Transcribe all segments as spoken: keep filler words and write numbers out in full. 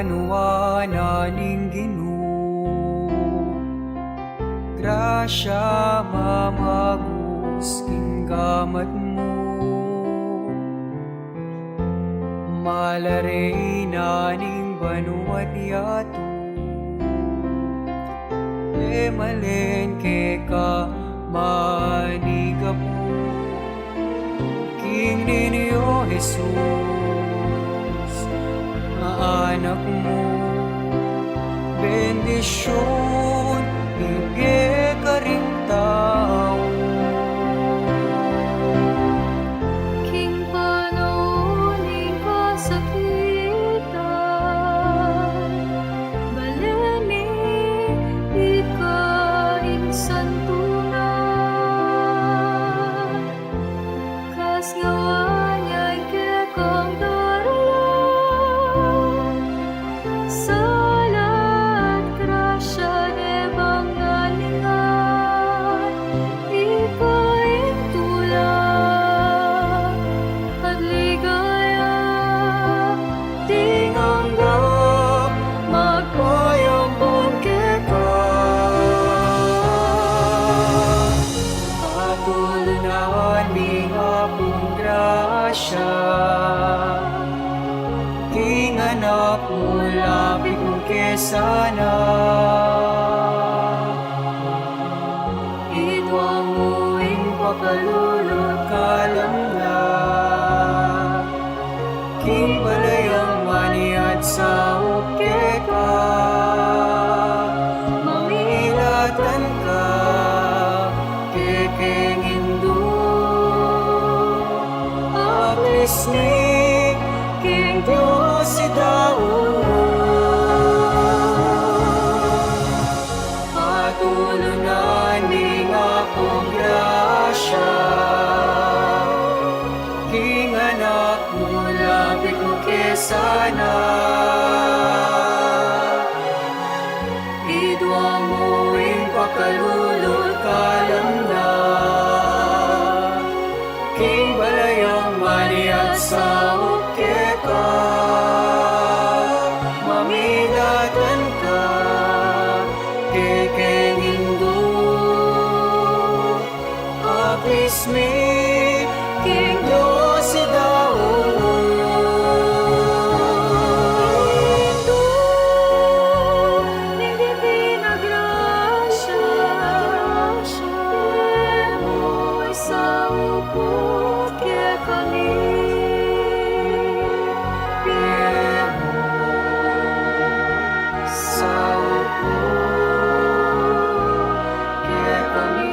Nuan na ning Ginu, grasya mamagus king gamat mu. Malare na ning banua't yatu, e malen keka manigapu. King ninu Jesus, anak mu, bendisyun ibie karing tau. King panaun ning kasakitan, balen mi ika ing santunan. Kasngawaan ya ing kekang daralan, sala at grasya de bang nalingan. Ika ing tula at ligaya, ding angga magpayampun keka. Patulunan ning Apung grasya, king anak mu, lapit mu ke sana. Idwang mu ing pakalulu at kalamnan, king balayang maniat saup keka. Mamilatan ka kekeng Indu, apismi king Dios idaun. Patulunan ning Apung grasya, king anak mu, lapit mu ke sana. Idwang mu ing pakalulu at kalamnan, king balayang maniat saup keka. Mamilatan ka kekeng Indu, apismi king Dios idaun. Indu ning Divina Grasya, pie mu ing saup kekami. Pie mu ing saup kekami.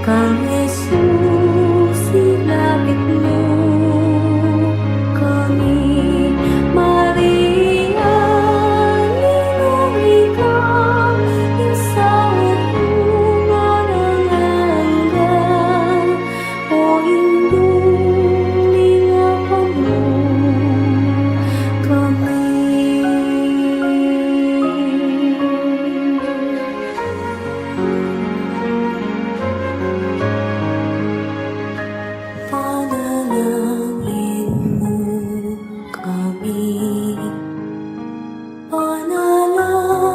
Kang Jesus, ilapit mu kami, Maria, linuri ka, ing saup mu alang angga, o Indung lingapan mu kami. Panalangin mu kami, panalangin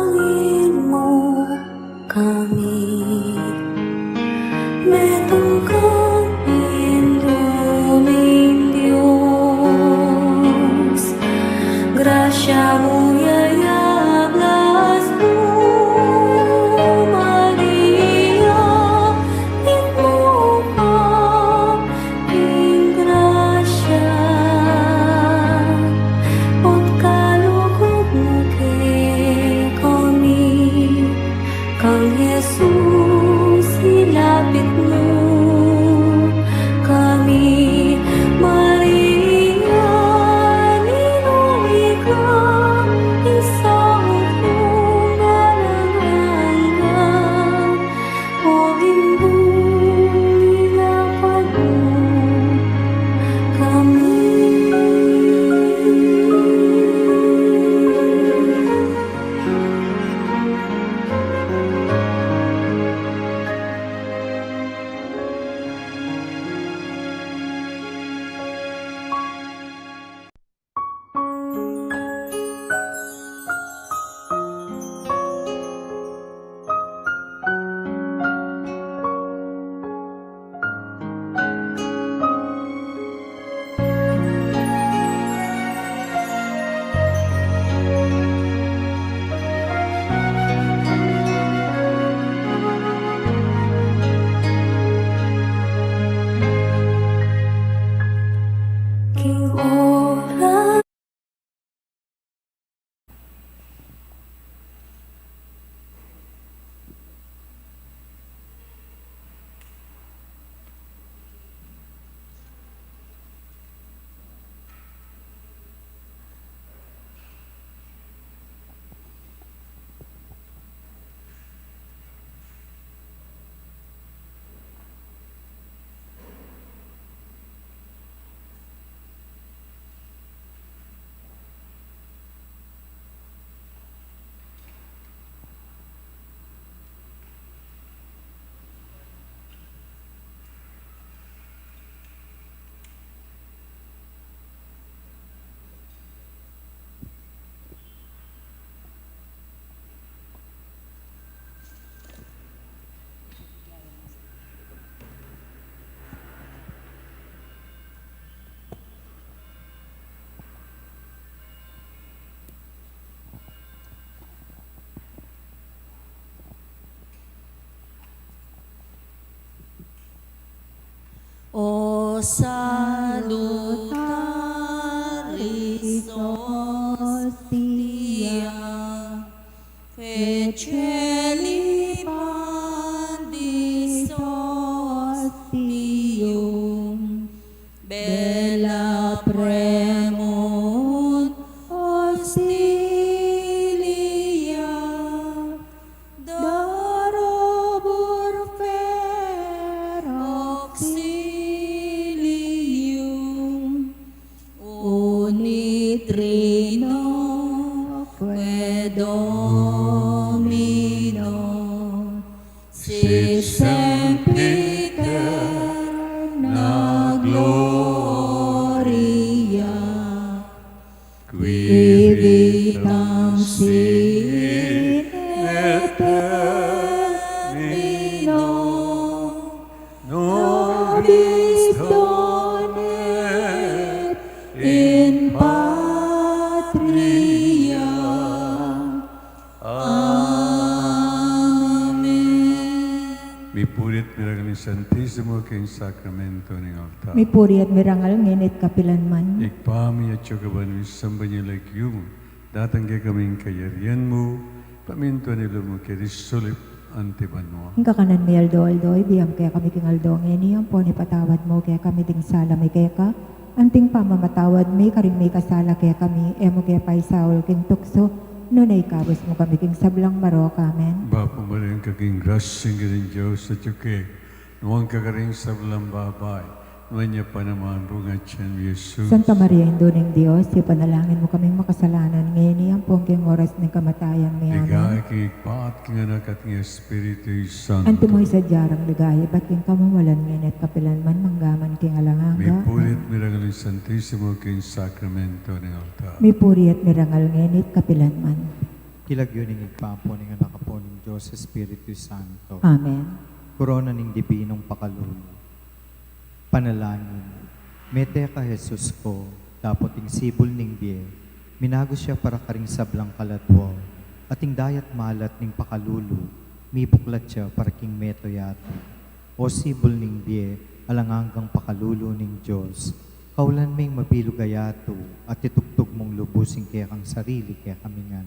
mu kami. Metung kang Indu ning Dios, grasya mu yayablas mu, Maria, mitmu ka king grasya, ot kalugud mu kekami. Kang Jesus, ilapit mu kami, Maria, linuri ka, ing saup mu alang angga, o Indung lingapan mu kami. King oras. O salutaris hostia, feceli pandis hostium, bella premunt hostilia, darobur fer auxilium, uni Trinoque Domino, sit semper in aeterna gloria, qui vitam si in aeternum nobis donet in patria. Amen. Mipuri at mirangal ing Santisimo king sakramento ning altar. Mipuri at mirangal ngeni at kapilan man. Ibpa mi, atsu ka banua, misamban ya ing lagyu mu, datang kekami ing kayarian mu, pamintuan ing lub mu keti sulip anti banua. Ing kakanan mi aldo-aldo, ibie mu kekami king aldo ngeni, ampon ipatawad mu kekami ding sala mi keka, anting pamamatawad mi karing mikasala kekami, e mu ke paisaul king tuksu, nune ikabus mu kami king sablang marok. Amen. Bapu Maria, ing ka king grasya, ing Ginung Dios atyu keka, nuan ka karing sablang babai, nuan ya pa naman ing bunga ning tiyan mu, Jesus. Santa Maria, Indu ning Dios, ipanalangin mu kaming makasalanan ngeni, ampon king oras ning kamatayan mi. Amen. Ligaya king Ibpa, at king Anak, at king Espiritu Santo. Antimo ing sadya rang ligaya, ibat king kamumulan, ngeni at kapilan man, mangga man king alang angga. Mipuri at mirangal ing Santisimo king sakramento ning altar. Mipuri at mirangal ngeni at kapilan man. King lagyu ning Ibpa, ampo ning Anak, ampo ning Dios Espiritu Santo. Amen. Korona ning dibinong pakalulu. Panalangin. Mete ka, Jesus ko, dapot ing sibul ning bie, minagus ya para karing sablang kaladua, at ing daya at malat ning pakalulu, mibuklat ya para king meto yatu. O sibul ning bie, alang anggang pakalulu ning Dios, kaulan me ing mabilug a yatu, at itubtub mung lubus ing kekang sarili kekami ngan.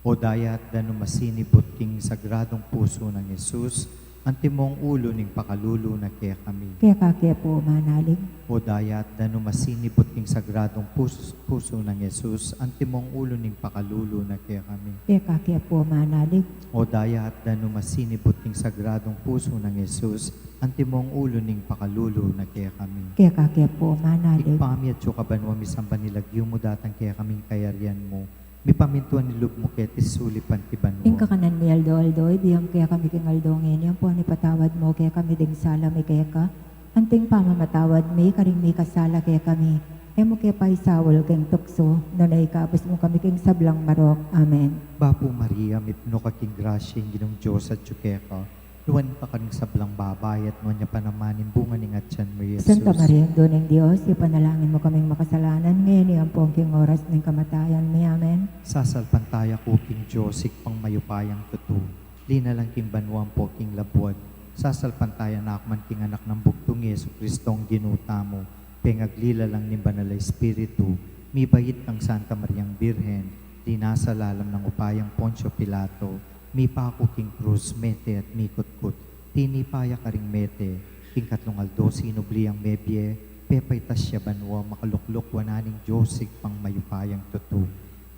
O daya at danu masinibut king sagradung pusu nang Jesus, antimong ulu ning pakalulu na kekami. Keka ke pu manalig. O daya at danu masinibut king sagradung pus-, pusu nang Jesus, antimong ulu ning pakalulu na kekami. Keka ke pu manalig. O daya at danu masinibut king sagradung pusu nang Jesus, antimong ulu ning pakalulu na kekami. Keka ke pu manalig. Ibpa mi atsu ka banua, misamban ya ing lagyu mu, datang kekami ing kayarian mu, mipamintuan ing lub mu keti sulip anti banua. Ing kakanan mi aldo-aldo, ibie mu kekami king aldo ngeni, ampon ipatawad mu kekami ding sala mi keka, anting pamamatawad mi karing mikasala kekami. E mu ke paisaul king tuksu, nune ikabus mu kami king sablang marok. Amen. Bapu Maria, mipnu ka king grasya, ing Ginung Dios atyu keka, nuan ka karing sablang babai, at nuan ya pa naman ing bunga ning atian mu, Jesus. Santa Maria, Indu ning Dios, ipanalangin mu kaming makasalanan, ngeni ampon king oras ning kamatayan mi. Amen. Sasalpantaya ku king Dios, Ibpang mayupayang tutu, linalang king banua ampo king labuad. Sasalpantaya na ku man king Anak nang bugtung, i Jesucristong Ginu tamu, pengaglilalang ning Banal a Espiritu, mibait kang Santa Mariang Birhen, linasa lalam nang upayang Poncio Pilato, mipaku king krus, mete at mikutkut, tinipa ya karing mete, king katlung aldo sinubli yang mebie, pepaitas ya banua, makalukluk wanan ning Dios Ibpang mayupayang tutu.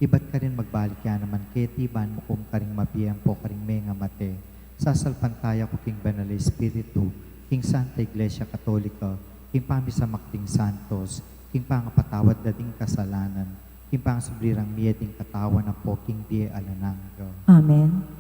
Ibat karin magbalik ya naman keti ban mukum karing mabie ampo karing mengamate. Sasalpantaya ku king Banal a Espiritu, king Santa Iglesia Katolika, king pamisamak ding santos, king pangapatawad da ding kasalanan, king pangasubli rang mie ding katawan ampo king bie alang angga. Amen.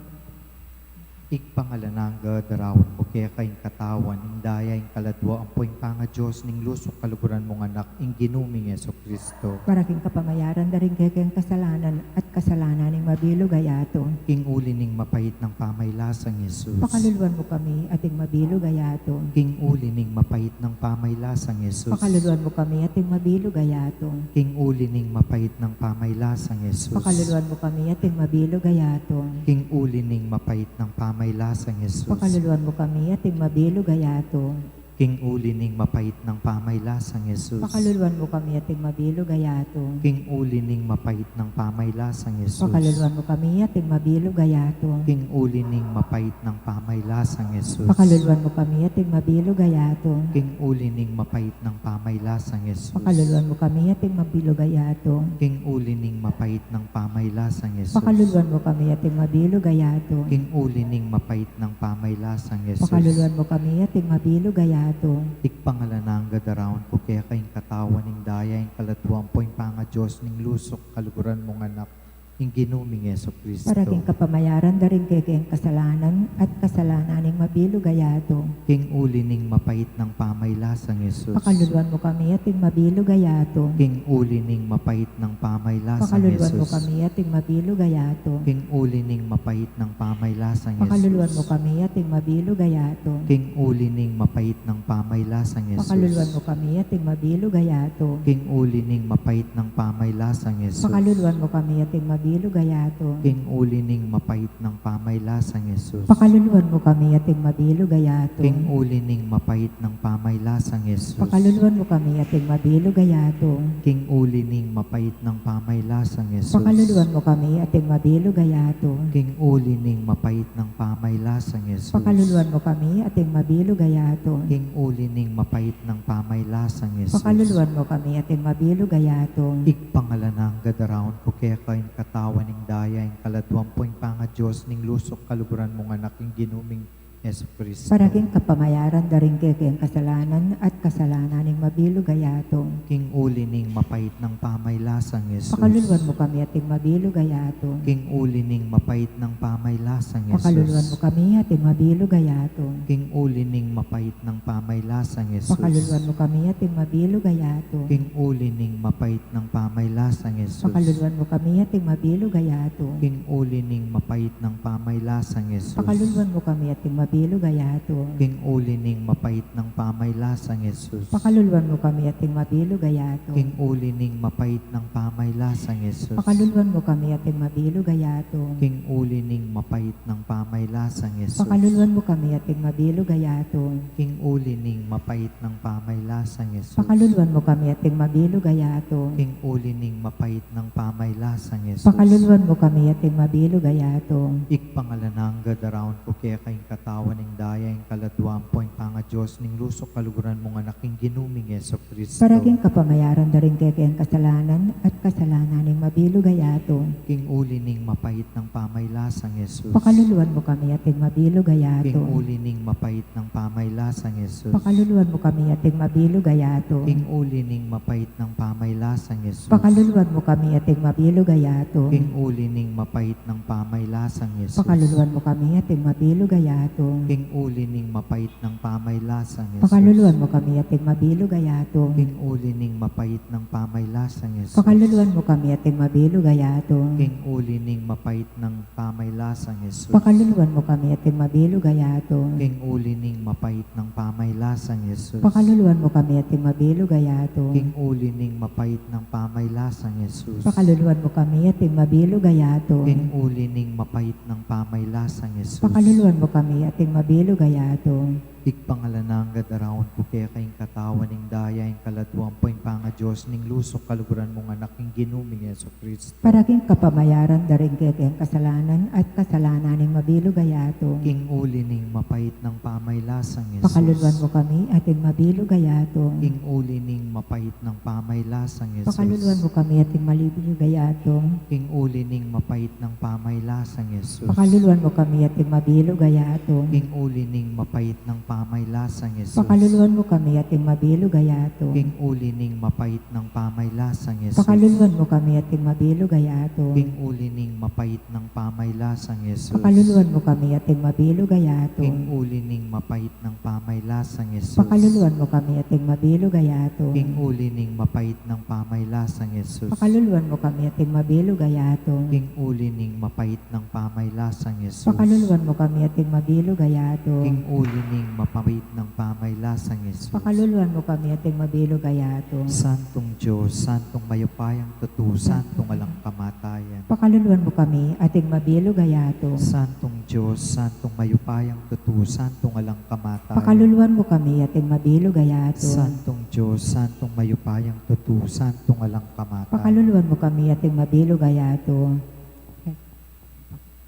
Ibpang alang angga, daraun ku keka ing katawan, ing daya, ing kaladua, ampo ing pangaDios ning lusuk kaluguran mung Anak, ing Ginu ming Jesucristo. Para king kapamayaran da ring kekeng kasalanan at kasalanan ning mabilug a yatu. King uli ning mapait nang pamaylasang Jesus. Pakaluluan mu kami at ing mabilug a yatu. King uli ning mapait nang pamaylasang Jesus. Pakaluluan mu kami at ing mabilug a yatu. King uli ning mapait nang pamaylasang Jesus. Pakaluluan mu kami at ing mabilug a yatu. King uli ning mapait nang pamaylasang Jesus. Pakaluluan mu kami at ing mabilug a yatu. King uli ning mapait nang pamaylasang Jesus. Pakaluluan mu kami at ing mabilug a yatu. King uli ning mapait nang pamaylasang Jesus. Pakaluluan mu kami at ing mabilug a yatu. King uli ning mapait nang pamaylasang Jesus. Pakaluluan mu kami at ing mabilug a yatu. King uli ning mapait nang pamaylasang Jesus. Pakaluluan mu kami at ing mabilug a yatu. King uli ning mapait nang pamaylasang Jesus. Pakaluluan mu kami at ing mabilug a yatu. King uli ning mapait nang pamaylasang Jesus. Pakaluluan mu kami at ing mabilug a yatu. Ibpang alang angga, daraun ku keka ing katawan, ing daya, ing kaladua ampo ing pangaDios ning lusuk kaluguran mung Anak, ing Ginu ming Jesucristo. Para king kapamayaran da ring kekeng kasalanan at kasalanan ning mabilug a yatu. King uli ning mapait nang pamaylasang Jesus. Pakaluluan mu kami at ing mabilug a yatu. King uli ning mapait nang pamaylasang Jesus. Pakaluluan mu kami at ing mabilug a yatu. King uli ning mapait nang pamaylasang Jesus. Pakaluluan mu kami at ing mabilug a yatu. King uli ning mapait nang pamaylasang Jesus. Pakaluluan mu kami at ing mabilug a yatu. King uli ning mapait nang pamaylasang Jesus. Pakaluluan mu kami at ing mabilug mabilug a yatu. King uli ning mapait nang pamaylasang Jesus. Pakaluluan mu kami ating mabilug a yatu. King uli ning mapait nang pamaylasang Jesus. Pakaluluan mu kami ating mabilug a yatu. King uli ning mapait nang pamaylasang Jesus. Pakaluluan mu kami ating mabilug a yatu. King uli ning mapait nang pamaylasang Jesus. Pakaluluan mu kami ating mabilug a yatu. King uli ning mapait nang pamaylasang Jesus. Pakaluluan mu kami ating mabilug a yatu. Ibpa, ngala nang gagaraun ku keka ing katawan, ing daya, ing kaladua ampong pangaDios, ning lusuk kaluguran mung Anak, ing Ginu ming Jesucristo. Para king kapamayaran da ring kekeng kasalanan at kasalanan ning mabilug a yatu. King uli ning mapait nang pamaylasang Jesus. Pakaluluan mu kami ating mabilug a yatu. King uli ning mapait nang pamaylasang Jesus. Pakaluluan mu kami ating mabilug a yatu. King uli ning mapait nang pamaylasang Jesus. Pakaluluan mu kami ating mabilug a yatu. King uli ning mapait nang pamaylasang Jesus. Pakaluluan mu kami ating mabilug a yatu. King uli ning mapait nang pamaylasang Jesus. Pakaluluan mu kami ating mabilug a yatu. King uli ning mapait nang pamaylasang Jesus. Pakaluluan mu kami ating mabilug a yatu. King uli ning mapait nang pamaylasang Jesus. Pakaluluan mu kami ating mabilug a yatu. King uli ning mapait nang pamaylasang Jesus. Pakaluluan mu kami ating mabilug a yatu. King uli ning mapait nang pamaylasang Jesus. Pakaluluan mu kami ating mabilug a yatu. King uli ning mapait nang pamaylasang Jesus. Pakaluluan mu kami ating mabilug a yatu. Ibpa, ngala nang gagaraun ku keka ing katawan, ing daya, ing kaladua ampong pangaDios, ning lusuk kaluguran mung Anak, ing Ginu ming Jesucristo. Para king kapamayaran da ring kekeng kasalanan at kasalanan ning mabilug a yatu. King uli ning mapait nang pamaylasang Jesus. Pakaluluan mu kami ating mabilug a yatu. King uli ning mapait nang pamaylasang Jesus. Pakaluluan mu kami ating mabilug a yatu. King uli ning mapait nang pamaylasang Jesus. Pakaluluan mu kami ating mabilug a yatu. King uli ning mapait nang pamaylasang Jesus. Pakaluluan mu kami ating mabilug a yatu. King uli ning mapait nang pamaylasang Jesus. Pakaluluan mu kami ating mabilug a yatu. King uli ning mapait nang pamaylasang Jesus. Pakaluluan mu kami ating mabilug a yatu. King uli ning mapait nang pamaylasang Jesus. Pakaluluan mu kami ating mabilug a yatu. King uli ning mapait nang pamaylasang Jesus. Pakaluluan mu kami ating mabilug a yatu. King uli ning mapait nang pamaylasang Jesus. Pakaluluan mu kami ating mabilug a yatu. King uli ning mapait nang pamaylasang Jesus. Pakaluluan mu kami ating mabilug a yatu. Ibpa, ngala nang gagaraun ku keka ing katawan, ing daya, ing kaladua ampong pangaDios, ning lusuk kaluguran mung Anak, ing Ginu ming Jesucristo. Para king kapamayaran da ring kekeng kasalanan at kasalanan ning mabilug a yatu. King uli ning mapait nang pamaylasang Jesus. Pakaluluan mu kami ating mabilug a yatu. King uli ning mapait nang pamaylasang Jesus. Pakaluluan mu kami ating mabilug a yatu. King uli ning mapait nang pamaylasang Jesus. Pakaluluan mu kami ating mabilug a yatu. King uli ning mapait nang pamaylasang Jesus. Pakaluluan mu kami ating mabilug a yatu. King uli ning mapait nang pamaylasang Jesus. Pakaluluan mu kami ating mabilug a yatu. King uli ning mapait nang pamaylasang Jesus. Pakaluluan mu kami ating mabilug a yatu. King uli ning mapait nang pamaylasang Jesus. Pakaluluan mu kami ating mabilug a yatu. King uli ning mapait nang pamaylasang Jesus. Pakaluluan mu kami ating mabilug a yatu. King uli ning mapait nang pamaylasang Jesus. Pakaluluan mu kami ating mabilug a yatu. King uli ning mapait nang pamaylasang Jesus. Pakaluluan mu kami ating mabilug a yatu. Santung Dios, Santung mayupayang tutu, Santung alang kamatayan. Pakaluluan mu kami ating mabilug a yatu. Santung Dios, Santung mayupayang tutu, Santung alang kamatayan. Pakaluluan mu kami ating mabilug a yatu. Santung Dios, Santung mayupayang tutu, Santung alang kamatayan. Pakaluluan mu kami ating mabilug a yatu.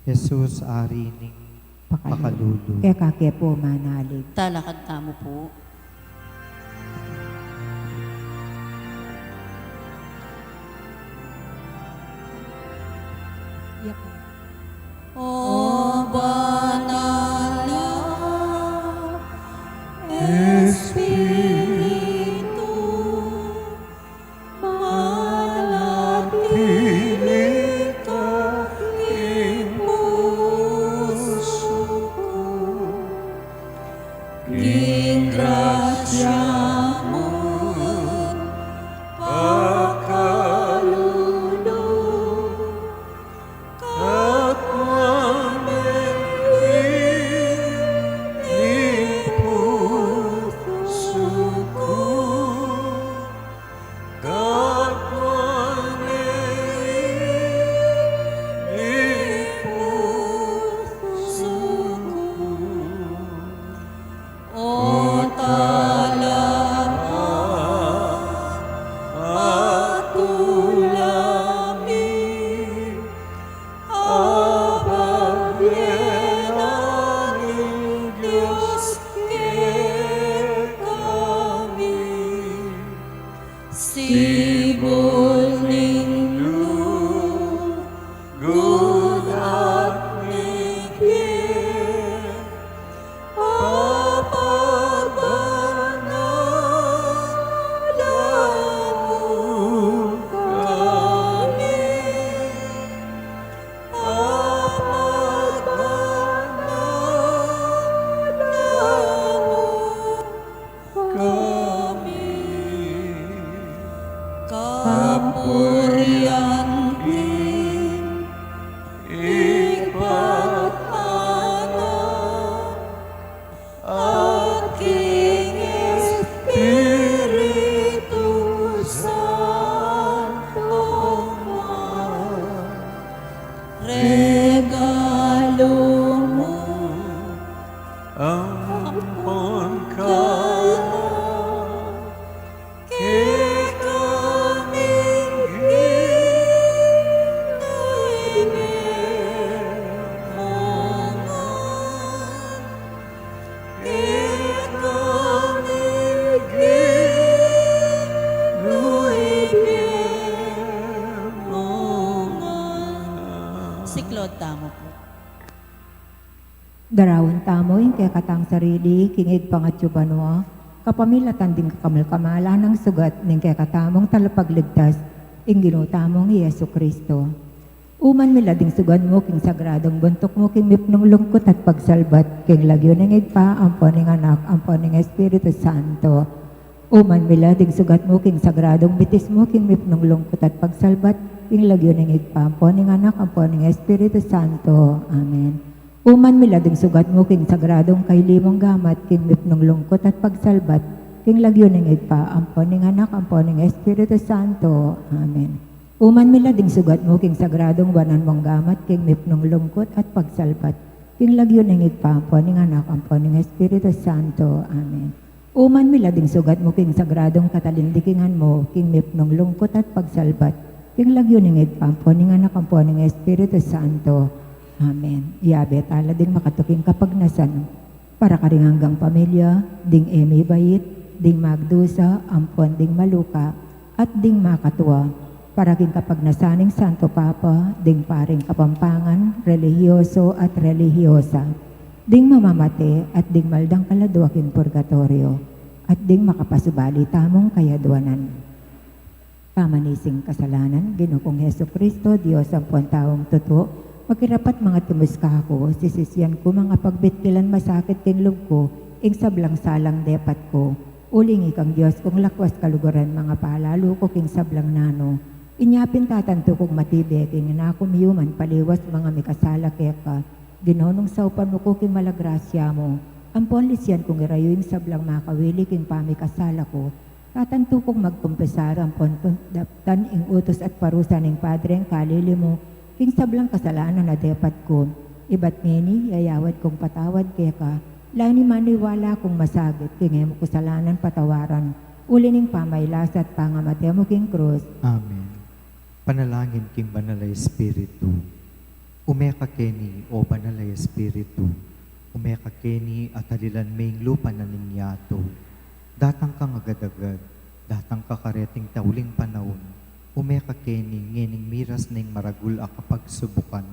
Jesus, Ari ning pakalulu. Pakalulu. Keka ke pu manalig. Talakad tamu pu. Yak. O banal a Espiritu, manatili ka king pusu ku. King grasya mu pakalulu, katawan ning pusu Sibul ning lugud at ning bie, papagbanal mu kami. Papagbanal mu kami. Kapurian king Ibpa, Anak, at king Espiritu Santo man. Regalu mu ampon kaya, kekami ing ibie mu ngan. Kekami ing ibie mu ngan. Siklaud tamu pu. Daraun tamu ing kekatang sarili king Ibpang atsu banua, kapamilatan ding kakamul-kamalan nang sugat ning kekatamung Talapagligtas, ing Ginu tamung Jesucristo. Uman mila ding sugat mu king sagradung buntuk mu, king mipnung lungkut at pagsalbat, king lagyu ning Ibpa, ampon ning Anak, ampon ning Espiritu Santo. Uman mila ding sugat mu king sagradung bitis mu, king mipnung lungkut at pagsalbat, king lagyu ning Ibpa, ampon ning Anak, ampon ning Espiritu Santo. Amen. Uman mila ding sugat mu king sagradung kaili mung gamat, king mipnung lungkut at pagsalbat, king lagyu ning Ibpa, ampon ning Anak, ampon ning Espiritu Santo. Amen. Uman mila ding sugat mu king sagradung wanan mung gamat, king mipnung lungkut at pagsalbat, king lagyu ning Ibpa, ampon ning Anak, ampon ning Espiritu Santo. Amen. Uman mila ding sugat mu king sagradung katalindikingan mu, king mipnung lungkut at pagsalbat, king lagyu ning Ibpa, ampon ning Anak, ampon ning Espiritu Santo. Amen. Yabe tala ding makatuking kapagnasan para karing anggang pamilya, ding e mibait, ding magdusa, ampon ding maluka, at ding makatua, para king kapagnasan ning Santo Papa, ding paring Kapampangan, relihiyoso at relihiyosa, ding mamamate at ding maldang kaladua king purgatoryo, at ding makapasubali tamung kayaduanan. Pamanis ing kasalanan, Ginu kung Jesucristo, Dios ampon taung tutu, makirapat mangatimus kaku, sisisian ku mangapagbitkilan masakit king lub ku ing sablang salang depat ku. Uling ikang Dios kung lakwas kaluguran, mangapalalu ku king sablang nanu. Inya pin tatantu kung matibe king inaku miyuman paliwas mangamikasala keka. Ginu, nung saupan mu ku king mala grasya mu, ampon lisian kung irayu ing sablang makawili king pamikasala ku, tatantu kung magkumpesar ampon daptan ing utus at parusa ning Padre ing kalili mu king sablang kasalanan a depat ku. Ibat ngeni, yayawad kung patawad keka, lani maniwala kung masagip king e mu kasalanan patawaran, uli ning pamailas at pangamate mu king krus. Amen. Panalangin king Banal a Espiritu. Ume ka keni, O Banal a Espiritu, ume ka keni at alilan me ing lupa na ning yatu. Datang kang agad-agad, datang ka kareting tauling panaun, ume ka keni ngening miras ne ing maragul a kapagsubukan,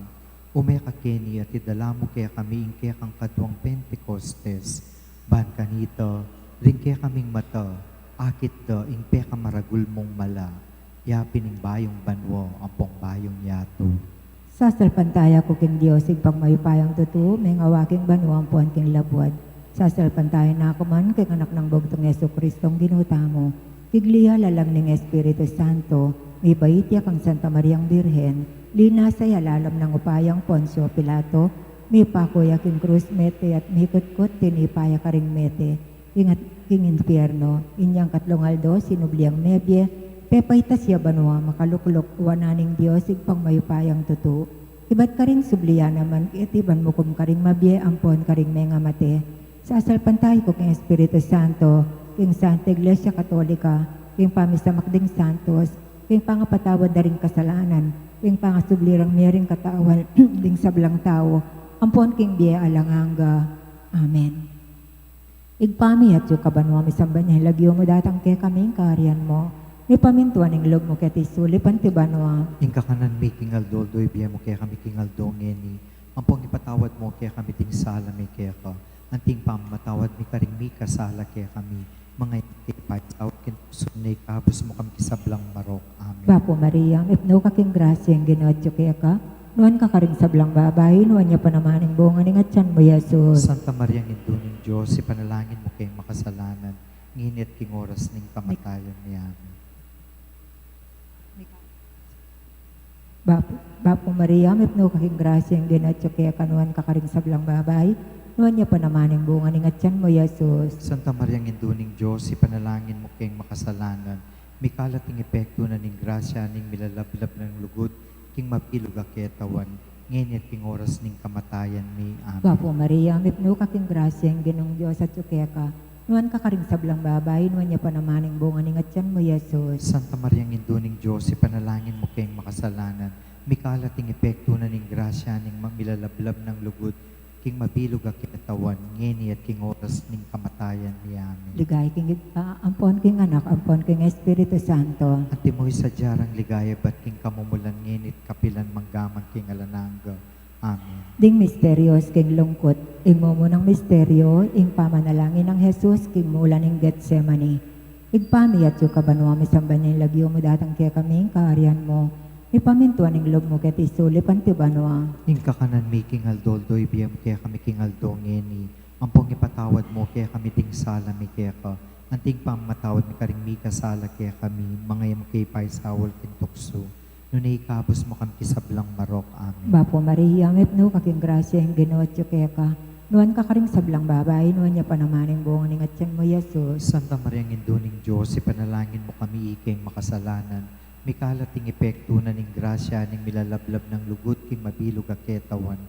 ume ka keni at idala mu kekami ing kekang kaduang Pentecostes, ban kanita, ring kekaming mata, akit da ing pekamaragul mung mala, yapin ing bayung banua ampong bayung yatu. Sasalpantaya ku king Dios, Ibpang mayupayang tutu, mengawa king banua ampon king labuad. Sasalpantaya na ku man king Anak nang bugtung Jesucristong Ginu tamu, king lihalalang ning Espiritu Santo, mibait ya kang Santa Mariang Birhen, linasa ya lalam nang upayang Poncio Pilato, mipaku ya king krus, mete at mikutkut, tinipa ya karing mete, ingat king impierno. Inyang katlung aldo, sinubli yang mebie, pepaitas ya banua, makalukluk wanan ning Dios, Ibpang mayupayang tutu. Ibat karing subli ya naman, keti ban mukum karing mabie ampon karing mengamate. Sasalpantaya ku king Espiritu Santo, king Santa Iglesia Katolika, king pamisamak ding santos, king pangapatawad da ring kasalanan, king pangasubli rang mie ring katawan ding sablang tau, ampon king bie alang angga. Amen. Ibpa mi, atsu ka banua, misamban ya ing lagyu mu, datang kekami ing kayarian mu, Mipamintuan ing lub mu keti sulip anti banua. Ing kakanan mi king aldo-aldo ibie mu kekami king aldo ngeni. Ampong ipatawad mu kekami ding sala mi keka, anti ing pamamatawad mi karing mikasala kekami. Manga e mu ke paisaul king tuksu, nune ikabus mu kami king sablang marok. Amen. Bapu Maria, mipnu ka king grasya, ing Ginu atyu keka. Nuan ka karing sablang babai, nuan ya pa naman ing bunga ning atyan mu, Jesus. Santa Maria, Indu ning Dios, ipanalangin mu keng makasalanan, ngeni at king oras ning kamatayan mi. Amen. Bapu, Bapu Maria, mipnu ka king grasya, ing Ginu atyu keka, nuan ka karing sablang babai, nuan ya pa naman ing bunga ning atyan mu, Jesus. Santa Maria, Indu ning Dios, ipanalangin mu keng makasalanan, mikalat ing epektu na ning grasya ning milalablab nang lugud king mabilug a ketawan, ngeni at king oras ning kamatayan mi. Amen. Bapu Maria, mipnu ka king grasya, ing Ginung Dios atyu keka, nuan ka karing sablang babai, nuan ya pa naman ing bunga ning atyan mu, Jesus. Santa Maria, Indu ning Dios, ipanalangin mu keng makasalanan, mikalat ing epektu na ning grasya ning ma-, milalablab nang lugud king mabilug a ketawan, ngeni at king oras ning kamatayan mi. Amen. Ligaya king Ibpa, ampon king Anak, ampon king Espiritu Santo. Antimo ing sadya rang ligaya ibat king kamumulan, ngeni at kapilan, mangga man king alang angga. Amen. Ding misterios king lungkut. Ing mumunang misterio, ing pamanalangin nang Jesus king mula ning Getsemani. Ibpa mi atyu ka banua, misamban ya ing lagyu mu, datang kekami ing kaharian mu, mipamintuan ing lub mu keti sulip anti banua. Ing kakanan mi king aldo-aldo ibie mu kekami king aldo ngeni. Ampong ipatawad mu kekami ding sala mi keka, anti ing pamamatawad mi karing mikasala kekami, manga e mu ke paisaul king tuksu, nune ikabus mu kami king sablang marok. Amen. Bapu Maria, mipnu ka king grasya, ing Ginu atyu keka, nuan ka karing sablang babai, nuan ya pa naman ing bunga ning atyan mu, Jesus. Santa Maria, Indu ning Dios, ipanalangin mu kami ikeng makasalanan, mikalat ing epektu na ning grasya ning milalablab nang lugud king mabilug a ketawan,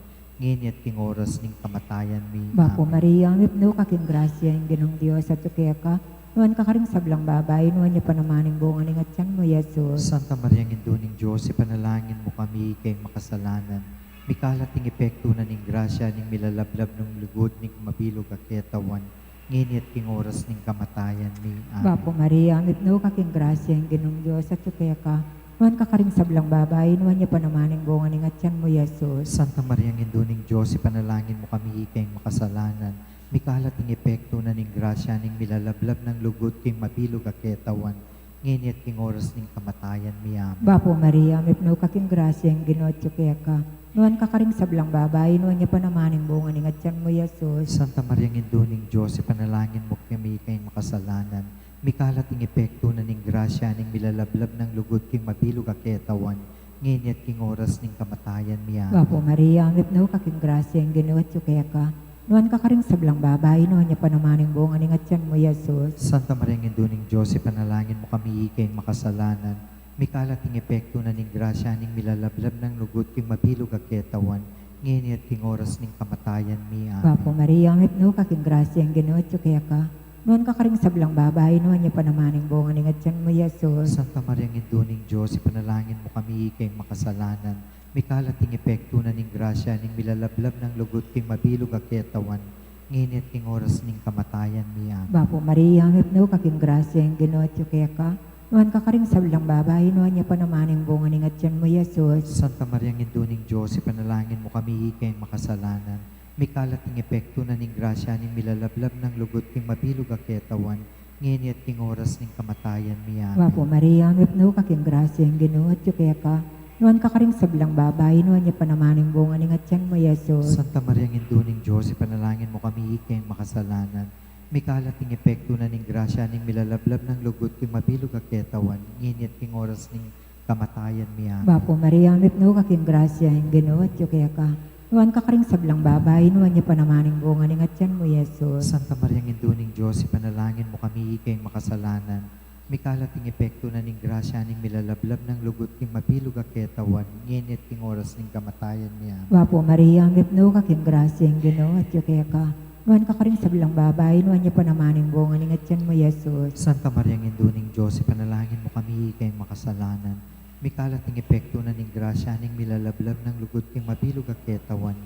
ngeni at king oras ning kamatayan mi. Bapu Maria, mipnu ka king grasya, ing Ginung Dios atyu keka, nuan ka karing sablang babai, nuan ya pa naman ing bunga ning atyan mu, Jesus. Santa Maria, Indu ning Dios, ipanalangin mu kami ikeng makasalanan, mikalat ing epektu na ning grasya ning milalablab nang lugud king mabilug a ketawan, ngeni at king oras ning kamatayan mi. Amen. Bapu Maria, mipnu ka king grasya, ing Ginung Dios atyu keka, nuan ka karing sablang babai, nuan ya pa naman ing bunga ning atyan mu, Jesus. Santa Maria, Indu ning Dios, ipanalangin mu kami ikeng makasalanan, mikalat ing epektu na ning grasya ning milalablab nang lugud king mabilug a ketawan, ngeni at king oras ning kamatayan mi. Amen. Bapu Maria, mipnu ka king grasya, ing Ginu atyu keka, nuan ka karing sablang babai, nuan ya pa naman ing bunga ning atyan mu, Jesus. Santa Maria, Indu ning Dios, ipanalangin mu kami ikeng makasalanan, mikalat ing epektu na ning grasya ning milalablab nang lugud king mabilug a ketawan, ngeni at king oras ning kamatayan mi. Amen. Bapu Maria, mipnu ka king grasya, ing Ginu atyu keka, nuan ka karing sablang babai, nuan ya pa naman ing bunga ning atyan mu, Jesus. Santa Maria, Indu ning Dios, ipanalangin mu kami ikeng makasalanan, mikalat ing epektu na ning grasya ning milalablab nang lugud king mabilug a ketawan, ngeni at king oras ning kamatayan mi. Amen. Bapu Maria, mipnu ka king grasya, ing Ginu atyu keka, nuan ka karing sablang babai, nuan ya pa naman ing bunga ning atyan mu, Jesus. Santa Maria, Indu ning Dios, ipanalangin mu kami ikeng makasalanan, mikalat ing epektu na ning grasya ning milalablab nang lugud king mabilug a ketawan, ngeni at king oras ning kamatayan mi. Amen. Bapu Maria, mipnu ka king grasya, ing Ginu atyu keka, nuan ka karing sablang babai, nuan ya pa naman ing bunga ning atyan mu, Jesus. Santa Maria, Indu ning Dios, ipanalangin mu kami ikeng makasalanan, mikalat ing epektu na ning grasya ning milalablab nang lugud king mabilug a ketawan, ngeni at king oras ning kamatayan mi. Amen. Bapu Maria, mipnu ka king grasya, ing Ginu atyu keka, nuan ka karing sablang babai, nuan ya pa naman ing bunga ning atyan mu, Jesus. Santa Maria, Indu ning Dios, ipanalangin mu kami ikeng makasalanan, mikalat ing epektu na ning grasya ning milalablab nang lugud king mabilug a ketawan, ngeni at king oras ning kamatayan mi. Amen. Bapu Maria, mipnu ka king grasya, ing Ginu atyu keka, nuan ka karing sablang babai, nuan ya pa naman ing bunga ning atyan mu, Jesus. Santa Maria, Indu ning Dios, ipanalangin mu kami ikeng makasalanan, mikalat ing epektu na ning grasya ning milalablab nang lugud king mabilug a ketawan, ngeni at king oras ning kamatayan mi. Amen. Bapu Maria, mipnu ka king grasya, ing Ginu atyu keka, nuan ka karing sablang babai, nuan ya pa naman ing bunga ning atyan mu, Jesus. Santa Maria, Indu ning Dios, ipanalangin mu kami ikeng makasalanan, mikalat ing epektu na ning grasya ning milalablab nang lugud king mabilug a ketawan,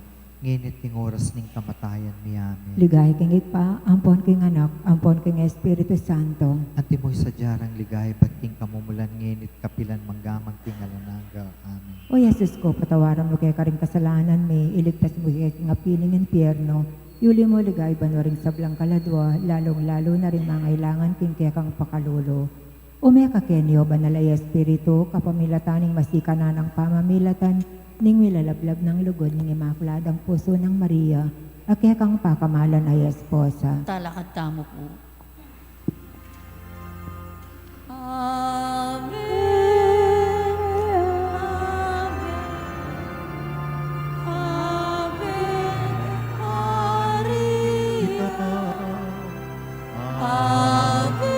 ngeni at king oras ning kamatayan mi. Amen. Ligaya king Ibpa, ampon king Anak, ampon king Espiritu Santo. Antimo ing sadya rang ligaya ibat king kamumulan, ngeni at kapilan man, angga man king alang angga. Amen. O Jesus ko, patawaran mu kekami ring kasalanan mi, iligtas mu kami king api ning impyerno, iuli mu king banua ring sablang kaladua, lalung-lalu na ring mangailangan king kekang pakalulu. Ume ka keni, O Banal a Espiritu, kapamilatan ning masikan a pamamilatan ning milalablab nang lugud ning Imakuladang Pusu nang Maria, a kekang pakamalan a esposa. Talakad tamu pu. Ave, Ave, Ave Maria. Ave,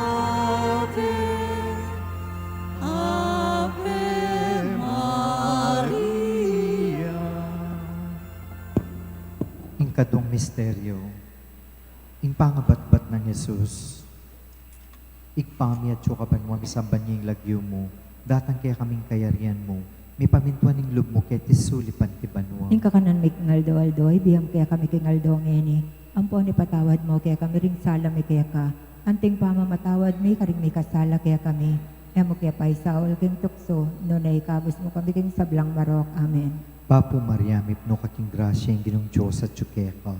Ave, Ave Maria. Ing katlung misteryo, ing pangabatbat nang Jesus. Ibpa mi, atsu ka banua, misamban ya ing lagyu mu, datang kekami ing kayarian mu, mipamintuan ing lub mu keti sulip anti banua. Ing kakanan mi king aldo-aldo, ibie mu kekami king aldo ngeni, ampon ipatawad mu kekami ring sala mi keka, anti ing pamamatawad mi karing mikasala kekami. E mu ke paisaul king tuksu, nune ikabus mu kami king sablang marok. Amen. Bapu Maria, mipnu ka king grasya, ing Ginung Dios atsu keka.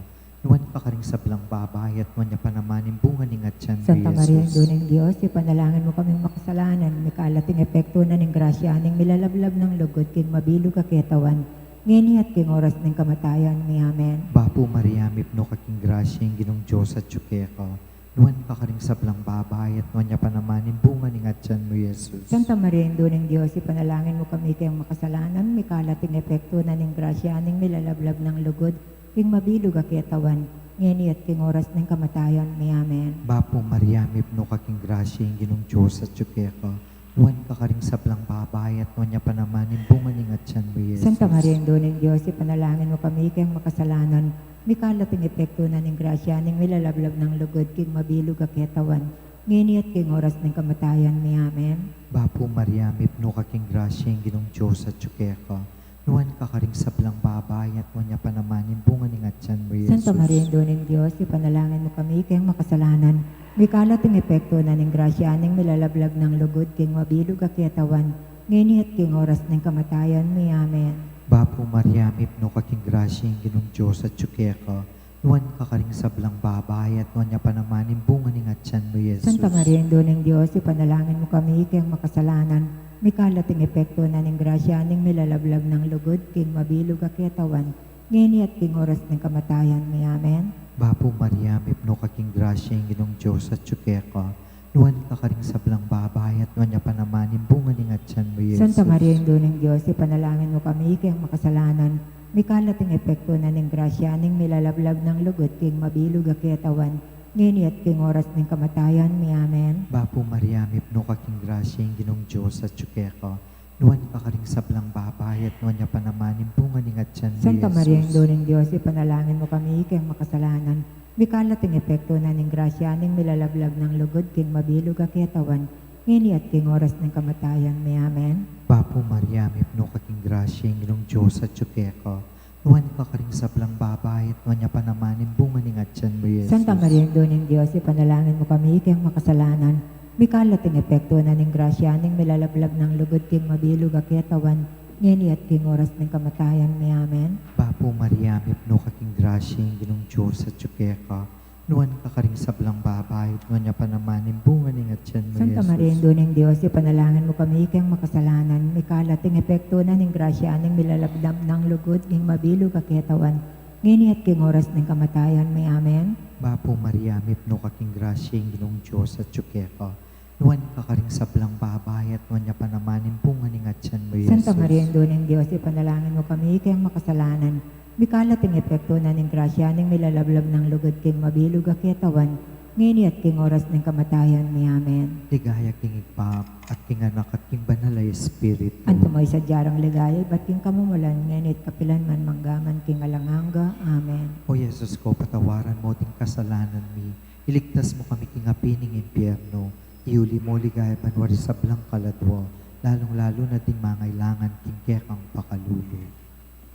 Nuan ka karing sablang babai, at nuan ya pa naman ing bunga ning atian mu, Santa Maria, Jesus. Indu ning Dios, ipanalangin mu kaming makasalanan, mikalating epektu na ning grasya ning milalablab nang lugud king mabilug a ketawan, ngeni at king oras ning kamatayan mi. Amen. Bapu Maria, mipnu ka king grasya, ing Ginung Dios atsu keka. Nuan ka karing sablang babai, at nuan ya pa naman ing bunga ning atian mu, Jesus. Santa Maria, Indu ning Dios, ipanalangin mu kami keng makasalanan, mikalating epektu na ning grasya ning milalablab nang lugud king mabilug a ketawan, ngeni at king oras ning kamatayan mi. Amen. Bapu Maria, mipnu ka king grasya, ing Ginung Dios atsu keka. Nuan ka karing sablang babai, at nuan ya pa naman ing bunga ning atian mu, Jesus. Santa Maria, Indu ning Dios, ipanalangin mu kami keng makasalanan, mikalating epektu na ning grasya ning milalablab nang lugud king mabilug a ketawan, ngeni at king oras ning kamatayan mi. Amen. Bapu Maria, mipnu ka king grasya, ing Ginung Dios atsu keka. Nuan ka karing sablang babai, at nuan ya pa naman ing bunga ning atian mu, Jesus. Santa Maria, Indu ning Dios, ipanalangin mu kami keng makasalanan, mikalating epektu na ning grasya ning milalablab nang lugud king mabilug a ketawan, ngeni at king oras ning kamatayan mi. Amen. Bapu Maria, mipnu ka king grasya, ing Ginung Dios atsu keka. Nuan ka karing sablang babai, at nuan ya pa naman ing bunga ning atian mu, Jesus. Santa Maria, Indu ning Dios, ipanalangin mu kami keng makasalanan, mikalating epektu na ning grasya ning milalablab nang lugud king mabilug a ketawan, ngeni at king oras ning kamatayan mi. Amen. Bapu Maria, mipnu ka king grasya, ing Ginung Dios atsu keka. Nuan ka karing sablang babai, at nuan ya pa naman ing bunga ning atian mu, Jesus. Santa Maria, Indu ning Dios, ipanalangin mu kami keng makasalanan, mikalating epektu na ning grasya ning milalablab nang lugud king mabilug a ketawan, ngeni at king oras ning kamatayan mi. Amen. Bapu Maria, mipnu ka king grasya, ing Ginung Dios atsu keka. Nuan ka karing sablang babai, at nuan ya pa naman ing bunga ning atian mu, Santa Maria, Jesus. Indu ning Dios, ipanalangin mu kami keng makasalanan, mikalating epektu na ning grasya ning milalablab nang lugud king mabilug a ketawan, ngeni at king oras ning kamatayan mi. Amen. Bapu Maria, mipnu ka king grasya, ing Ginung Dios atsu keka. Nuan ka karing sablang babai, at nuan ya pa naman ing bunga ning atian mu, Jesus. Santa Maria, Indu ning Dios, ipanalangin mu kami keng makasalanan, mikalating epektu na ning grasya ning milalablab nang lugud king mabilug a ketawan, ngeni at king oras ning kamatayan mi. Amen. Bapu Maria, mipnu ka king grasya, ing Ginung Dios atsu keka. Nuan ka karing sablang babai, at nuan ya pa naman ing bunga ning atian mu, Santa Maria, Jesus. Indu ning Dios, ipanalangin mu kami keng makasalanan, mikalating epektu na ning grasya ning milalablab nang lugud king mabilug a ketawan, ngeni at king oras ning kamatayan mi. Amen. Bapu Maria, mipnu ka king grasya, ing Ginung Dios atsu keka. Nuan ka karing sablang babai, at nuan ya pa naman ing bunga ning atian mu, Santa Jesus. Maria, Indu ning Dios, ipanalangin mu kami keng makasalanan, mikalating epektu na ning grasya ning milalablab nang lugud king mabilug a ketawan, ngeni at king oras ning kamatayan mi. Amen. Ligaya king Ibpa, at king Anak, at king Banal a Espiritu. Antimo ing sadya rang ligaya ibat king kamumulan, ngeni at kapilan man, mangga man king alang angga. Amen. O Jesus ko, patawaran mu ding kasalanan mi, iligtas mu kami king api ning impyerno, iuli mu king banua ring sablang kaladua, lalung-lalu na ding mangailangan king kekang pakalulu.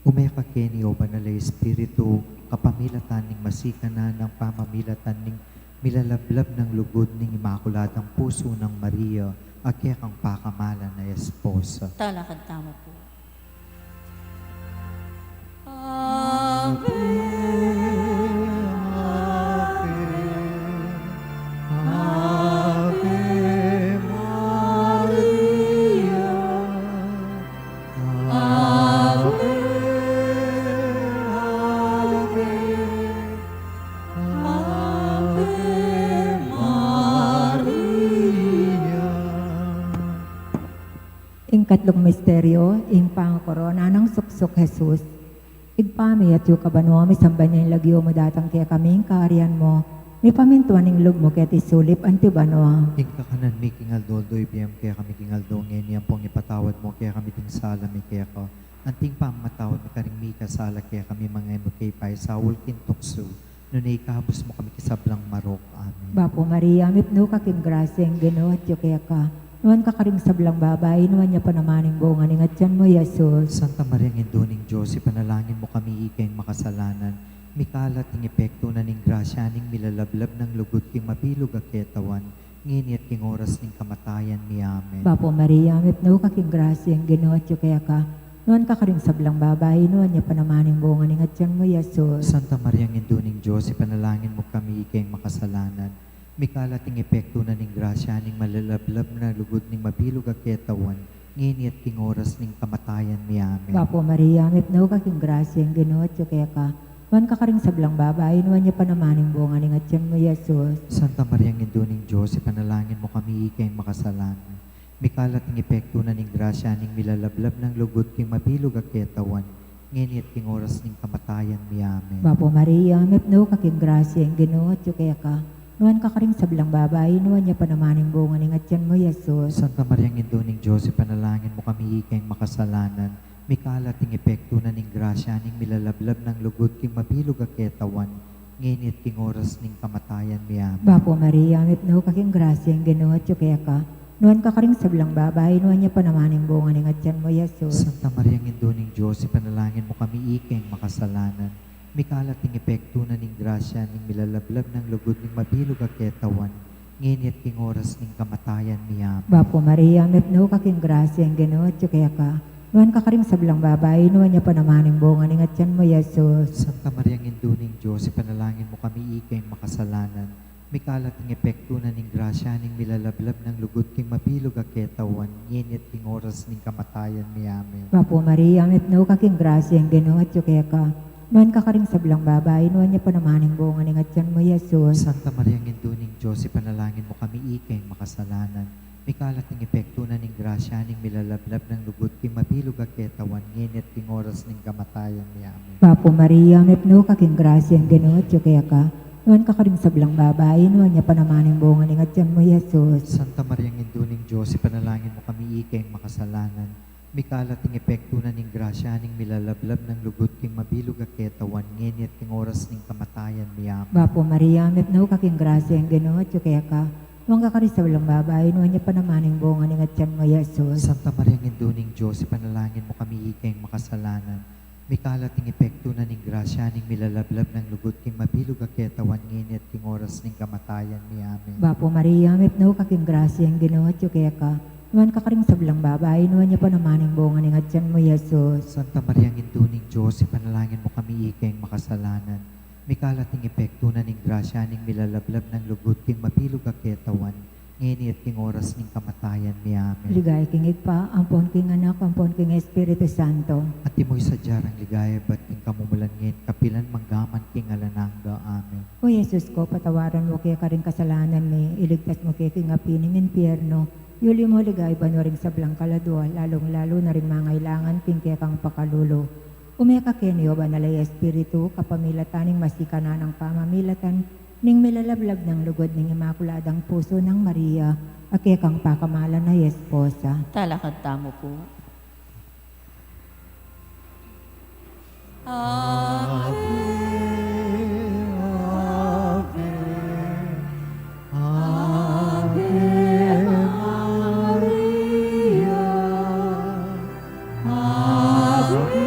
Ume ka keni, o Banal a Espiritu, kapamilatan ning masikan a nang pamamilatan ning milalablab nang lugud ning Imakuladang Pusu nang Maria, a kekang pakamalan a esposa. Talakad tamu pu. Ave, Ave, Ave Maria. Ave, Ave, Ave Maria. Ing katlung misteryo, ing pangakorona nang suksuk Jesus. Ibpa mi, atiu ka banua, misamban ya ing lagyu mu, datang kekami ing kayarian mu, mipamintuan ing lub mu keti sulip anti banua. Ing kakanan mi king aldo-aldo ibie mu kekami king aldo ngeni, ampon ipatawad mu kekami ding sala mi keka, anti ing pamamatawad mi karing mikasala kekami, manga e mu ke ipaisaul king tuksu, nune ikabus mu kami king sablang marok. Amen. Bapu Maria, mipnu ka king grasya, ing Ginu atyu keka. Nuan ka karing sablang babai, nuan ya pa naman ing bunga ning atyan mu, Jesus. Santa Maria, Indu ning Dios, ipanalangin mu kami ikeng makasalanan, mikalat ing epektu na ning grasya ning milalablab nang lugud king mabilug a ketawan, ngeni at king oras ning kamatayan mi. Amen. Bapu Maria, mipnu ka king grasya, ing Ginu atyu keka. Nuan ka karing sablang babai, nuan ya pa naman ing bunga ning atyan mu, Jesus. Santa Maria, Indu ning Dios, ipanalangin mu kami ikeng makasalanan, mikalat ing epektu na ning grasya ning malalablab na lugud ning mabilug a ketawan, ngeni at king oras ning kamatayan mi. Amen. Bapu Maria, mipnu ka king grasya, ing Ginu atyu keka. Nuan ka karing sablang babai, nuan ya pa naman ing bunga ning atyan mu, Jesus. Santa Maria, Indu ning Dios, ipanalangin mu kami ikeng makasalanan, mikalat ing epektu na ning grasya ning milalablab nang lugud king mabilug a ketawan, ngeni at king oras ning kamatayan mi. Amen. Bapu Maria, mipnu ka king grasya, ing Ginu atyu keka. Nuan ka karing sablang babai, nuan ya pa naman ing bunga ning atyan mu, Jesus. Santa Maria, Indu ning Dios, ipanalangin mu kami ikeng makasalanan, mikalat ing epektu na ning grasya ning milalablab nang lugud king mabilug a ketawan, ngeni at king oras ning kamatayan mi. Amen. Bapu Maria, mipnu ka king grasya, ing Ginu atyu keka. Nuan ka karing sablang babai, nuan ya pa naman ing bunga ning atyan mu, Jesus. Santa Maria, Indu ning Dios, ipanalangin mu kami ikeng makasalanan, mikalat ing epektu na ning grasya ning milalablab nang lugud ning mabilug a ketawan, ngeni at king oras ning kamatayan mi. Amen. Bapu Maria, mipnu ka king grasya, ing Ginu atyu keka. Nuan ka karing sablang babai, nuan ya pa naman ing bunga ning atyan mu, Jesus. Santa Maria, Indu ning Dios, ipanalangin mu kami ikeng makasalanan, mikalat ing epektu na ning grasya ning milalablab nang lugud king mabilug a ketawan, ngeni at king oras ning kamatayan mi. Amen. Bapu Maria, mipnu ka king grasya, ing Ginu atyu keka. Nuan ka karing sablang babai, nuan ya pa naman ing bunga ning atyan mu, Jesus. Santa Maria, Indu ning Dios, ipanalangin mu kami ikeng makasalanan, mikalat ing epektu na ning grasya ning milalablab nang lugud king mabilug a ketawan, ngeni at king oras ning kamatayan mi. Amen. Bapu Maria, mipnu ka king grasya, ing Ginu atyu keka. Nuan ka karing sablang babai, nuan ya pa naman ing bunga ning atyan mu, Jesus. Santa Maria, Indu ning Dios, ipanalangin mu kami ikeng makasalanan, mikalat ing epektu na ning grasya ning milalablab nang lugud king mabilug a ketawan, ngeni at king oras ning kamatayan mi. Amen. Bapu Maria, mipnu ka king grasya, ing Ginu atyu keka. Nuan ka karing sablang babai, nuan ya pa naman ing bunga ning atyan mu, Jesus. Santa Maria, Indu ning Dios, ipanalangin mu kami ikeng makasalanan, mikalat ing epektu na ning grasya ning milalablab nang lugud king mabilug a ketawan, ngeni at king oras ning kamatayan mi. Amen. Bapu Maria, mipnu ka king grasya, ing Ginu atyu keka. Nuan ka karing sablang babai, nuan ya pa naman ing bunga ning atyan mu, Jesus. Santa Maria, Indu ning Dios, ipanalangin mu kami ikeng makasalanan, mikalat ing epektu na ning grasya ning milalablab nang lugud king mabilug a ketawan, ngeni at king oras ning kamatayan mi. Amen. Ligaya king Ibpa, ampon king Anak, ampon king Espiritu Santo. Antimo ing sadya rang ligaya ibat king kamumulan, ngeni, kapilan man, angga man king alang angga. Amen. O Jesus ko, patawaran mu ke karing kasalanan mi, iligtas mu ke king api ning impyerno, yuli mu king ligaya banua ring sablang kaladua, lalung-lalu na ring mangailangan king kekang pakalulu. Ume ka keni, o Banal a Espiritu, kapamilatan ning masikan a nang pamamilatan ning milalablab nang lugud ning Imakuladang Pusu nang Maria, a kekang pakamalan a esposa. Talakad tamu pu. Ave, Ave, Ave Maria. Ave,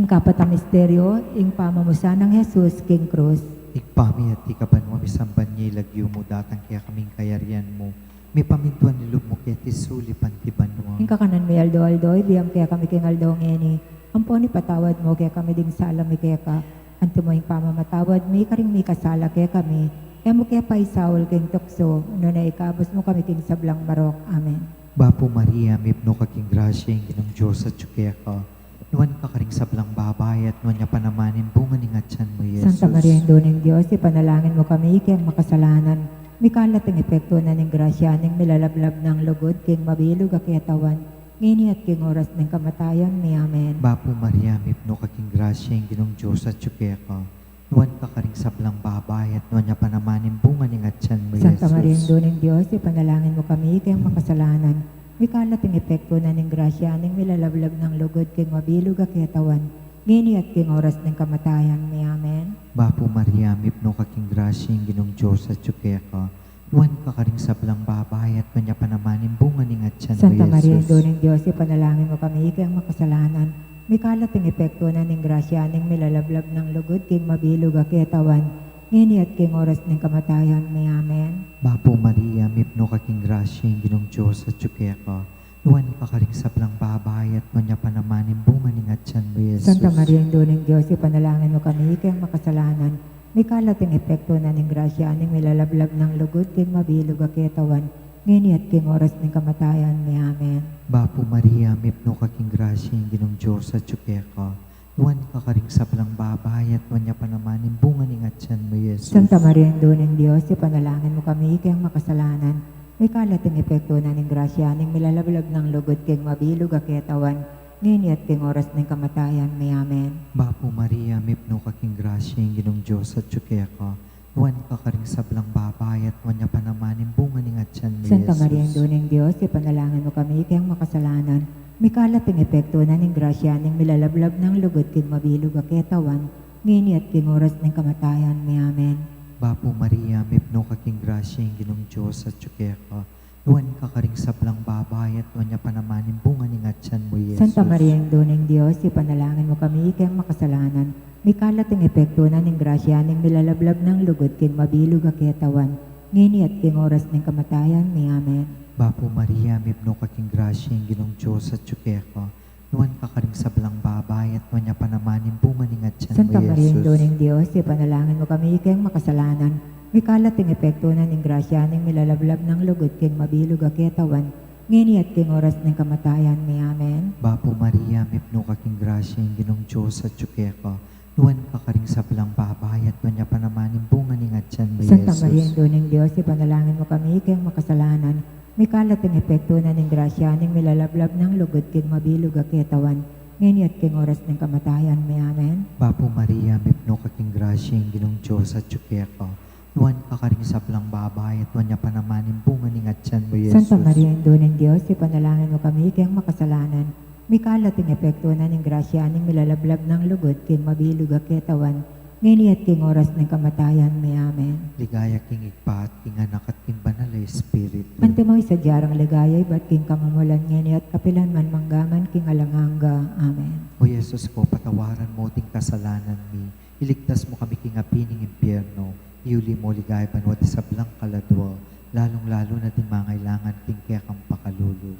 Kapat a misteryo, ing pamamusan nang Jesus king krus. Ibpa mi, atiu ka banua, misamban ya ing lagyu mu, datang kekami ing kayarian mu, mipamintuan ing lub mu keti sulip anti banua. Ing kakanan mi aldo-aldo, ibie mu kekami king aldo ngeni, ampon ipatawad mu kekami ding sala mi keka, anti mo ing pamamatawad mi karing mikasala kekami, e mu ke paisaul king tuksu, nune ikabus mu kami king sablang marok. Amen. Bapu Maria, mipnu ka king grasya, ing Ginung Dios atyu keka. Nuan ka karing sablang babai, at nuan ya pa naman ing bunga ning atyan mu, Jesus. Santa Maria, Indu ning Dios, ipanalangin mu kami, ikeng makasalanan, mikalat ing epektu na ning grasya ning milalablab nang lugud king mabilug a ketawan, ngeni at king oras ning kamatayan mi. Amen. Bapu Maria, mipnu ka king grasya, ing Ginung Dios atyu keka. Nuan ka karing sablang babai, at nuan ya pa naman ing bunga ning atyan mu, Santa Maria, Jesus. Indu ning Dios, ipanalangin mu kami, ikeng makasalanan, mikalat ing epektu na ning grasya ning milalablab nang lugud king mabilug a ketawan, ngeni at king oras ning kamatayan mi. Amen. Bapu Maria, mipnu ka king grasya, ing Ginung Dios atyu keka. Nuan ka karing sablang babai, at nuan ya pa naman ing bunga ning atyan mu, Santa Maria, Jesus. Indu ning Dios, ipanalangin mu kami, ikeng makasalanan, mikalat ing epektu na ning grasya ning milalablab nang lugud king mabilug a ketawan, ngeni at king oras ning kamatayan mi. Amen. Bapu Maria, mipnu ka king grasya, ing Ginung Dios atyu keka. Nuan ka karing sablang babai, at nuan ya pa naman ing bunga ning atyan mu, Jesus. Santa Maria, Indu ning Dios, ipanalangin mu kami, ikeng makasalanan, mikalat ing epektu na ning grasya ning milalablab nang lugud king mabilug a ketawan, ngeni at king oras ning kamatayan mi. Amen. Bapu Maria, mipnu ka king grasya, ing Ginung Dios atyu keka. Nuan ka karing sablang babai, at nuan ya pa naman ing bunga ning atyan mu, Jesus. Santa Maria, Indu ning Dios, ipanalangin mu kami, ikeng makasalanan, mikalat ing epektu na ning grasya ning milalablab nang lugud king mabilug a ketawan, ngeni at king oras ning kamatayan mi. Amen. Bapu Maria, mipnu ka king grasya, ing Ginung Dios atyu keka. Nuan ka karing sablang babai, at nuan ya pa naman ing bunga ning atyan mu, Santa Maria, Jesus. Indu ning Dios, ipanalangin mu kami, ikeng makasalanan, mikalat ing epektu na ning grasya ning milalablab nang lugud king mabilug a ketawan, ngeni at king oras ning kamatayan mi. Amen. Bapu Maria, mipnu ka king grasya, ing Ginung Dios atyu keka. Nuan ka karing sablang babai, at nuan ya pa naman ing bunga ning atyan mu, Jesus. Santa Maria, Indu ning Dios, ipanalangin mu kami, ikeng makasalanan, mikalat ing epektu na ning grasya ning milalablab nang lugud king mabilug a ketawan, ngeni at king oras ning kamatayan mi. Amen. Bapu Maria, mipnu ka king grasya, ing Ginung Dios atyu keka. Nuan ka karing sablang babai, at nuan ya pa naman ing bunga ning atyan mu, Santa Maria, Jesus. Indu ning Dios, ipanalangin mu kami, ikeng makasalanan, mikalat ing epektu na ning grasya ning milalablab nang lugud king mabilug a ketawan, ngeni at king oras ning kamatayan mi. Amen. Bapu Maria, mipnu ka king grasya, ing Ginung Dios atyu keka. Nuan ka karing sablang babai, at nuan ya pa naman ing bunga ning atyan mu, Santa Maria, Jesus. Indu ning Dios, ipanalangin mu kami, ikeng makasalanan, mikalat ing epektu na ning grasya ning milalablab nang lugud king mabilug a ketawan, ngeni at king oras ning kamatayan mi. Amen. Bapu Maria, mipnu ka king grasya, ing Ginung Dios atyu keka. Nuan ka karing sablang babai, at nuan ya pa naman ing bunga ning atyan mu, Jesus. Santa Maria, Indu ning Dios, ipanalangin mu kami, ikeng makasalanan, mikalat ing epektu na ning grasya ning milalablab nang lugud king mabilug a ketawan, ngeni at king oras ning kamatayan mi. Amen. Ligaya king Ibpa, at king Anak, at king Banal a Espiritu. Antimo ing sadya rang ligaya ibat king kamumulan, ngeni at kapilan man, mangga man king alang angga. Amen. O Jesus ko, patawaran mu ding kasalanan mi, iligtas mu kami king api ning impyerno, iuli mu king banua ding sablang kaladua, lalung-lalu na ding mangailangan king kekang pakalulu.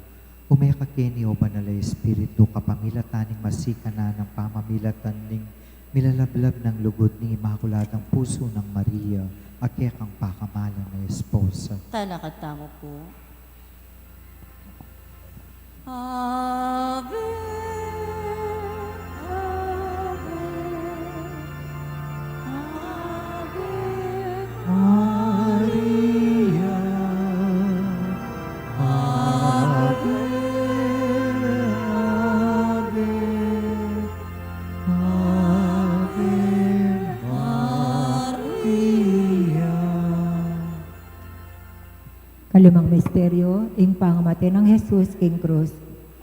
Ume ka keni, o Banal a Espiritu, kapamilatan ning masikan a pamamilatan ning milalablab nang lugud ning Imakuladang Pusu nang Maria, a kekang pakamalan a esposa. Talakad tamu pu. Ave, Ave, Ave Maria, Ave, Ave, Ave Maria. Kalimang misteryo, ing pangamate nang Jesus king krus.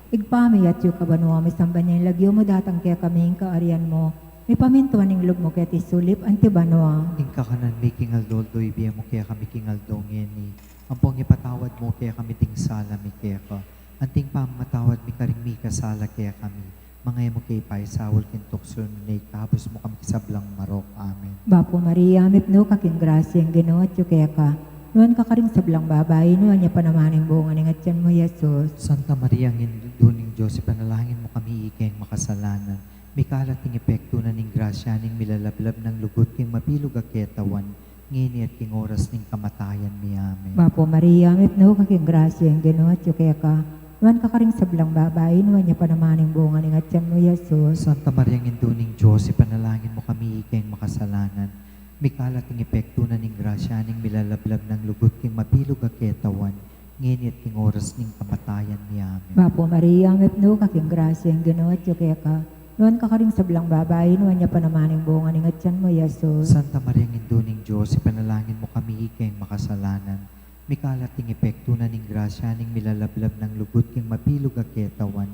Ibpa mi, atyu ka banua, misamban ya ing lagyu mu, datang kekami ing kaarian mu, mipamintuan ing lub mu keti sulip anti banua. Ing kakanan mi king aldo-aldo ibie mu kekami king aldo ngeni, ampon ipatawad mu kekami ding sala mi keka, anti ing pamamatawad mi karing mikasala kekami, Manga e mu ke paisaul king tuksu, nune ikabus mu kami king sablang marok. Amen. Bapu Maria, mipnu ka king grasya, ing Ginu atyu keka. Nuan ka karing sablang babai, nuan ya pa naman ing bunga ning atyan mu, Jesus. Santa Maria, Indu ning Dios, ipanalangin mu kami ikeng makasalanan, mikalat ing epektu na ning grasya ning milalablab nang lugud king mabilug a ketawan, ngeni at king oras ning kamatayan mi. Amen. Bapu Maria, mipnu ka king grasya, ing Ginu atyu keka. Nuan ka karing sablang babai, nuan ya pa naman ing bunga ning atyan mu, Jesus. Santa Maria, Indu ning Dios, ipanalangin mu kami ikeng makasalanan, mikalat ing epektu na ning grasya ning milalablab nang lugud king mabilug a ketawan, ngeni at king oras ning kamatayan mi. Amen. Bapu Maria, mipnu ka king grasya, ing Ginu atyu keka. Nuan ka karing sablang babai, nuan ya pa naman ing bunga ning atyan mu, Jesus. Santa Maria, Indu ning Dios, ipanalangin mu kami ikeng makasalanan, mikalat ing epektu na ning grasya ning milalablab nang lugud king mabilug a ketawan,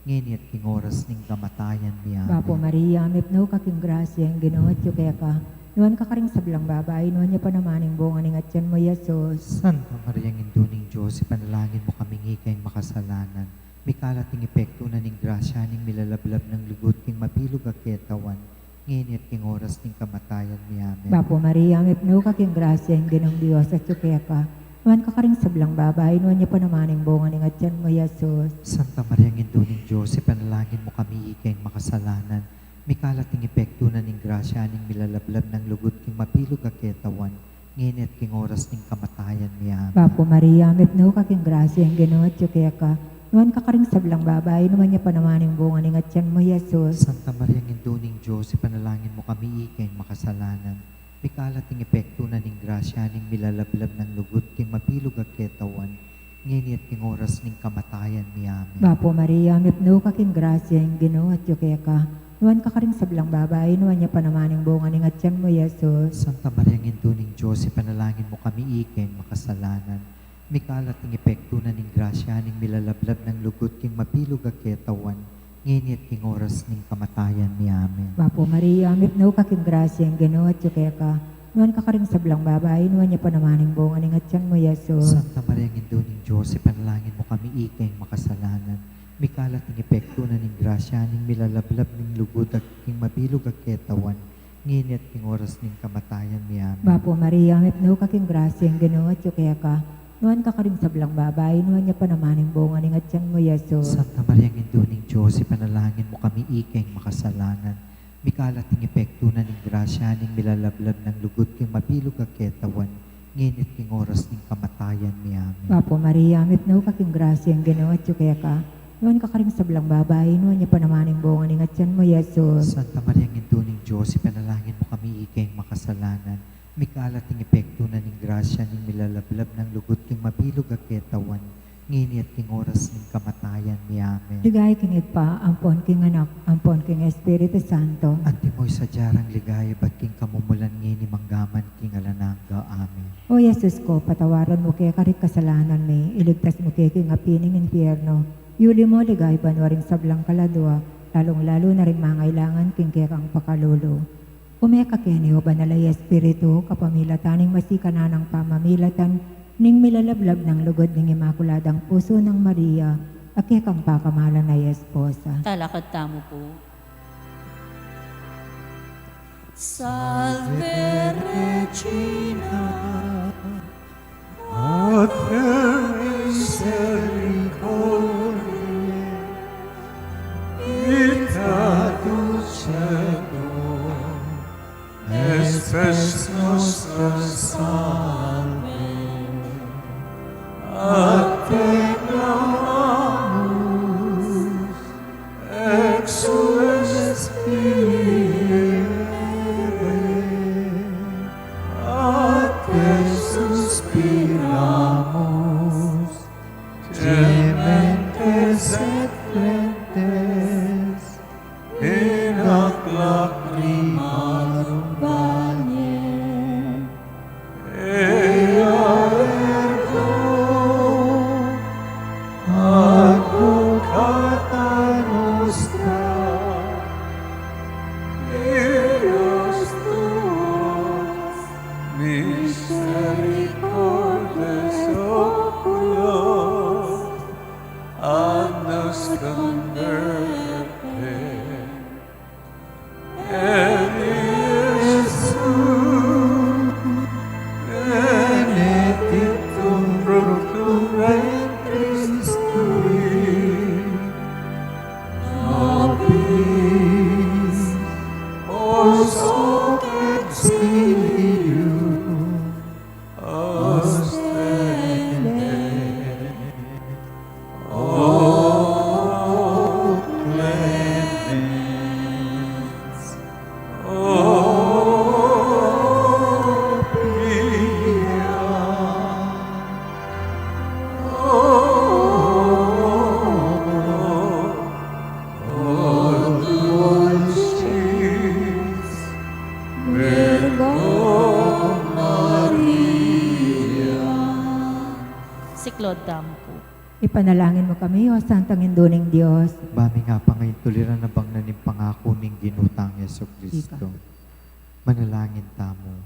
ngeni at king oras ning kamatayan mi. Amen. Bapu Maria, mipnu ka king grasya, ing Ginu atyu keka. Nuan ka karing sablang babai, nuan ya pa naman ing bunga ning atyan mu, Jesus. Santa Maria, Indu ning Dios, ipanalangin mu kami ikeng makasalanan, mikalat ing epektu na ning grasya ning milalablab nang lugud king mabilug a ketawan, ngeni at king oras ning kamatayan mi. Amen. Bapu Maria, mipnu ka king grasya, ing Ginung Dios atyu keka. Nuan ka karing sablang babai, nuan ya pa naman ing bunga ning atyan mu, Jesus. Santa Maria, Indu ning Dios, ipanalangin mu kami ikeng makasalanan, mikalat ing epektu na ning grasya ning milalablab nang lugud king mabilug a ketawan, ngeni at king oras ning kamatayan mi. Amen. Bapu Maria, mipnu ka king grasya, ing Ginu atyu keka. Nuan ka karing sablang babai, nuan ya pa naman ing bunga ning atyan mu, Jesus. Santa Maria, Indu ning Dios, ipanalangin mu kami ikeng makasalanan, mikalat ing epektu na ning grasya ning milalablab nang lugud king mabilug a ketawan, ngeni at king oras ning kamatayan mi. Amen. Bapu Maria, mipnu ka king grasya, ing Ginu atyu keka. Nuan ka karing sablang babai, nuan ya pa naman ing bunga ning atyan mu, Jesus. Santa Maria, Indu ning Dios, ipanalangin mu kami ikeng makasalanan, mikalat ing epektu na ning grasya ning milalablab nang lugud king mabilug a ketawan, ngeni at king oras ning kamatayan mi. Amen. Bapu Maria, mipnu ka king grasya, ing Ginu atyu keka. Nuan ka karing sablang babai, nuan ya pa naman ing bunga ning atyan mu, Jesus. Santa Maria, Indu ning Dios, ipanalangin mu kami ikeng makasalanan, mikalat ing epektu na ning grasya ning milalablab ning lugud king mabilug a ketawan, ngeni at king oras ning kamatayan mi. Amen. Bapu Maria, mipnu ka king grasya, ing Ginu atyu keka. Nuan ka karing sablang babai, nuan ya pa naman ing bunga ning atyan mu, Jesus. Santa Maria, Indu ning Dios, ipanalangin mu kami ikeng makasalanan, mikalat ing epektu na ning grasya ning milalablab nang lugud king mabilug a ketawan, ngeni at king oras ning kamatayan mi. Amen. Bapu Maria, mipnu ka king grasya, ing Ginu atyu keka. Nuan ka karing sablang babai, nuan ya pa naman ing bunga ning atyan mu, Jesus. Santa Maria, Indu ning Dios, ipanalangin mu kami ikeng makasalanan, mikalat ing epektu na ning grasya ning milalablab nang lugud king mabilug a ketawan, ngeni at king oras ning kamatayan mi. Amen. Ligaya king Ibpa, ampon king Anak, ampon king Espiritu Santo. Antimo ing sadya rang ligaya ibat king kamumulan, ngeni, manggaman king alang angga. Amen. O Jesus ko, patawaran mu ke karing kasalanan mi, iligtas mu ke king api ning impyerno, yuli mu king banua ring sablang kaladua, lalung-lalu na ring mangailangan king kekang pakalulu. Ume ka keni, O Banal a Espiritu, kapamilatan ning masikan a pamamilatan ning milalablab nang lugud ning Imakuladang Pusu nang Maria, a kekang pakamalan a esposa. Talakad tamu pu. Salve Regina, Mater misericordiae, vita dulcedo, spes nostra salve. A te clamamus, exsules Kyrie, a te suspiramus, gementes et flentes, in hac lacrimarum vanie. Ea ergo advocata nostra, eius tuus, misericordes oculos a nos converte. Panalangin mu kami, O Santang Indu ning Dios. Ba mi nga pangaintuliran a bang na ning pangaku ning Ginu tang Jesucristo. Ika. Manalangin tamu.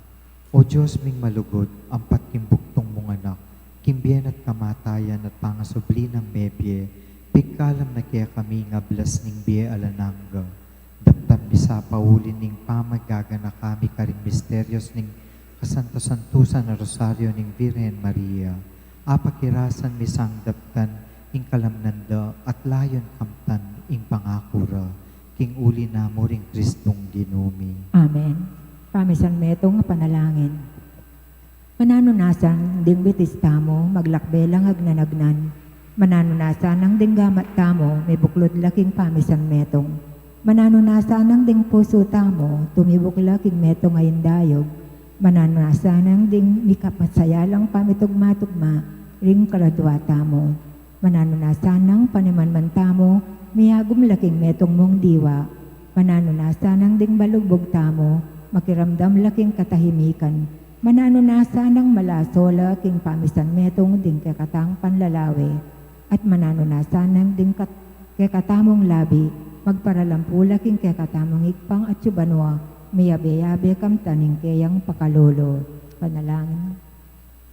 O Dios ming malugud, ampat king bugtung mung Anak, king bie na at kamatayan at pangasubli nang mebie, pigkalam na kekami ing ablas ning bie alang angga. Daptan mi sa pauli ning pamaganaka mi karing misterios ning kasanto-santusan a Rosario ning Virgen Maria. Apakirasan mi sang daptan ing kalamnan da at layun kamtan ing pangaku ra. King uli na mu ring Kristong Ginu mi. Amen. Pamisan metung a panalangin. Mananu na sanang ding bitis tamu, maglakbe lang agnan-agnan. Mananu na sanang ding gamat tamu, mibuklud la king pamisan metung. Mananu na sanang ding pusu tamu, tumibuk la king metung a indayug. Mananu na sanang ding mikapasaya lang pamitugma-tugma, ring kaladua tamu. Mananu na sanang panimanman tamu, miyagum la king metung mung diwa. Mananu na sanang ding balugbug tamu, makiramdam la king katahimikan. Mananu na sanang malaso la king pamisan metung ding kekatang panlalawe. At mananu na sanang ding kat-, kekatamung labi, magparalampu la king kekatamung Ibpa king atiu banua, miyabe-yabe kamtan ing keyang pakalulu. Panalangin.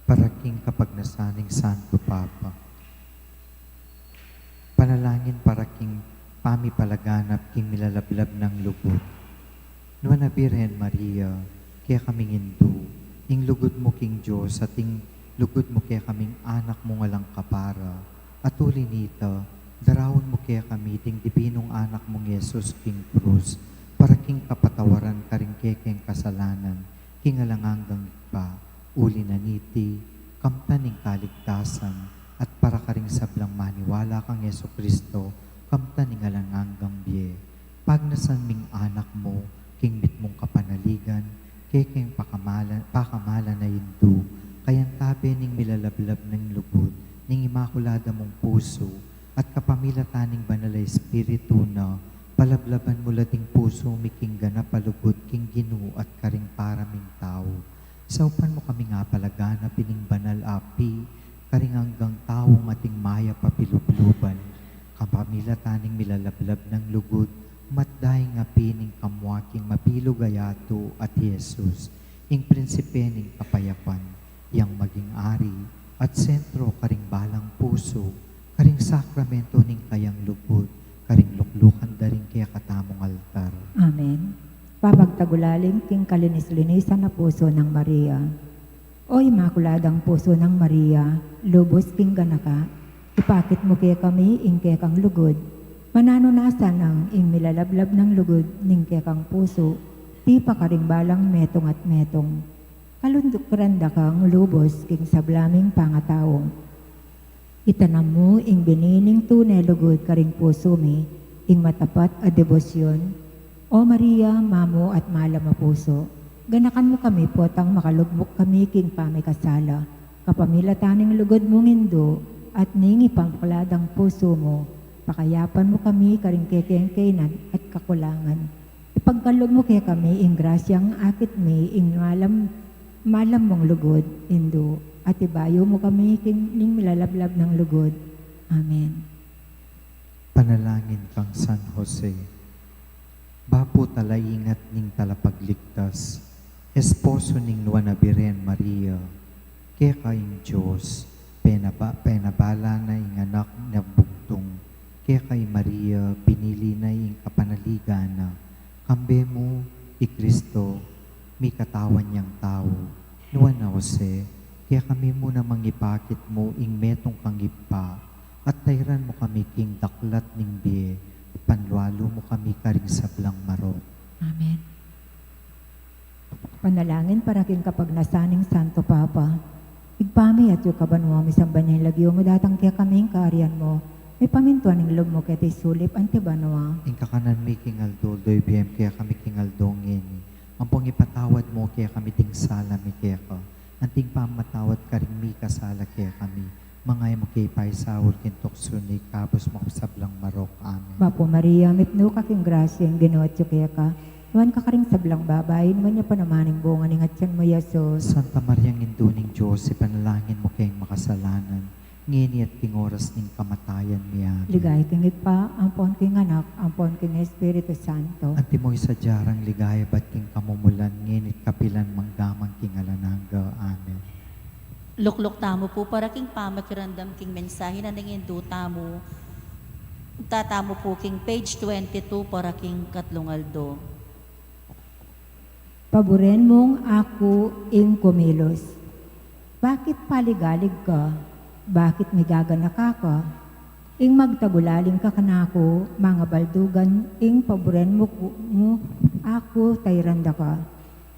Para king kapagnasan ning Santo Papa. Panalangin para king pamipalaganap king milalablab nang lugud. Nuan a Birhen Maria, kekaming Indu, ing lugud mu king Dios at ing lugud mu kekaming anak mung alang kapara, at uli nita, daraun mu kekami ding dibinung anak mung Jesus king krus, para king kapatawaran karing kekeng kasalanan, king alang anggang Ibpa, uli na niti, kamtan ing kaligtasan, at para karing sablang maniwala kang Jesucristo, kamtan ing alang anggang bie. Pagnasan ming anak mu, king mitmung kapanaligan, kekeng pakamalan, pakamalan a Indu, kayantabe ning milalablab ning lugud, ning Imakulada mung pusu, at kapamilatan ning Banal a Espiritu na, palablaban mu la ding pusu mi king ganap a lugud king Ginu at karing para ming tau. Saupan mu kaming apalaganap ining banal a api, karing anggang taung ating mayap a pilubluban, kapamilatan ning milalablab nang lugud, matda ing api ning kamua king mabilug a yatu at Jesus, ing prinsipe ning kapayapan, yang maging ari at sentro karing balang pusu, karing sakramento ning kayang lugud, karing luklukan da ring kekatamung altar. Amen. Papagtagulaling king kalinis-linisan a pusu nang Maria. O Imakuladang Pusu nang Maria, lubus king ganaka, ipakit mu kekami ing kekang lugud. Mananu na sanang ing milalablab nang lugud ning kekang pusu, tipa karing balang metung at metung. Kalundukan da kang lubus king sabla ming pangatau. Itanam mu ing bini ning tune lugud karing pusu mi, ing matapat a debosyon. O Maria, mamu at malam a pusu, ganakan mu kami potang makalugmuk kami king pamikasala, kapamilatan ning lugud mung Indu, at ning Imakuladang Pusu mu, pakayapan mu kami karing kekeng kainan at kakulangan. Ipagkalub mu kekami ing grasyang akit mi ing malam, malam mung lugud, Indu, at ibayu mu kami king ning milalablab nang lugud. Amen. Panalangin kang San Jose. Bapu talaingat ning Talapagligtas, esposo ning Nuan a Birhen Maria, keka ing Dios, penaba-, penabala na ing Anak na bugtung, keka i Maria, pinili na ing kapanaligan na, kambe mu, i Kristo, mikatawan yang tau, Nuan a Jose, kekami mu namang ipakit mu ing metung kang Ibpa, at tairan mu kami king daklat ning bie, panlualu mu kami karing sablang marok. Amen. Panalangin para king kapagnasan ning Santo Papa. Ibpa mi, atiu ka banua, misamban ya ing lagyu mu, datang kekami ing kayarian mu, mipamintuan ing lub mu keti sulip anti banua. Ing kakanan mi king aldo-aldo ibie mu kekami king aldo ngeni. Ampong ipatawad mu kekami ding sala mi keka, anti ing pamamatawad karing mikasala kekami. Manga e mu ke ipaisaul king tuksu, nune ikabus mu kami king sablang marok. Amen. Bapu Maria, mipnu ka king grasya, ing Ginu atiu keka. Nuan ka karing sablang babai, nuan ya pa naman ing bunga ning atian mu, Jesus. Santa Maria, Indu ning Dios, ipanalangin mu keng makasalanan, Ngeni at king oras ning kamatayan mi. Amen. Ligaya king Ibpa, ampon king Anak, ampon king Espiritu Santo. Antimo ing sadya rang ligaya ibat king kamumulan, ngeni at kapilan man, angga man king alang angga. Amen. Lukluk tamu pu para king pamakiramdam king mensahe na ning indu tamu. Tatamu pu king page twenty-two para king katlung aldo. Paburen mung aku ing kumilos. Bakit paligalig ka? Bakit migaganaka ka? Ing magtagulaling ka kanaku, mangabaldugan, ing paburen mu ku-, mu aku, tairan da ka.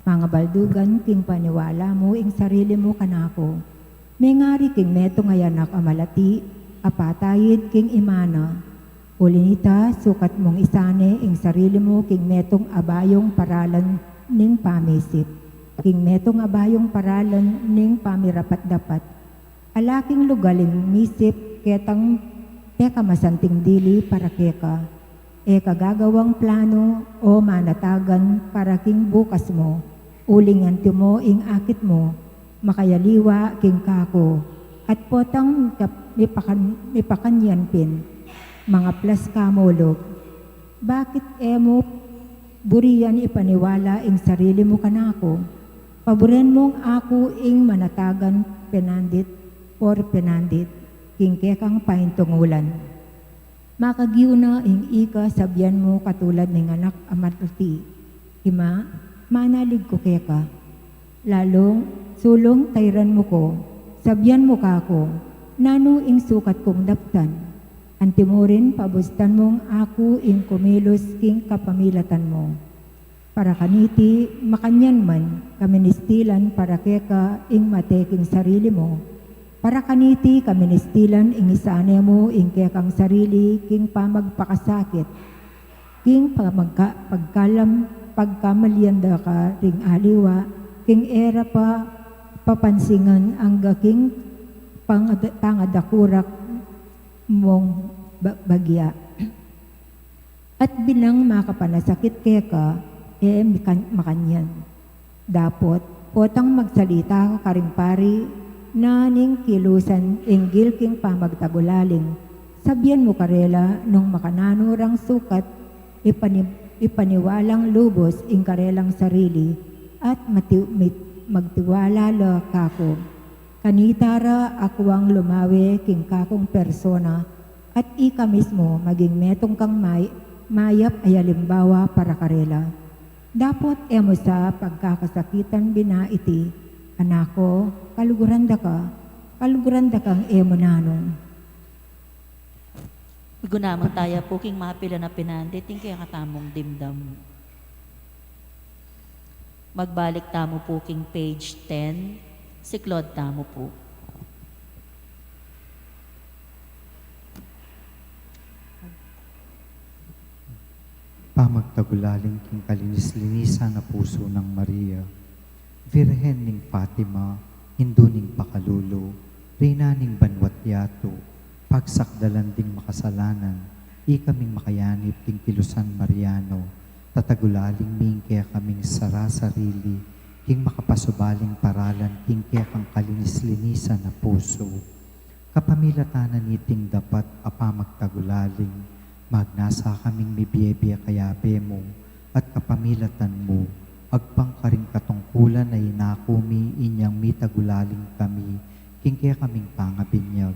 Mangabaldugan king paniwala mu ing sarili mu kanaku. Mengari king metung a anak a malati, a patayid king ima na. Uli nita, sukat mung isane ing sarili mu king metung a bayung paralan ning pamisip, king metung a bayung paralan ning pamirapat-dapat. Ala king lugaling misip ketang pekamasanting dili para keka. E ka gagawang planu o manatagan para king bukas mu, uling antimo ing akit mu makayaliwa king kaku, at potang mika-, mipakan-, mipakanyan pin, mangaplas ka mulug. Bakit e mu burian ipaniwala ing sarili mu kanaku? Paburen mung aku ing manatagan penandit or penandit king kekang paintungulan. Makagiu na ing ika, sabian mu katulad ning anak a malati, "Ima, manalig ku keka. Lalung, sulung, tairan mu ku, sabian mu kaku, nanu ing sukat kung daptan." Antimo rin, pabustan mung aku ing kumilos king kapamilatan mu. Para kaniti, makanyan man, kaministilan para keka ing mate king sarili mu. Para kaniti, kaministilan ing isane mu ing kekang sarili king pamagpakasakit, king pamagka-, pagkalam, pagkamalian da ka ring aliwa, king e ra pa papansingan angga king pangada-, pangadakurak mung ba-, bagya. At binang makapanasakit keka, e mikan-, makanyan. Dapot, potang magsalita ka karing pari na ning kilusan inggil king pamagtagulaling, sabian mu karela nung makananu rang sukat ipani-, ipaniwalang lubus ing karelang sarili at mati-, mit-, magtiwala la kaku. Kanita ra akuang lumawe king kakung persona, at ika mismu maging metung kang may-, mayap a alimbawa para karela. Dapot e mu sa pagkakasakitan bina iti, "Anak ku, kaluguran da ka, kaluguran da kang e mu nanung." Migunaman taya pu king mapilan a penandit, ing kekatamung dimdam. Magbalik tamu pu king page ten, siklaud tamu pu. Pamagtagulaling king kalinis-linisan a pusu nang Maria, Virgen ning Fatima, Indu ning Pakalulu, Reyna ning banua't yatu, pagsakdalan ding makasalanan, ikaming makayanib king kilusan Mariano, tatagulaling mi ing kekaming sara-sarili king makapasubaling paralan king kekang kalinis-linisan a pusu. Kapamilatan na niting dapat a pamagtagulaling, magnasa kaming mibie-bie kayabe mu, at kapamilatan mu, agpang karing katungkulan a inaku mi inyang mitagulaling kami king kekaming pangabinyag.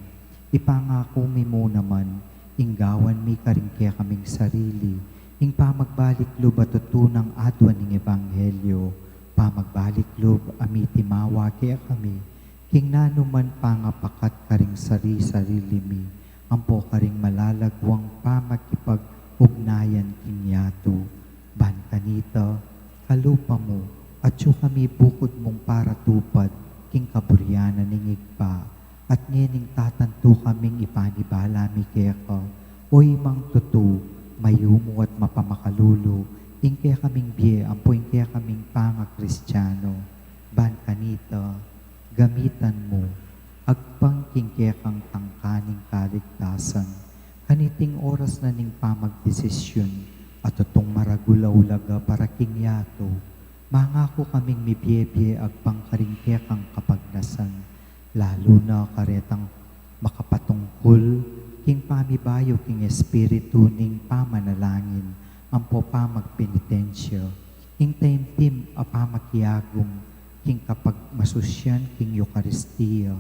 Ipangaku mi mu naman, ing gawan mi karing kekaming sarili ing pamagbalik lub a tutu nang adwan ning ebanghelyo, pamagbalik lub a mitimawa kekami king nanuman pangapakat karing sari-sarili mi ampo karing malalaguang pamagkipag-ugnayan king yatu. Ban kanita, kalupa mu, atyu kami bukud mung paratupad king kaburian na ning Ibpa, at ngening tatantu kaming ipanibala mi keka, o Imang tutu, mayumu at mapamakalulu ing kekaming bie ampo ing kekaming pangakristiano. Ban kanita, gamitan mu, agpang king kekang tangka ning kaligtasan. Kaniting oras na ning pamagdesisyun, a tutung maragul a ulaga para king yatu, mangaku kaming mibie-bie agpang karing kekang kapagnasan, lalu na karetang Makapatungkul king pamibayu king espiritu ning pamanalangin ampo pamagpenitensya, ing taimtim a pamakiagum king kapagmasusyan king Eukaristia,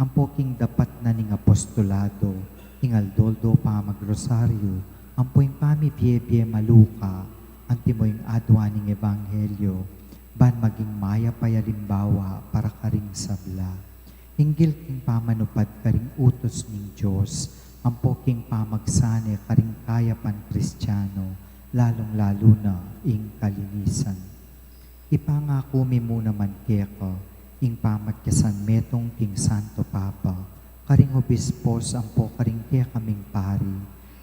ampo king dapat na ning apostolado, ing aldo-aldo pamagrosaryu, ampo ing pamibie-bie maluka, antimo ing adwa ning ebanghelyo, ban maging mayap a alimbawa para karing sabla. Hinggil king pamanupad karing utus ning Dios, ampo king pamagsane karing kayapan Kristiano, lalung-lalu na ing kalinisan. Ipangaku mi mu naman keka, ing pamakisanmetung king Santo Papa, karing obispos ampo karing kekaming pari,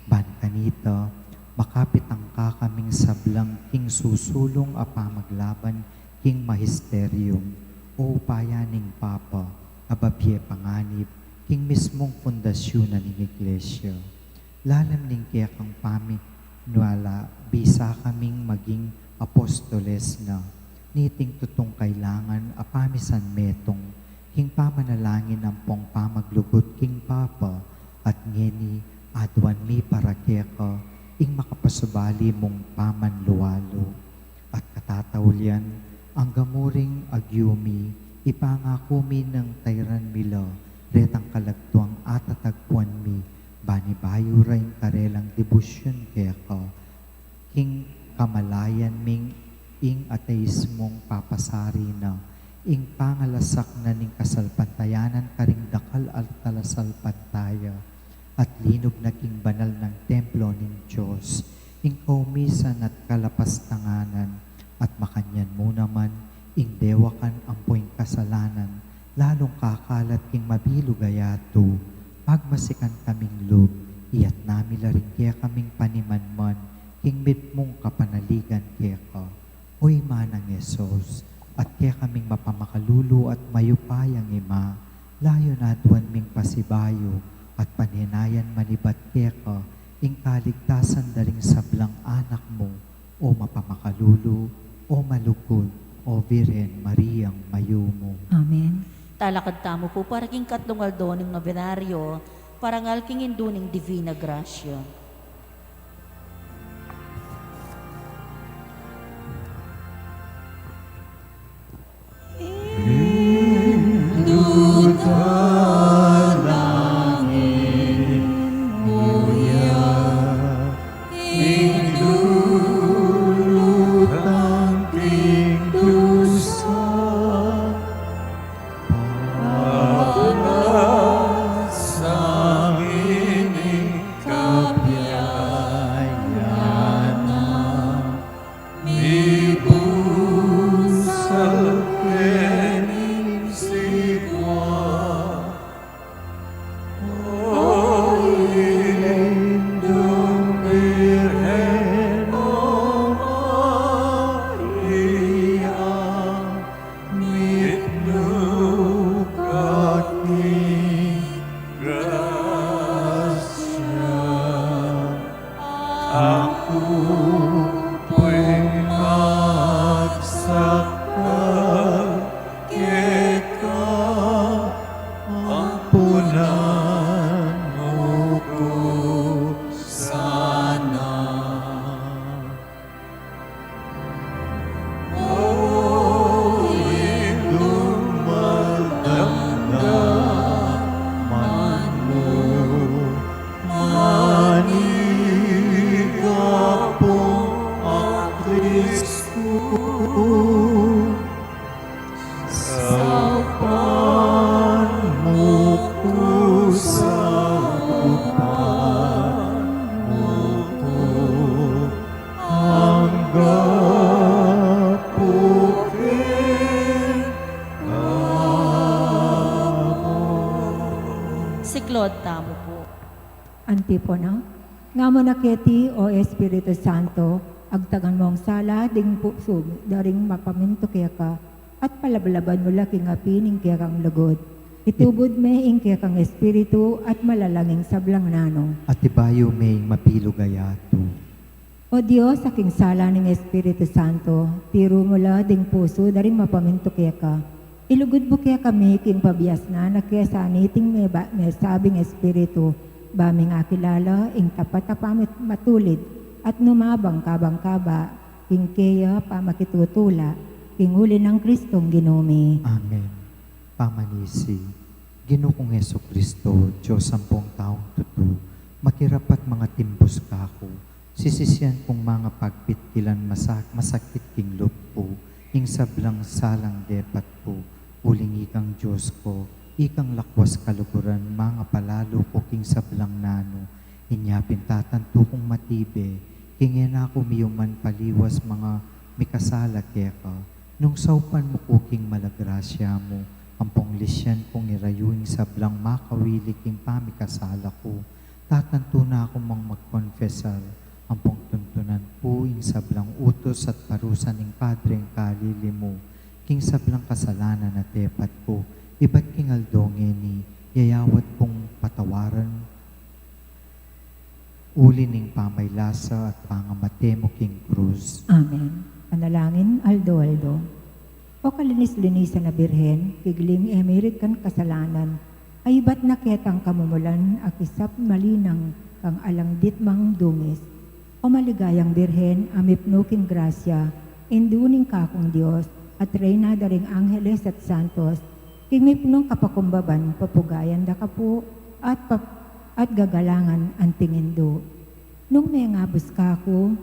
ban kanita, makapit ang kakaming sablang king susulung a pamaglaban king magisterium, o upaya ning Papa, a babie panganib, king mismung fundasyun na ning Iglesia. Lalam ning kekang paminiwala, bisa kaming maging apostoles na, niting tutung kailangan a pamisanmetung, king pamanalangin ampong pamaglugud king Papa, at ngeni aduan mi para keka, ing makapasubali mung pamanlualu. At katataulian, angga mu ring agyu mi, ipangaku mi nang tairan mi la, retang kalagtuang atatagpuan mi, bani bayu ra ing karelang debosyun keka, king kamalayan ming ing ateismung papasari na, ing pangalasak na ning kasalpantayanan karing dakal a talasalpantaya, at linub na king banal nang templo ning Dios, ing kaumisan at kalapastanganan, at makanyan mu naman, ing dewakan ampo ing kasalanan, lalung kakalat king mabilug a yatu, pagmasikan kaming lub, iyatas mi la ring kekaming panimanman, king mitmung kapanaligan keka. O Ima nang Jesus, at kekaming mapamakalulu at mayupayang Ima, layun aduan ming pasibayu at paninayan manibat keka, ing kaligtasan da ring sablang anak mu, o mapamakalulu, o malugud, o Virgen Mariang mayumu. Amen. Talakad tamu pu para king katlung aldo ning nobenaryo, parangal king Indu ning Divina Gracia. Siklaud tamu pu. Antipona. Nga mu na keti, O Espiritu Santo, agtagan mu ing sala ding pusu da ring mapamintu keka, at palablaban mu la king api ning kekang lugud. Itubud me ing kekang espiritu at malalang ing sablang nanu. At ibayu me ing mabilug a yatu. O Dios, a king sala ning Espiritu Santo, tiru mu la ding pusu da ring mapamintu keka, Ilugud mu kekami king pabiasnan a kesa niting meba-, mesabing Espiritu, ba ming akilala ing tapat a pamat-, matulid at nu mabangkabang kaba king keya pamakitutula, king uli nang Kristong Ginu mi. Amen. Pamanisi. Ginu kung Jesucristo, Dios ampong taung tutu, makirapat mangatimbus kaku, sisisian kung mangapagpitkilan masa-, masakit king lub ku, ing sablang salang depat ku, uling ikang Dios ku, ikang lakwas kaluguran, mangapalalu ku king sablang nanu, inya pin tatantu kung matibe, king e na ku miyuman paliwas manga mikasala keka, nung saupan mu ku king mala grasya mu, ampong lisian kung irayu ing sablang makawili king pamikasala ku, tatantu na ku mang magkonfesar, ampong tuntunan ku ing sablang utus at parusa ning Padre ing kalili mu, king sablang kasalanan a depat ku, ibat king aldo ngeni, yayawad kung patawaran uli ning pamaylasa at pangamate mu king krus. Amen. Panalangin, aldo-aldo. O kalinis-linisan a Birhen, kigling e mirit kang kasalanan, a ibat na ketang kamumulan a kisap malinang kang alang ditmang dungis. O maligayang Birhen, a mipnu king grasya, Indu ning Kakung Dios, at Reyna da ring Angeles at Santos, king mipnung kapakumbaban, papugayan da ka pu, at pap-, at gagalangan anting indu. Nung mengabus kaku,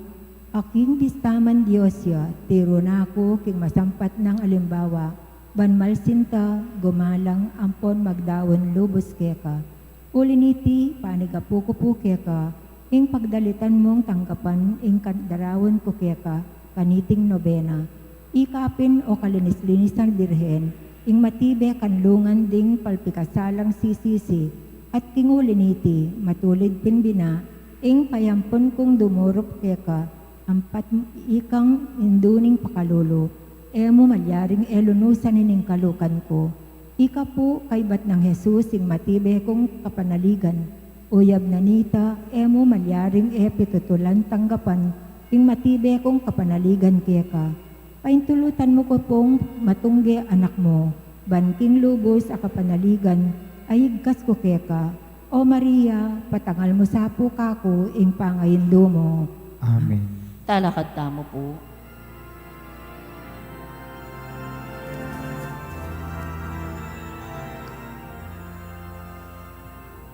a king bista man Dios ya, tiru na ku king masampat nang alimbawa, ban malsinta, gumalang, ampon magdaun lubus keka. Uli niti, panigapu ku pu keka, ing pagdalitan mung tanggapan ing kadaraun ku keka, kaniting nobena. Ika pin, o kalinis-linisan Birhen, ing matibe kanlungan ding palpikasalang sisisi, at king uli niti, matulid pin bina, ing payampun kung dumurup keka, ampat ikang indu ning pakalulu, e mu malyaring e lunusan ining kalukan ku. Ika pu, kaybat nang Jesus ing matibe kung kapanaligan, uyab na nita, e mu malyaring e pitutulan tanggapan ing matibe kung kapanaligan keka. Paintulutan mu ku pung matungge anak mu, ban king lubus a kapanaligan, a igkas ku keka. O Maria, patangal mu sa pu kaku ing pangaindu mu. Amen. Talakad tamu pu.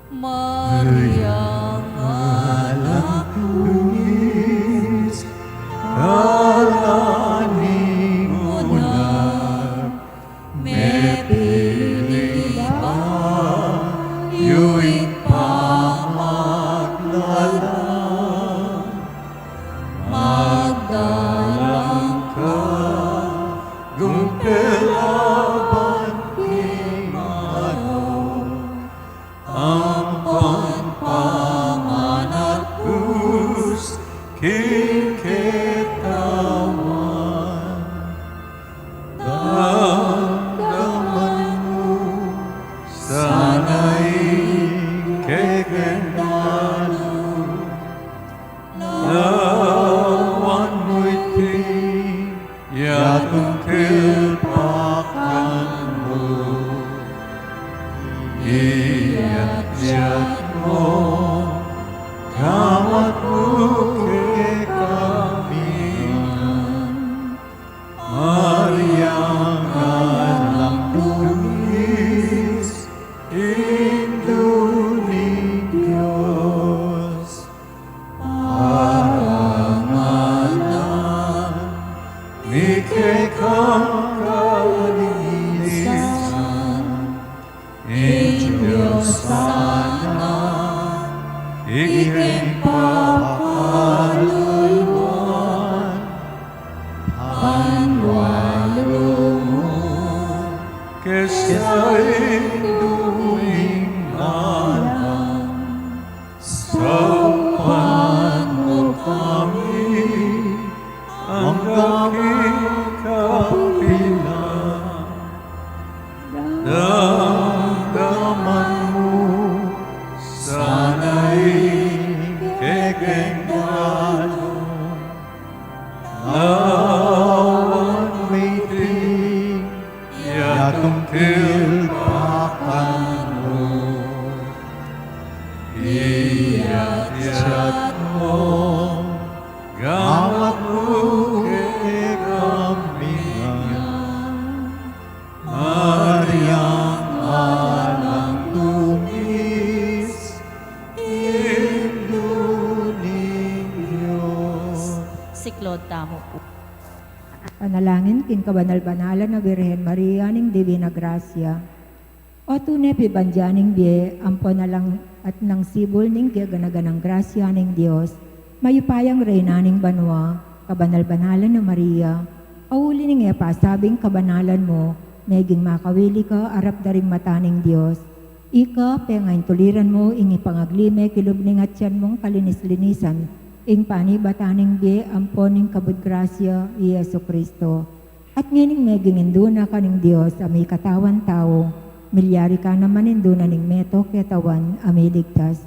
Maria, alang dungis, kalangi mu na, mepili pa yu ing pamaglala, magdalang ka, gumpe laban king malu, ampon pamanatkus king ketawan. Damdaman mu sana ing kekeng dalu, lawan mu iti, ya tungkil pa kanu. Iyatyat mu, gamat mu kekami ngan, Maria, alang dungis, Indu ning Dios, parangalan mi keka, kalinisan, ing Dios sana ikeng pakaluluan, panwalu mu, kesa Indu ning alang, saupan mu kami, angga king kapilan. Damdaman mu sana ing kekeng dalu, lawan mu iti, ya Siat mo, gawat mu kekami ngan, Mariang alang dungis, Indu ning Dios. Siklaud tamu pu. Panalangin king kabanal-banalan a Birhen Maria ning Divina Gracia. O tune pibandian ning bie, ampon alang at nang sibul ning kaganaganang grasya ning Dios, mayupayang Reyna ning banua, kabanal-banalan a Maria, pauli ning e pasabing kabanalan mu, meging makawili ka arap da ring mata ning Dios. Ika, pengaintuliran mu ing ipangaglime kilub ning atian mung kalinis-linisan, ing panibatan ning bie ampon ning kabud grasya, i Jesucristo. At ngening meging Indu na ka ning Dios a mikatawan tau, milyari ka naman Indu na ning meto ketawan a miligtas.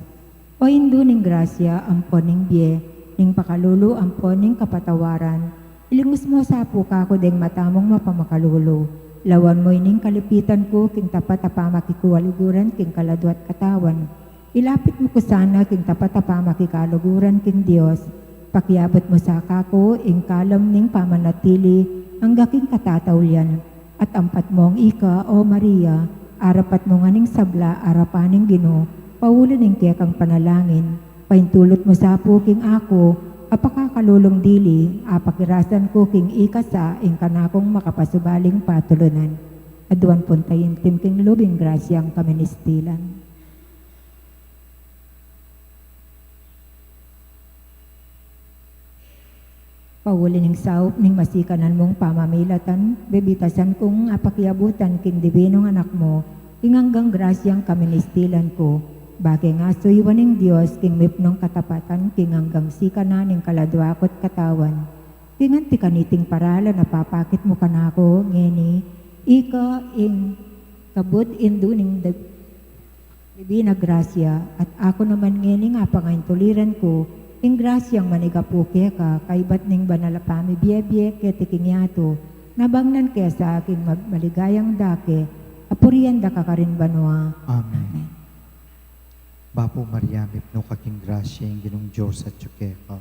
O Indu ning grasya ampon ning bie, ning pakalulu ampon ning kapatawaran, ilingus mu sa pu kaku deng mata mung mapamakalulu. Lawan mu ining kalipitan ku king tapat a pamakikaluguran king kaladwa at katawan. Ilapit mu ku sana king tapat a pamakikaluguran king Dios. Pakiabut mu sa kaku ing kalam ning pamanatili angga king katataulian. At ampat mung ika, O Maria, arapat mu ngan ing sabla arapan ning Ginu, pauli ning kekang panalangin, paintulut mu sa pu king aku, a pakakalulung dili, apakirasan ku king ika sa ing kanakung makapasubaling patulunan. Aduan pung taintim king lub ing grasyang kaministilan. Pauli ning saup ning masikanan mung pamamilatan, bibitasan kung apakiabutan king Divinung Anak mu, ing anggang grasyang kaministilan ku, bage ngasuyuan ning Dios king mipnung katapatan king anggang sikanan ning kaladwa ku't katawan. King anti kaniting paralan a papakit mu kanaku ngeni, ika ing kabud Indu ning Div-, Divina Gracia, at aku naman ngening apangaintuliran ku ing grasyang manigapu keka, kaibat ning banal a pamibie-bie keti king yatu, nabang nang kesa king ma-, maligayang dake, a purian da ka karin banua. Amen. Amen. Bapu Maria, mipnu ka king grasya, ing Ginung Dios atyu keka.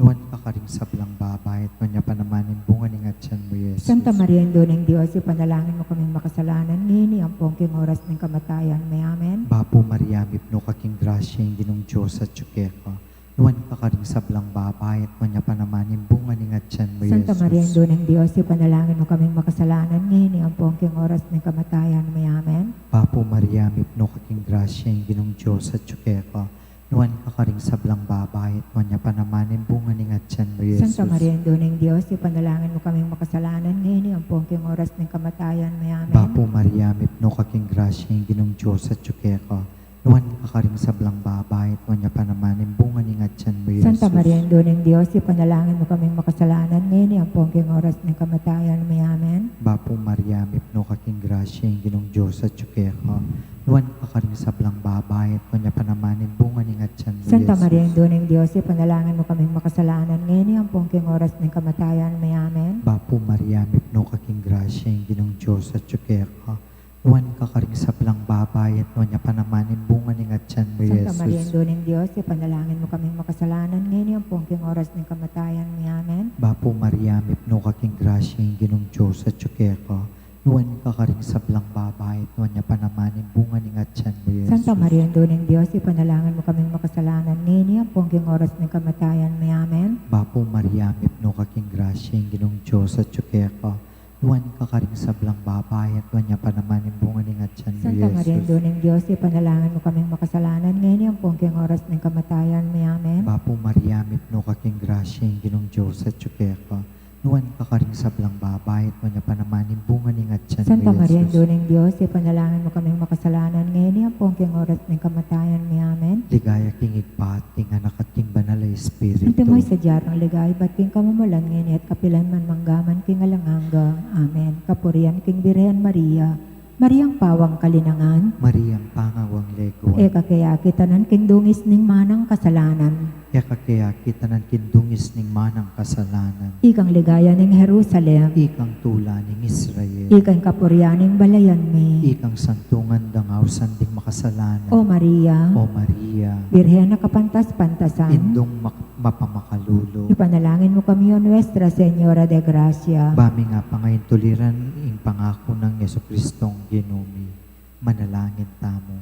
Nuan ka karing sablang babai, at nuan ya pa naman ing bunga ning atian mu, Jesus. Santa Maria, Indu ning Dios, ipanalangin mu kaming makasalanan, ngeni ampon king oras ning kamatayan mi. Amen. Bapu Maria, mipnu ka king grasya, ing Ginung Dios atyu keka. Nuan ka karing sablang babai, at nuan ya pa naman ing bunga ning atian mu, Santa Maria, Jesus. Indu ning Dios, ipanalangin mu kaming makasalanan, ngeni ampon king oras ning kamatayan mi. Amen. Bapu Maria, mipnu ka king grasya, ing Ginung Dios atyu keka. Nuan ka karing sablang babai, at nuan ya pa naman ing bunga ning atian mu, Santa Jesus. Maria, Indu ning Dios, ipanalangin mu kaming makasalanan, ngeni ampon king oras ning kamatayan mi. Amen. Bapu Maria, mipnu ka king grasya, ing Ginung Dios atyu keka. Nuan ka karing sablang babai, at nuan ya pa naman ing bunga ning atian mu, Santa Jesus. Maria, Indu ning Dios, ipanalangin mu kaming makasalanan, ngeni ampon king oras ning kamatayan mi. Amen. Bapu Maria, mipnu ka king grasya, ing Ginung Dios atyu keka. Nuan ka karing sablang babai, at nuan ya pa naman ing bunga ning atian mu, Santa Jesus. Maria, Indu ning Dios, ipanalangin mu kaming makasalanan, ngeni ampon king oras ning kamatayan mi. Amen. Bapu Maria, mipnu ka king grasya, ing Ginung Dios atyu keka. Nuan ka karing sablang babai, at nuan ya pa naman ing bunga ning atian mu, Santa Maria, Jesus. Indu ning Dios, ipanalangin mu kaming makasalanan, ngeni ampon king oras ning kamatayan mi. Amen. Bapu Maria, mipnu ka king grasya, ing Ginung Dios atyu keka. Nuan ka karing sablang babai, at nuan ya pa naman ing bunga ning atian mu, Jesus. Santa Maria, Indu ning Dios, ipanalangin mu kaming makasalanan, ngeni ampon king oras ning kamatayan mi. Amen. Bapu Maria, mipnu ka king grasya, ing Ginung Dios atyu keka. Nuan ka karing sablang babai, at nuan ya pa naman ing bunga ning atian mu, Santa Maria, Jesus. Indu ning Dios, ipanalangin mu kaming makasalanan, ngeni ampon king oras ning kamatayan mi. Amen. Bapu Maria, mipnu ka king grasya, ing Ginung Dios atyu keka. Nuan ka karing sablang babai, at nuan ya pa naman ing bunga ning atian mu, Santa Maria, Jesus. Indu ning Dios, ipanalangin mu kaming makasalanan, ngeni ampon king oras ning kamatayan mi. Amen. Ligaya king Ibpa, at king Anak, at king Banal a Espiritu. Antimo ing sadya nang ligaya, ibat king kamumulan, ngeni at kapilan man, mangga man king alang angga. Amen. Kapurian king Birhen Maria, Mariang pawang kalinangan. Mariang pangawang lagyu. E ka kaya kitanan king dungis ning manang kasalanan. E ka kaya kitanan king dungis ning manang kasalanan. Ikang ligaya ning Jerusalem. Ikang tula ning Israel. Ikang kapurian ning balayan mi. Ikang santungan dang ausan ding makasalanan. O Maria. O Maria. Birhen a kapantas-pantasan. Indung mak-, mapamakalulu. Ipanalangin mu kami, O Nuestra Señora de Gracia. Ba ming apangaintuliran ing pangaku nang Jesucristong Ginu mi. Manalangin tamu.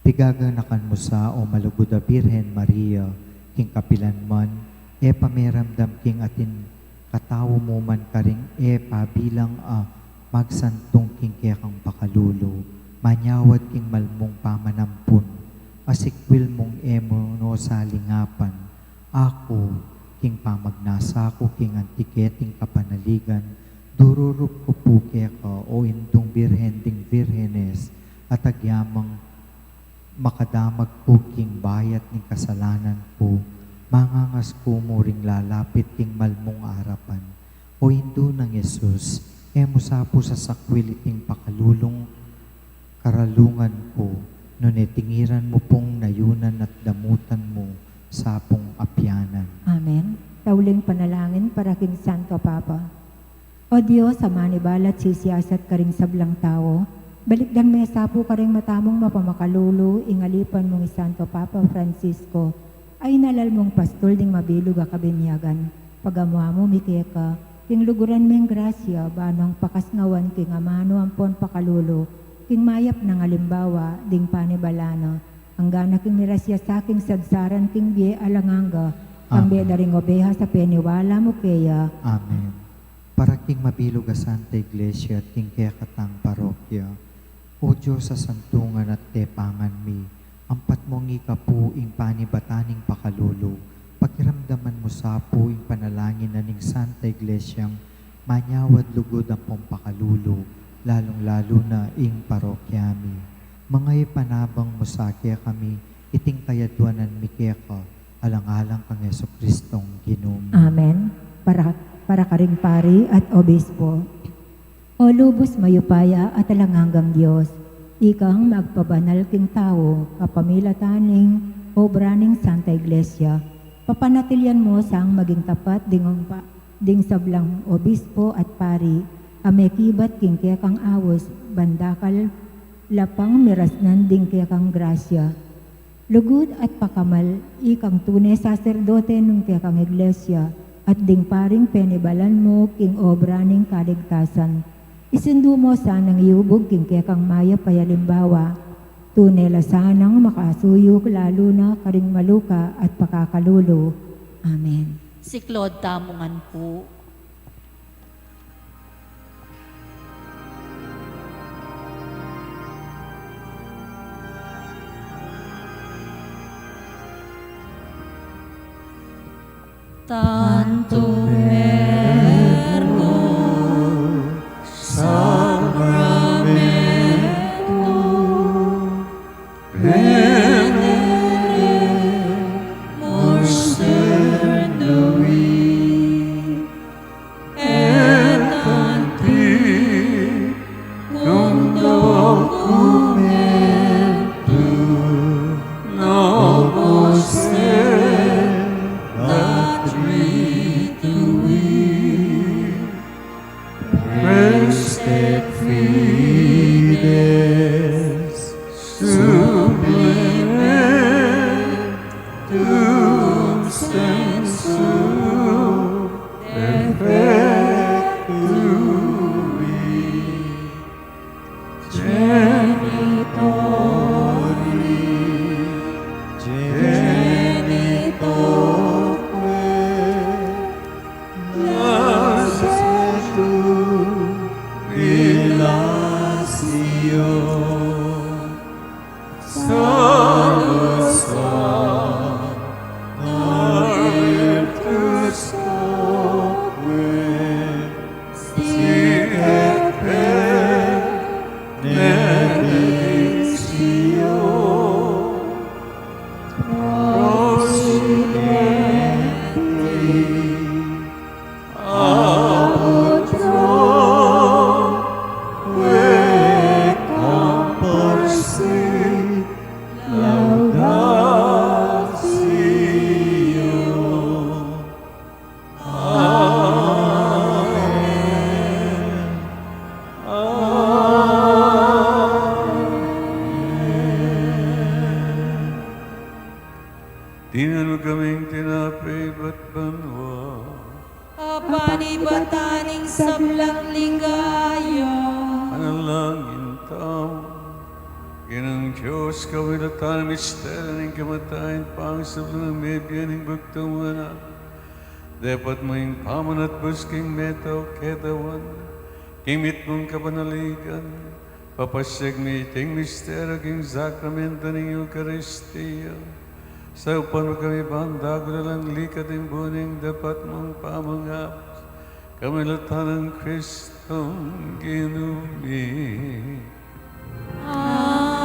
Pigaganakan mu sa, O malugud a Birhen Maria, king kapilan man, e pa meramdam king atin katau mu man karing e pa bilang a magsantung king kekang pakalulu, manyawad king malmung pamanampun, asikwil mung e mu no salingapan, aku, king pamagnasa ku king anti keting kapanaligan, dururup ku pu keka, O Indung Birhen ding Birhenes, at agyamang makadamag ku king bayat ning kasalanan ku, mangangas ku mu ring lalapit king malmung arapan. O Indu nang Jesus, e mu sa pu sasakwil iting pakalulung karalungan ku, nune tingiran mu pung nayunan at damutan mu sa pung apianan. Amen. Tauling panalangin para king Santo Papa. O Dios, a manibalat sisiyasat karing sablang tau, balikdan me sa pu karing mata mung mapamakalulu ing alipan mung i Santo Papa Francisco, a inalal mung pastul ding mabilug a kabinyagan. Pagamuan mu mi keka, king luguran meng grasya, ba nong pakasngawan king amanu ampon pakalulu, king mayap nang alimbawa ding panibalan na, anggana king mirasya sa king sadsaran king bie alang angga, kambe da ring obehas a peniwala mu keya. Amen. Para king mabilug a Santa Iglesia at king kekatang parokya, O Dios a santungan at tepangan mi, ampat mung ika pu ing panibatan ning pakalulu, pakiramdaman mu sa pu ing panalangin na ning Santa Iglesiang manyawad lugud ampong pakalulu, lalung-lalu na ing parokya mi. Manga ipanabang mu sa kekami iting kayadwanan mi keka, alang-alang kang Jesucristong Ginu mi. Amen. Para, para karing pari at obispo. O lubus mayupaya at alang anggang Dios, ikang magpabanal king tau kapamilatan ning obra ning Santa Iglesia, papanatilian mu sang maging tapat ding umpa-, ding sablang obispo at pari, a mekibat king kekang aus, ban dakal la pang mirasnan ding kekang grasya. Lugud at pakamal, ikang tune saserdote ning kekang Iglesia, at ding paring penibalan mu king obra ning kaligtasan. Isundu mu sanang iubug king kekang mayap a alimbawa, tune la sanang makasuyu lalu na karing maluka at pakakalulu. Amen. Siklaud tamu ngan pu. Tantum ergo sacramentum, venere, mortuum Domini, et antiquum documentum novos reddat ritui. Kaming tinape ibat banua. Panibatan ing sablang ligaya. Panalangin tamu. Ginung Dios, kamilatan misteryu ning kamatayan, pangasubli nang mebie ning bugtung anak. Depot mu ing pamanatbus king mete o ketawan, king mitmung kabanaligan, papasiag mi iting misteryu king sakramento ning Eukaristia. Saupan mu kami ban dagul alang likat ing bunga ning dapat mung pamangapus, kamilatan nang Kristong Ginu mi. Amen.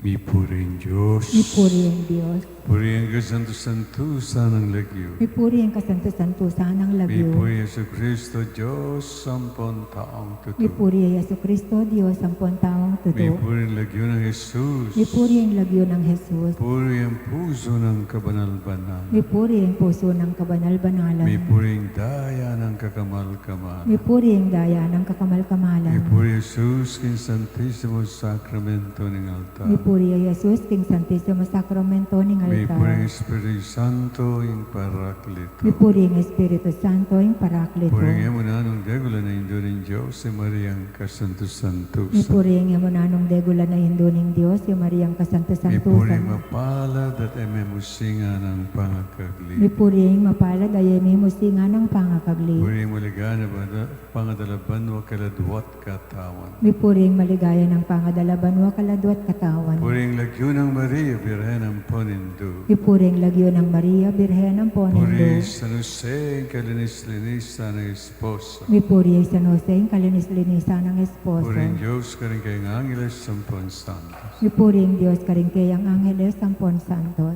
Mipuri ing Dios. Mipuri ing Dios. Puri ing kasantu-santusan nang lagyu. Mipuri ing kasantu-santusan nang lagyu. Mipuri Jesucristo, Dios ampon taung tutu. Mipuri Jesucristo, Dios ampon taung tutu. Mipuri ing lagyu nang Jesus. Mipuri ing lagyu nang Jesus. Puri ing pusu nang kabanal-banalan. Mipuri ing pusu nang kabanal-banalan. Mipuri ing daya nang kakamal-kamalan. Mipuri ing daya nang kakamal-kamalan. Mipuri Jesus king Santisimo Sakramento ning altar. Mipuri Jesus king Santisimo Sakramento ning altar. Mipuri ing Espiritu Santo ing Parakleto. Mipuri ing Espiritu Santo ing Parakleto. Puri ing e mu nanung degulan a Indu ning Dios, i Mariang kasantu-santusan. Mipuri ing e mu nanung degulan a Indu ning Dios, i Mariang kasantu-santusan. Mipuri ing mapalad at e mimusinga nang pangakagli. Mipuri ing mapalad a e mimusinga nang pangakagli. Puri ing maligaya na bada-, pangadalaban wa kaladwat katawan. Mipuri ing maligaya nang pangadalaban wa kaladwat katawan. Puri ing lagyu nang Maria, Birhen ampon Indu. Mipuri ing lagyu nang Maria, Birhen ampon Indu. Puri San Jose, ing kalinis-linisan nang esposo. Mipuri ing San Jose, ing kalinis-linisan nang esposo. Puri ing Dios karing kayang angeles ampon santos. Mipuri ing Dios karing kayang angeles ampon santos.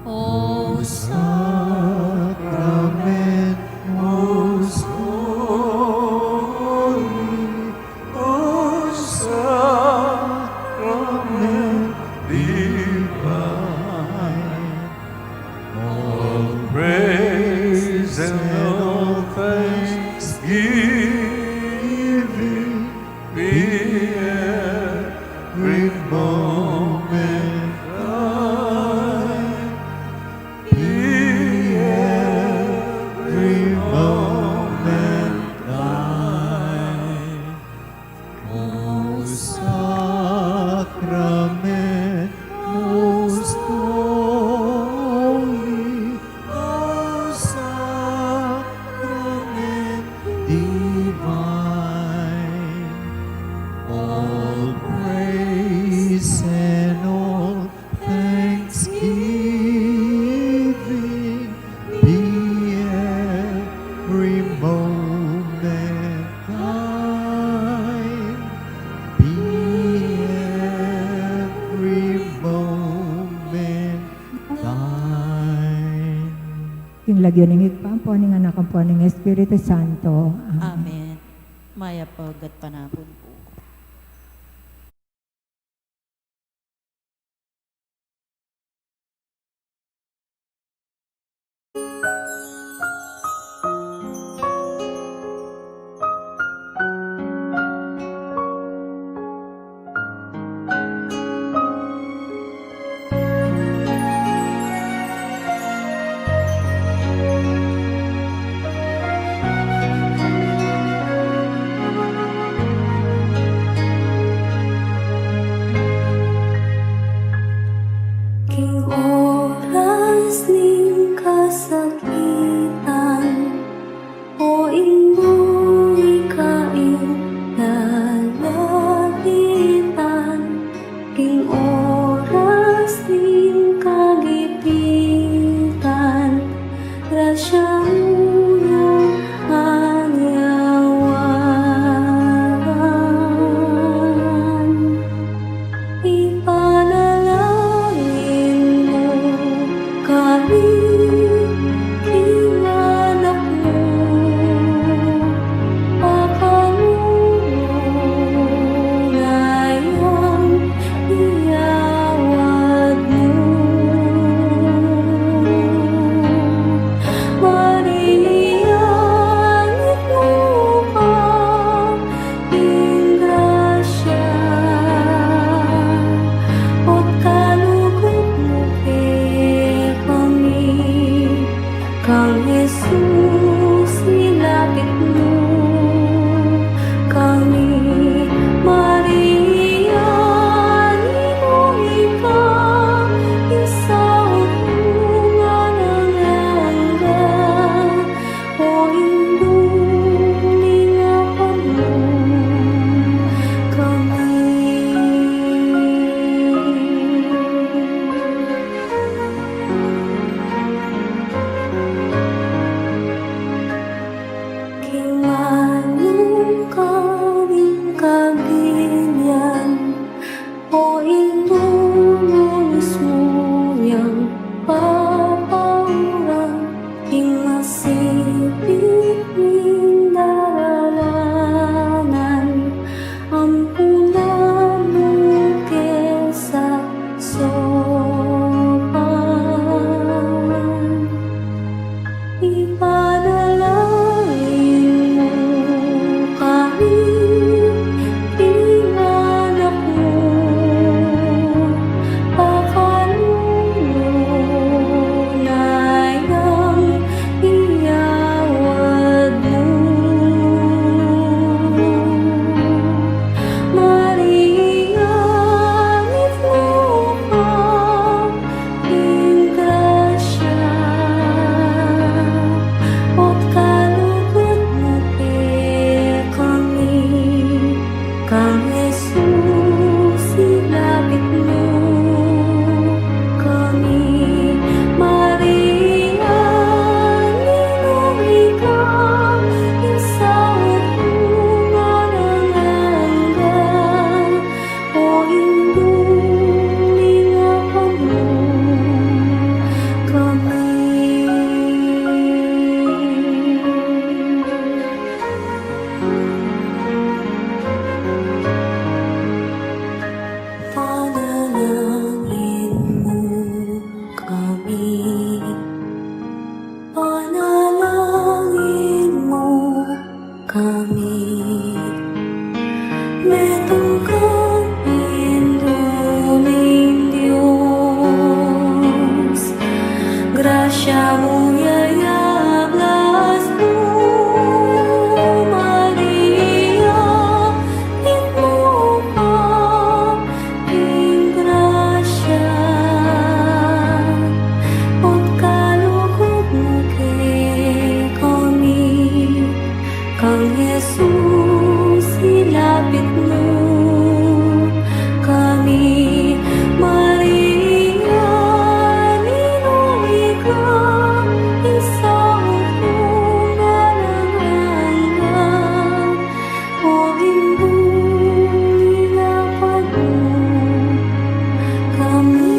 O Sacrament most holy, O Sacrament divine, all praise and all thanksgiving be every moment thine, be every moment thine. O Sacrament most holy, O Sacrament divine, all praise and all thanksgiving be every moment thine, be every moment thine. King lagyu ning Ibpa, ampon ning Anak, ampon ning Espiritu Santo. Amen. Amen. Mayap a gatpanapun pu. Yayablas mu, Maria, itmu ka ing grasya, ot kalugud mu kekami, kang Jesus ilapit mu kami. Maria, ninung ika ing saup mung alang angga, o ing bunga ning tipan mu, kami.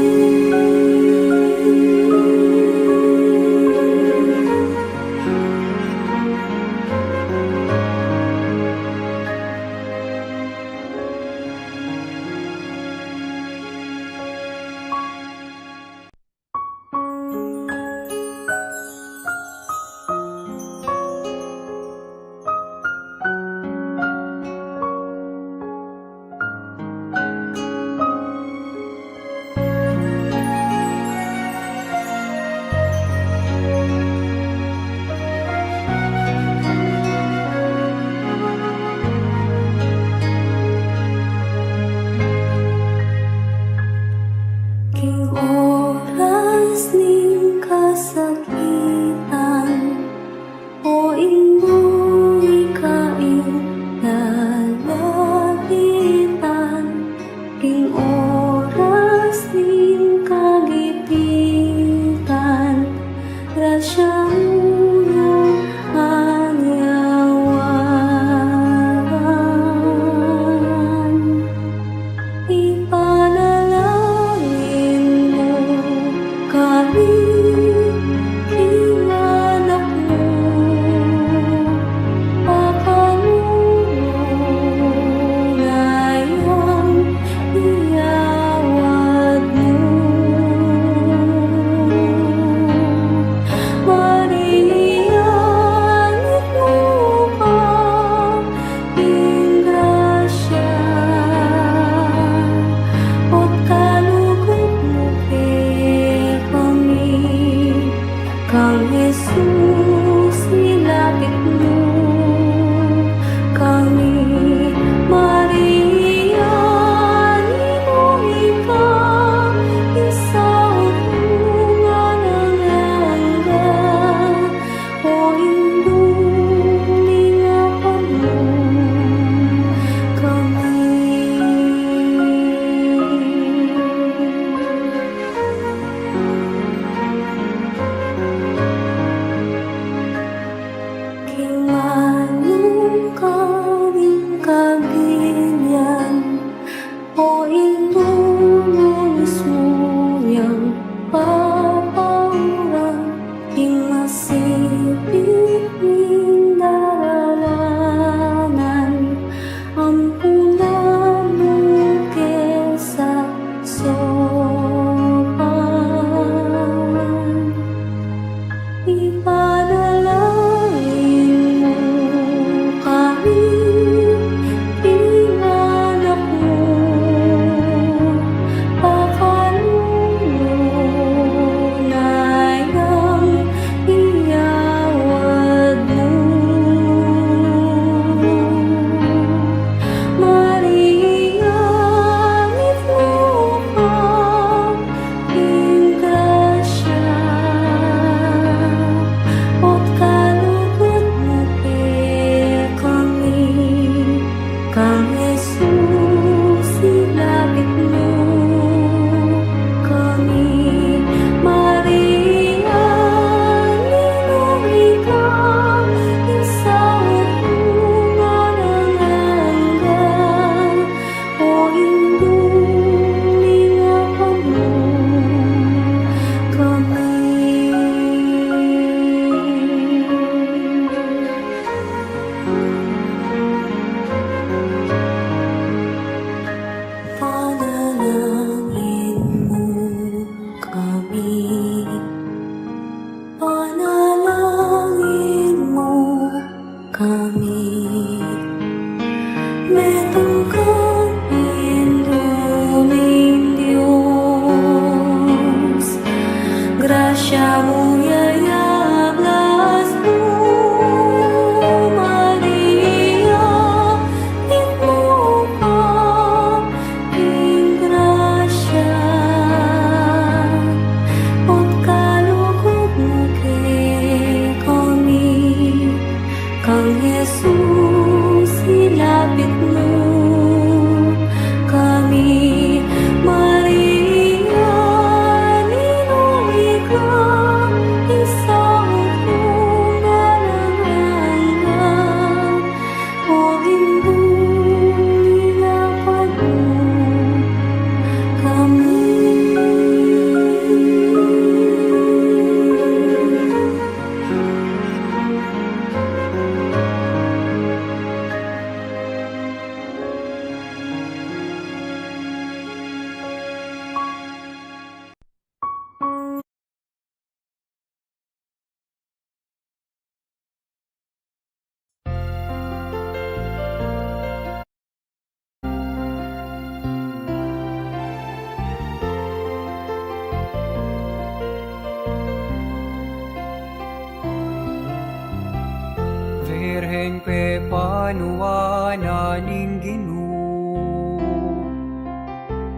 Panuan na ning Ginu,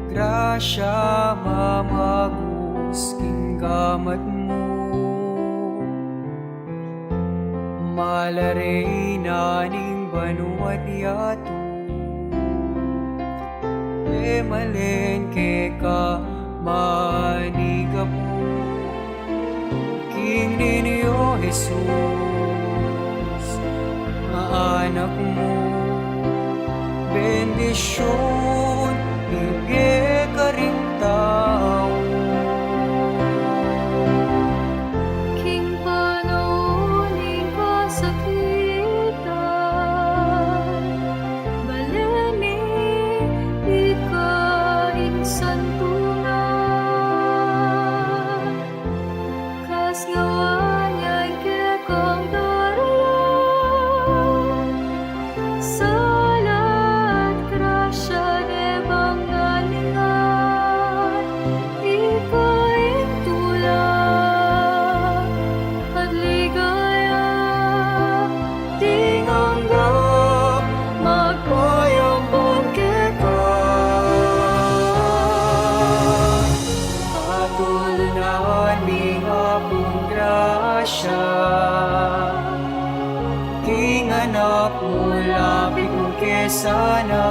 grasya mamagus king gamat mu. Malare na ning banua't yatu, e malen keka manigapu. King Niño Jesus, anak mu, bendisyun ibie karing tau. King panaun ning kasakitan, bale mi ika ing santunan. Kasngawaan yang kekang daraya, sala at grasya de bang nalingan, ika ing tula at ligaya, ding angga magpayampun keka. Patulunan ning Apung grasya, king anak mu lapit mu ke sana.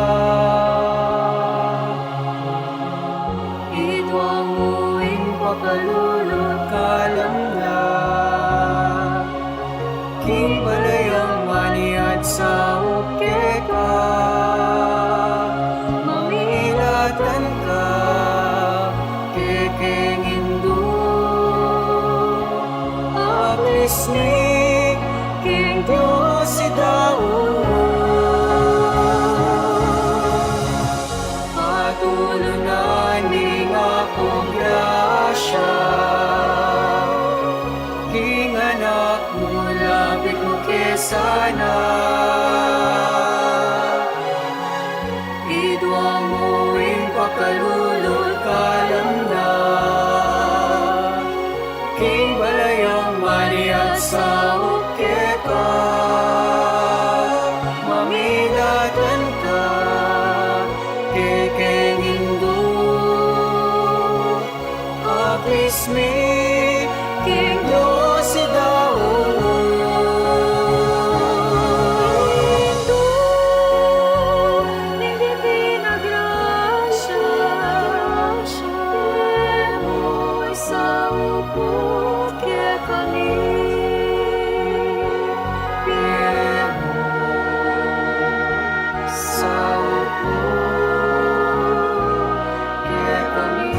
Idwang mu ing pakalulu at kalam na, king balayang maniat saup keka, mamilatan ka kekeng Indu. Aklis mi king Dios idaun. Patulunan ning Apung grasya, king anak mu lapit mu ke sana. Idwang mu ing pakalulu at kalam na, king balayang maniat saup keka, mamilatan ka kekeng Indu. Aklis mi king Dios idaun. Indu ning Divina Grasya, pie mu isaup kekami, pie mu isaup kekami.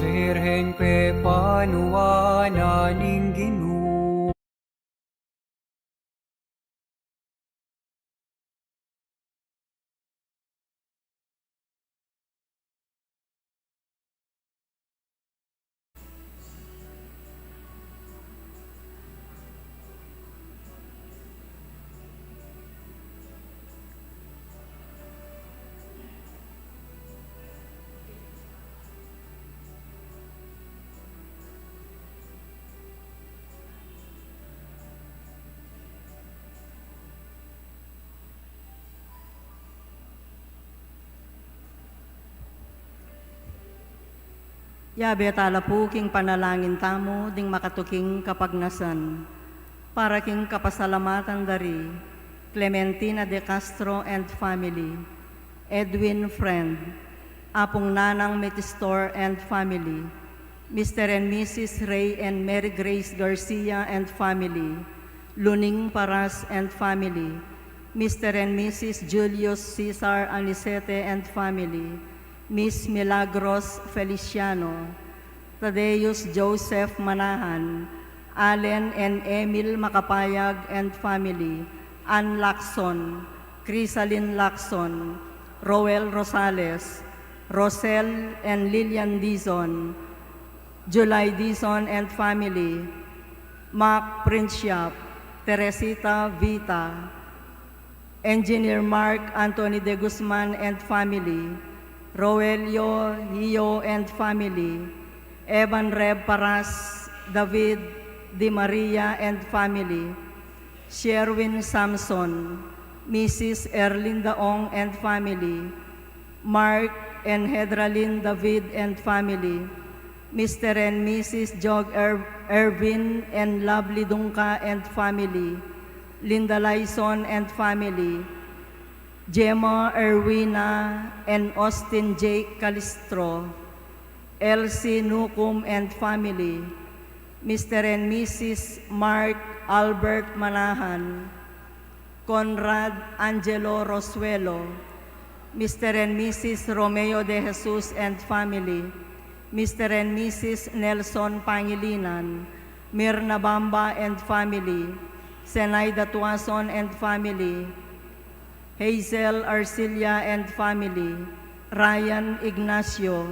Virgen, pepanuan na ning Ginu. Yabe tala pu king panalangin tamu ding makatuking kapagnasan. Para king kapasalamatan da ri Clementina de Castro and family, Edwin Friend, Apung Nanang Metistor and family, Mister and Missus Ray and Mary Grace Garcia and family, Luning Paras and family, Mister and Missus Julius Cesar Anicete and family, Miss Milagros Feliciano, Tadeus Joseph Manahan, Allen and Emil Macapayag and family, Ann Lacson, Crisalin Lacson, Roel Rosales, Rosel and Lilian Dizon, July Dizon and family, Mac Princiap, Teresita Vita, Engineer Mark Anthony de Guzman and family, Roelio Hio and family, Evan Reb Paras, David Di Maria and family, Sherwin Samson, Missus Erlinda Ong and family, Mark and Hedralyn David and family, Mister and Missus Jog Er-, Erwin and Lovely Dungca and family, Linda Lyson and family, Gemma Erwina and Austin Jake Calistro, Elsie Nucum and family, Mister and Missus Mark Albert Manahan, Conrad Angelo Rosuelo, Mister and Missus Romeo de Jesus and family, Mister and Missus Nelson Pangilinan, Mirna Bamba and family, Zenaida Tuason and family, Hazel Arcilia and family, Ryan Ignacio,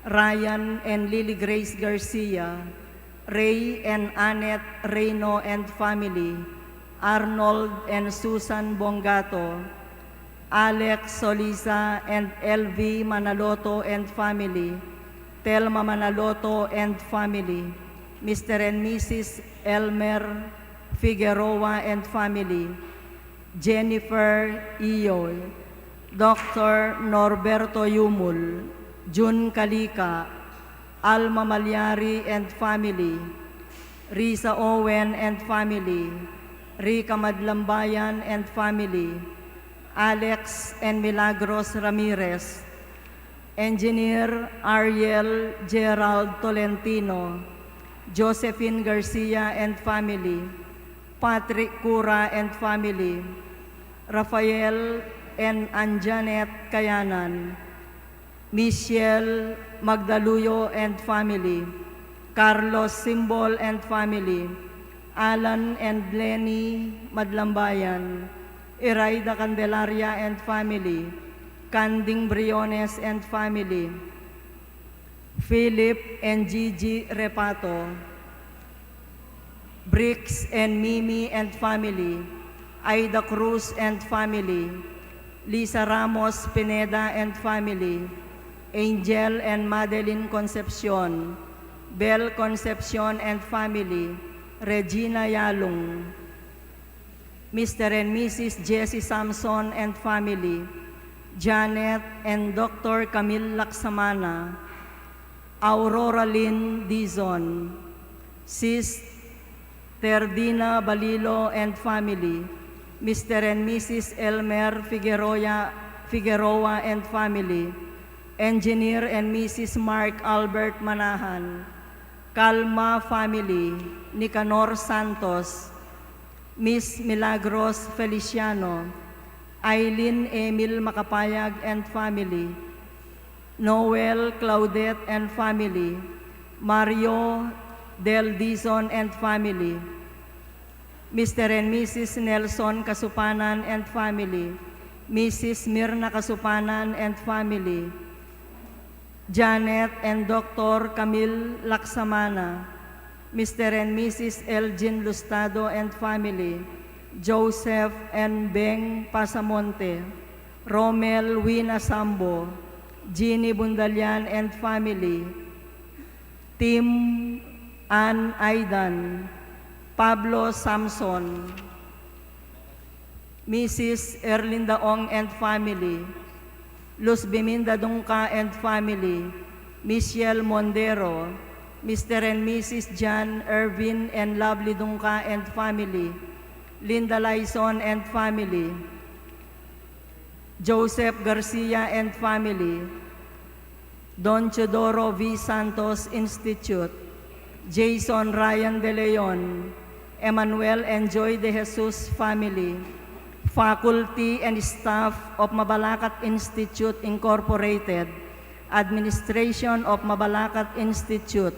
Ryan and Lily Grace Garcia, Ray and Annette Reyno and family, Arnold and Susan Bongato, Alex Soliza and L V Manaloto and family, Telma Manaloto and family, Mister and Missus Elmer Figueroa and family, Jennifer Iyoy, Doctor Norberto Yumul, Jun Kalika, Alma Malyari and family, Risa Owen and family, Rica Madlambayan and family, Alex and Milagros Ramirez, Engineer Ariel Gerald Tolentino, Josephine Garcia and family, Patrick Cura and family, Rafael and Anjanet Kayanan, Michelle Magdaluyo and family, Carlos Simbol and family, Alan and Lenny Madlambayan, Iraida Candelaria and family, Kanding Briones and family, Philip and Gigi Repato, Bricks and Mimi and family, Aida Cruz and family, Lisa Ramos Pineda and family, Angel and Madeline Concepcion, Bel Concepcion and family, Regina Yalung, Mister and Missus Jesse Samson and family, Janet and Doctor Camille Laksamana, Aurora Lynn Dizon, Sis Terdina Balilo and family, Mister and Missus Elmer Figueroa, Figueroa and family, Engineer and Missus Mark Albert Manahan, Calma family, Nicanor Santos, Miss Milagros Feliciano, Eileen Emil Macapayag and family, Noel Claudette and family, Mario Del Dizon and family, Mister and Missus Nelson Kasupanan and family, Missus Mirna Kasupanan and family, Janet and Doctor Camille Laksamana, Mister and Missus Elgin Lustado and family, Joseph and Beng Pasamonte, Romel Wina Sambo, Jeannie Bundalian and family, Tim Ann Aidan, Pablo Samson, Missus Erlinda Ong and family, Luz Biminda Dungca and family, Michelle Mondero, Mister and Missus John Ervin and Lovely Dungca and family, Linda Lyson and family, Joseph Garcia and family, Don Teodoro V. Santos Institute, Jason Ryan De Leon, Emmanuel and Joy De Jesus family, faculty and staff of Mabalacat Institute Incorporated, administration of Mabalacat Institute,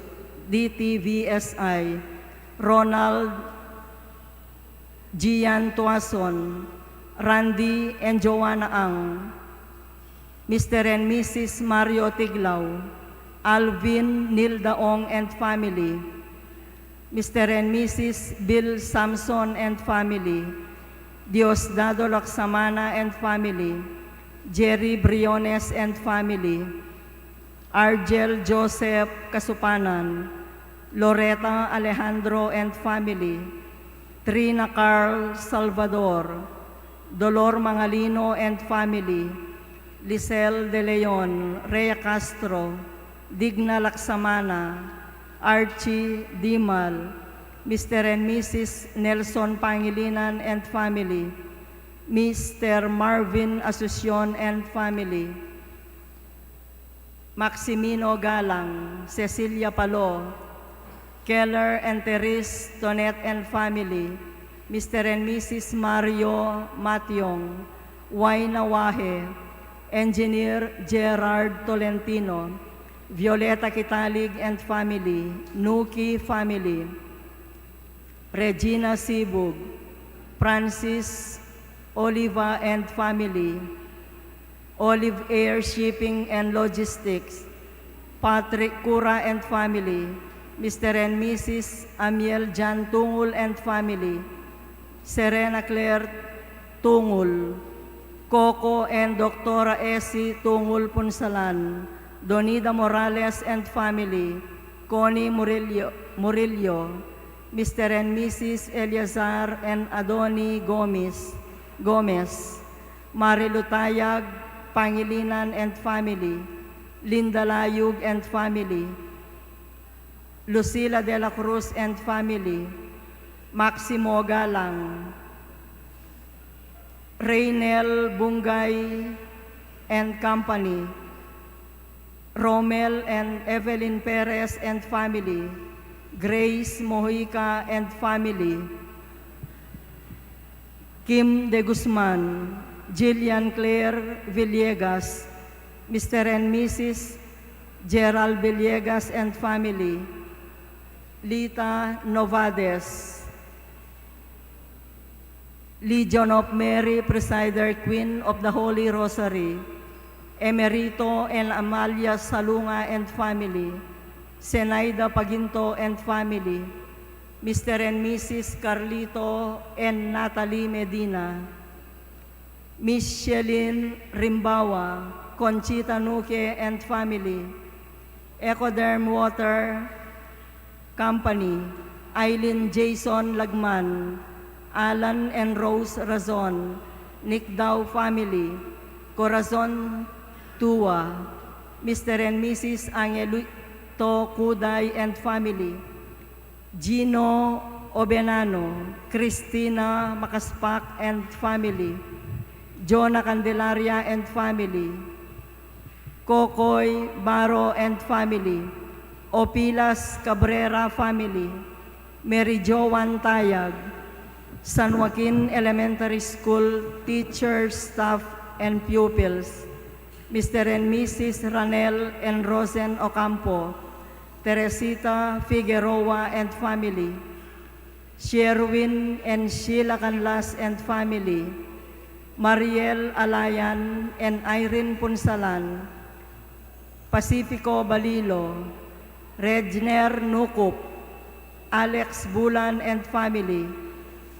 D T V S I, Ronald Gian Tuason, Randy and Joanna Ang, Mister and Missus Mario Tiglao, Alvin Nilda Ong and family, Mister and Missus Bill Samson and family, Diosdado Laksamana and family, Jerry Briones and family, Argel Joseph Kasupanan, Loreta Alejandro and family, Trina Carl Salvador, Dolor Mangalino and family, Lisel De Leon, Rhea Castro, Digna Laksamana, Archie Dimal, Mister and Missus Nelson Pangilinan and family, Mister Marvin Asuncion and family, Maximino Galang, Cecilia Palo, Keller and Therese Tonet and family, Mister and Missus Mario Mationg, Waina Wahe, Engineer Gerard Tolentino, Violeta Kitalig and family, Nuki family, Regina Sibug, Francis Oliva and family, Olive Air Shipping and Logistics, Patrick Cura and family, Mister and Missus Amiel Jan Tungul and family, Serena Claire Tungul, Coco and Doctora Essie Tungul Punsalan, Donida Morales and family, Connie Murillo, Murillo, Mister and Missus Eleazar and Adoni Gomez, Gomez, Marilu Tayag, Pangilinan and family, Linda Layug and family, Lucila de la Cruz and family, Maximo Galang, Reynel Bungay and company, Romel and Evelyn Perez and family, Grace Mojica and family, Kim De Guzman, Jillian Claire Villegas, Mister and Missus Gerald Villegas and family, Lita Novades, Legion of Mary, Presider, Queen of the Holy Rosary, Emerito and Amalia Salunga and family, Zenaida Paginto and family, Mister and Missus Carlito and Natalie Medina, Miss Shelin Rimbawa, Conchita Nuque and family, Ecoderm Water Company, Aileen Jason Lagman, Alan and Rose Razon, Nicdao family, Corazon Tua, Mister and Missus Angelito Kuday and family, Gino Obenano, Christina Makaspak and family, Jonah Candelaria and family, Kokoy Baro and family, Opilas Cabrera family, Mary Joan Tayag, San Joaquin Elementary School teachers, staff, and pupils, Mister and Missus Ranel and Rosen Ocampo, Teresita Figueroa and family, Sherwin and Sheila Canlas and family, Mariel Alayan and Irene Punsalan, Pacifico Balilo, Regner Nucup, Alex Bulan and family,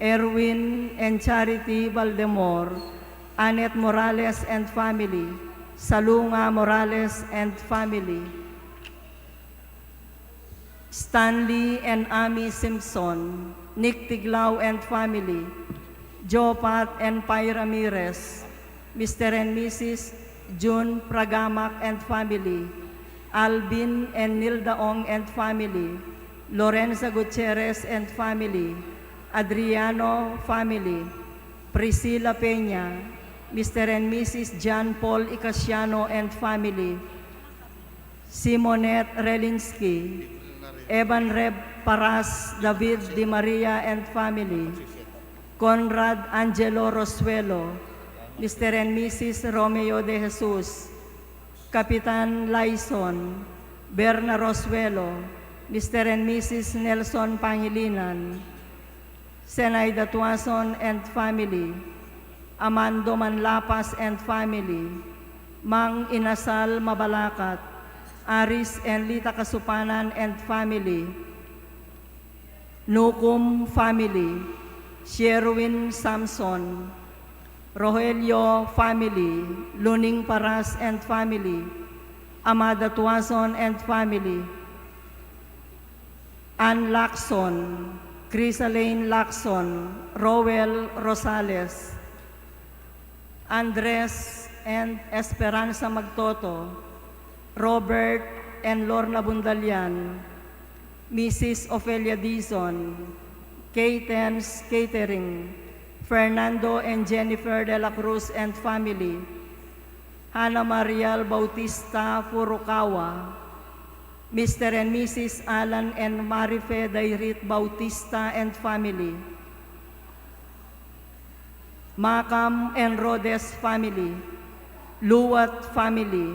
Erwin and Charity Valdemor, Annette Morales and family, Salunga Morales and family, Stanley and Amy Simpson, Nick Tiglao and family, Joe Pat and Pai Ramirez, Mister and Missus June Pragamac and family, Alvin and Nilda Ong and family, Lorenza Gutierrez and family, Adriano family, Priscilla Peña, Mister and Missus John Paul Icasiano and family, Simonette Relinski, Evan Reb Paras, David Di Maria and family, Conrad Angelo Rosuelo, Mister and Missus Romeo De Jesus, Kapitan Lyson, Berna Rosuelo, Mister and Missus Nelson Pangilinan, Senaida Tuason and family, Amando Manlapas and family, Mang Inasal Mabalacat, Aris and Lita Kasupanan and family, Nukum family, Sherwin Samson, Rogelio family, Luning Paras and family, Amada Tuason and family, Ann Lacson, Crisalane Lacson, Roel Rosales, Andres and Esperanza Magtoto, Robert and Lorna Bundalian, Missus Ofelia Dizon, Katen's Catering, Fernando and Jennifer de la Cruz and family, Hannah Mariel Bautista Furukawa, Mister and Missus Alan and Marife Dairit Bautista and family, Macam and Rhodes family, Luwat family,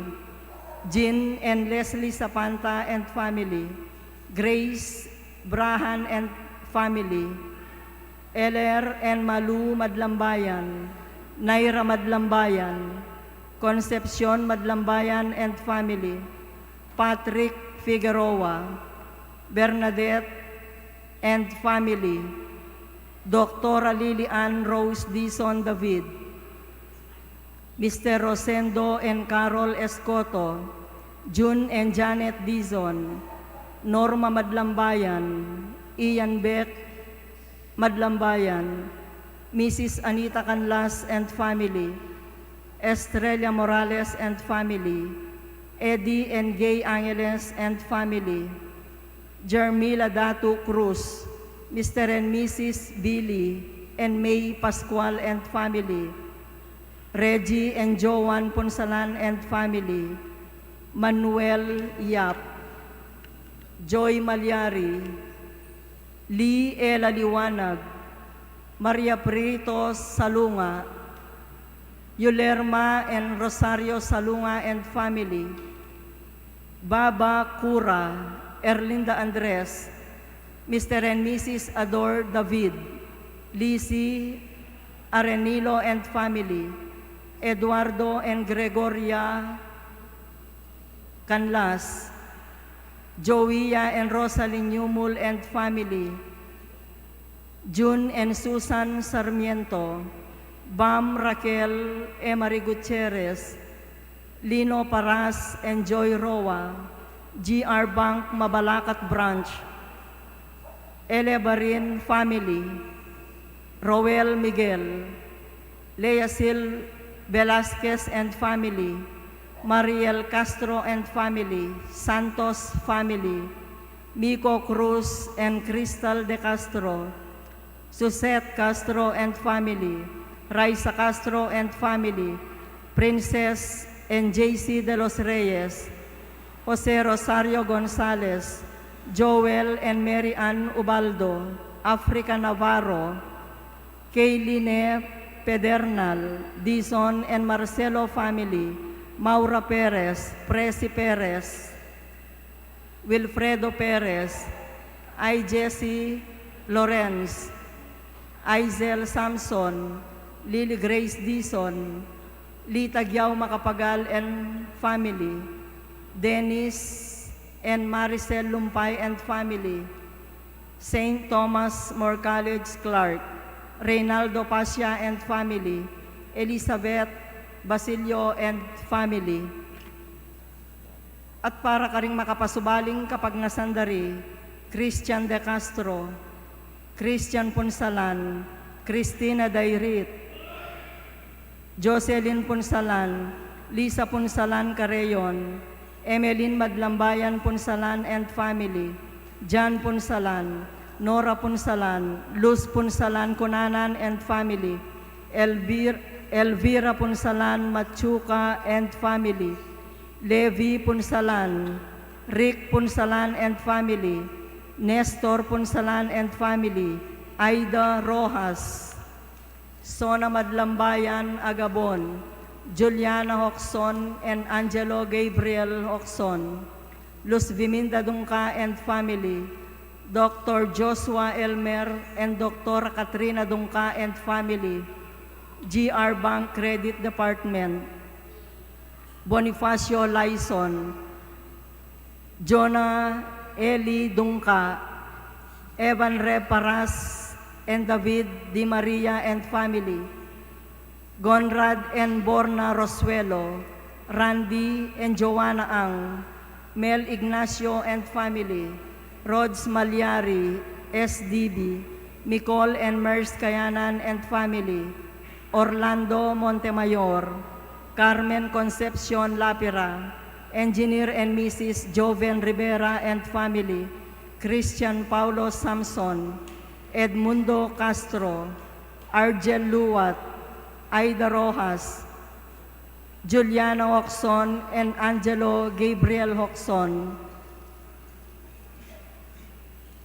Jean and Leslie Sapanta and family, Grace Brahan and family, Eler and Malu Madlambayan, Naira Madlambayan, Concepcion Madlambayan and family, Patrick Figueroa, Bernadette and family, Doktora Lily Ann Rose Dizon David, Mister Rosendo and Carol Escoto, June and Janet Dizon, Norma Madlambayan, Ian Beck Madlambayan, Missus Anita Canlas and family, Estrella Morales and family, Eddie and Gay Angeles and family, Jermila Datu Cruz, Mister and Missus Billy and May Pascual and family, Reggie and Joan Punsalan and family, Manuel Yap, Joy Malyari, Lee Ela Liwanag, Maria Prieto Salunga, Yulerma and Rosario Salunga and family, Baba Cura, Erlinda Andres, Mister and Missus Ador David, Lizzie Arenilo and family, Eduardo and Gregoria Canlas, Joia and Rosalyn Yumul and family, Jun and Susan Sarmiento, Bam Raquel Emery Gutierrez, Lino Paras and Joy Roa, G R Bank Mabalacat Branch, Elebarin family, Roel Miguel, Leacil Velasquez and family, Mariel Castro and family, Santos family, Miko Cruz and Crystal De Castro, Suzette Castro and family, Raisa Castro and family, Princess and J C De Los Reyes, Jose Rosario Gonzalez, Joel and Mary Ann Ubaldo, Africa Navarro, Kayline Pedernal, Dizon and Marcelo family, Maura Perez, Presi Perez, Wilfredo Perez, I Jesse Lorenz, Aizel Samson, Lily Grace Dizon, Lita Giao Macapagal and family, Dennis and Maricel Lumpay and family, Saint Thomas More College Clark, Reynaldo Pasia and family, Elizabeth Basilio and family. At para karing makapasubaling kapagnasan da ri Christian De Castro, Christian Punsalan, Christina Dairit, Jocelyn Punsalan, Lisa Punsalan Carreon, Emeline Madlambayan Punsalan and family, Jan Punsalan, Nora Punsalan, Luz Punsalan Cunanan and family, Elvir-, Elvira Punsalan Machuca and family, Levi Punsalan, Rick Punsalan and family, Nestor Punsalan and family, Aida Rojas, Sona Madlambayan Agabon, Juliana Hoxon and Angelo Gabriel Hoxon, Luz Viminda Dungca and family, Doctor Joshua Elmer and Doctor Katrina Dungca and family, G R Bank Credit Department, Bonifacio Laison, Jonah Eli Dungca, Evan Reb Paras, and David Di Maria and family, Gonrad and Borna Rosuelo, Randy and Joanna Ang, Mel Ignacio and family, Rods Malyari, S D B, Nicole and Mers Kayanan and family, Orlando Montemayor, Carmen Concepcion Lapira, Engineer and Missus Joven Rivera and family, Christian Paulo Samson, Edmundo Castro, Argel Luwat, Aida Rojas, Juliana Hoxon, and Angelo Gabriel Hoxon.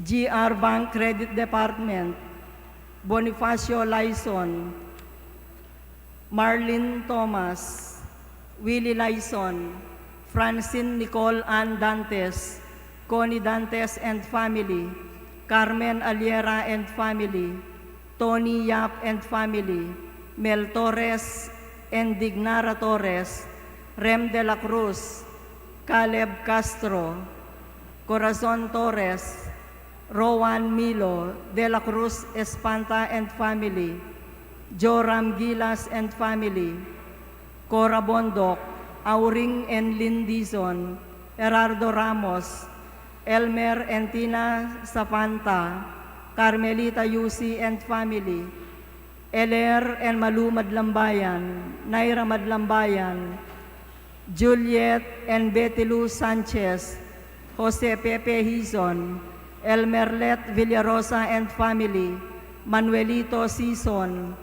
G R Bank Credit Department, Bonifacio Laison, Marlene Thomas, Willie Laison, Francine Nicole Ann Dantes, Connie Dantes and family, Carmen Aliera and family, Tony Yap and family, Mel Torres and Dignara Torres, Rem de la Cruz, Caleb Castro, Corazon Torres, Rowan Milo, De La Cruz Espanta and family, Joram Gilas and family, Cora Bondoc, Auring and Lynn Dizon, Gerardo Ramos, Elmer and Tina Sapanta, Carmelita Yusi and family, Eler and Malu Madlambayan, Naira Madlambayan, Juliet and Betty Lou Sanchez, Jose Pepe Hizon, Elmerlet Villarosa and family, Manuelito Sison,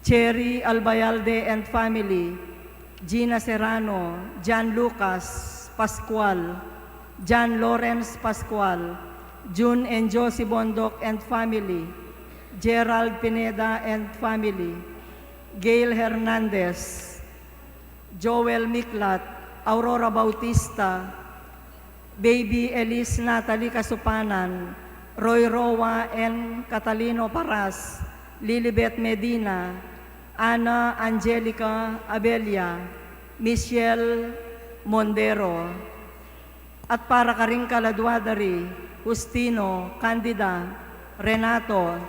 Cherry Albayalde and family, Gina Serrano, John Lucas Pascual, John Lawrence Pascual, Jun and Josie Bondoc and family, Gerald Pineda and family, Gail Hernandez, Joel Miklat, Aurora Bautista, Baby Elise Natalie Kasupanan, Roy Roa and Catalino Paras, Lilibet Medina, Ana Angelica Abella, Michelle Mondero. At para karing kaladua da ri, Justino, Candida, Renato,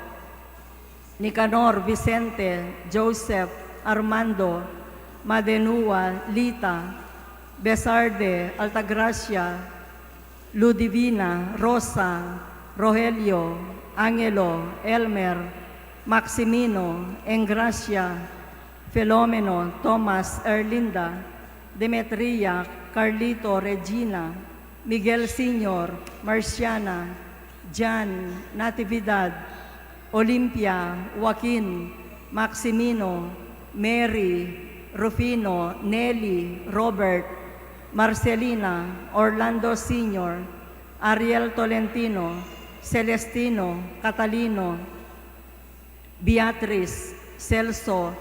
Nicanor, Vicente, Joseph, Armando, Madenua, Lita, Besarde, Altagracia, Ludivina, Rosa, Rogelio, Angelo, Elmer, Maximino, Engracia, Filomeno, Thomas, Erlinda, Demetria, Carlito, Regina, Miguel Senior, Marciana, Jan, Natividad, Olympia, Joaquin, Maximino, Mary, Rufino, Nelly, Robert, Marcelina, Orlando Senior, Ariel Tolentino, Celestino, Catalino, Beatriz, Celso,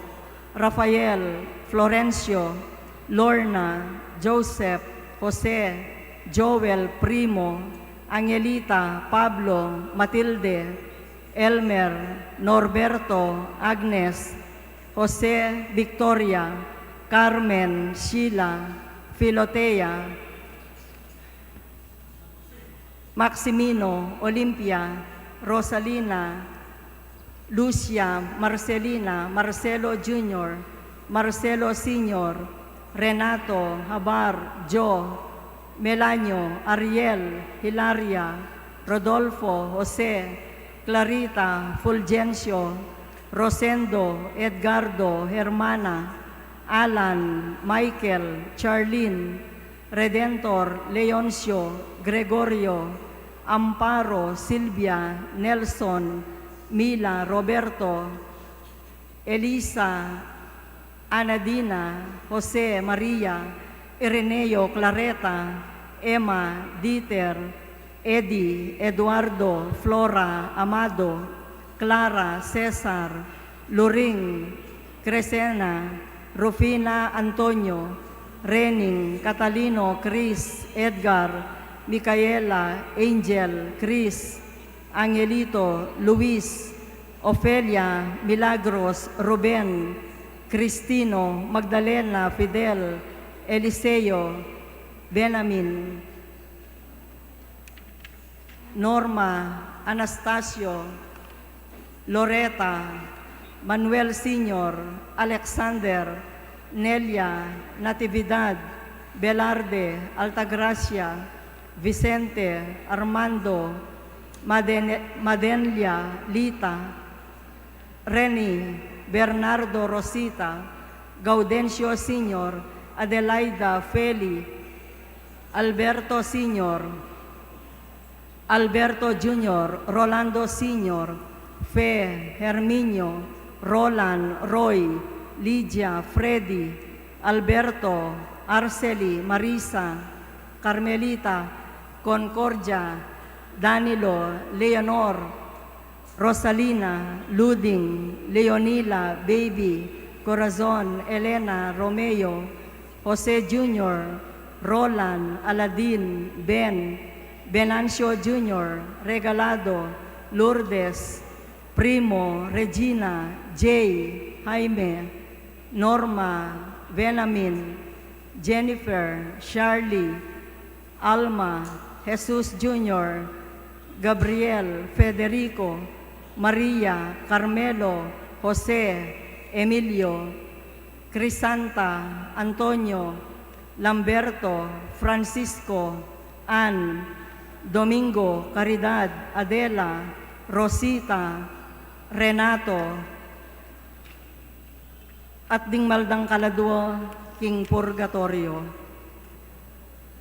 Rafael, Florencio, Lorna, Joseph, Jose, Joel, Primo, Angelita, Pablo, Matilde, Elmer, Norberto, Agnes, Jose, Victoria, Carmen, Sheila, Filotea, Maximino, Olympia, Rosalina, Lucia, Marcelina, Marcelo Junior, Marcelo Senior, Renato, Habar, Jo, Melanio, Ariel, Hilaria, Rodolfo, Jose, Clarita, Fulgencio, Rosendo, Edgardo, Hermana, Alan, Michael, Charlene, Redentor, Leoncio, Gregorio, Amparo, Silvia, Nelson, Mila, Roberto, Elisa, Anadina, Jose, Maria, Ireneo, Clareta, Emma, Dieter, Eddie, Eduardo, Flora, Amado, Clara, Cesar, Luring, Crescena, Rufina, Antonio, Rening, Catalino, Chris, Edgar, Micaela, Angel, Chris, Angelito, Luis, Ofelia, Milagros, Ruben, Cristino, Magdalena, Fidel, Eliseo, Benamin, Norma, Anastasio, Loreta, Manuel Senior, Alexander, Nelia, Natividad, Belarde, Altagracia, Vicente, Armando, Maden-, Madenlia, Lita, Reni, Bernardo, Rosita, Gaudencio Senior, Adelaida, Feli, Alberto Senior, Alberto Junior, Rolando Senior, Fe, Herminio, Roland, Roy, Lydia, Freddy, Alberto, Arceli, Marisa, Carmelita, Concordia, Danilo, Leonor, Rosalina, Luding, Leonila, Baby, Corazon, Elena, Romeo, Jose Junior, Roland, Aladin, Ben, Venancio Junior, Regalado, Lourdes, Primo, Regina, Jay, Jaime, Norma, Venamin, Jennifer, Charlie, Alma, Jesus Junior, Gabriel, Federico, Maria, Carmelo, Jose, Emilio, Crisanta, Antonio, Lamberto, Francisco, Ann, Domingo, Caridad, Adela, Rosita, Renato, at ding maldang kaladua king purgatorio.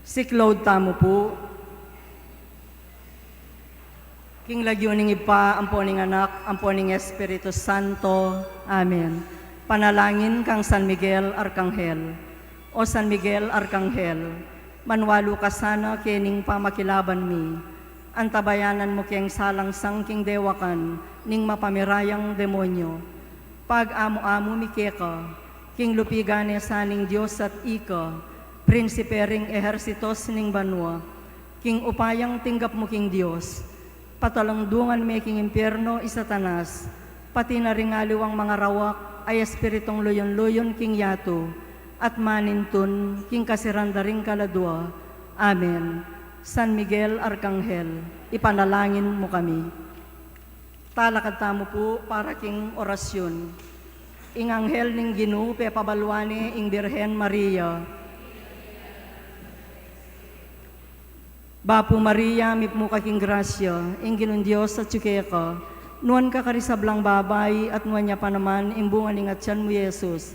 Siklaud tamu pu. King lagyu ning Ibpa, ampo ning Anak, ampo ning Espiritu Santo. Amen. Panalangin kang San Miguel Arkanghel. O San Miguel Arkanghel, manwalu ka sana kening pamakilaban mi. Antabayanan mu keng salangsang king dewakan ning mapamirayang demonyo. Pag-amu-amu mi keka, king lupigan ne sa ning Dios at ika, prinsipe ring ehersitos ning banua, king upayang tinggap mu king Dios, patalangdungan me king impierno i Satanas, pati na ring aliwang mangarawak a espiritung luyun-luyun king yatu, at manintun king kasiran da ring kaladua. Amen. San Miguel Arkanghel, ipanalangin mu kami. Talakad tamu pu para king orasyun. Ing anghel ning Ginu pepabalwan ne ing Birhen Maria. Bapu Maria, mipmu ka king grasya, ing Ginung Dios atyu keka. Nuan ka karing sablang babai, at nuan ya pa naman ing bunga ning atyan mu, Jesus.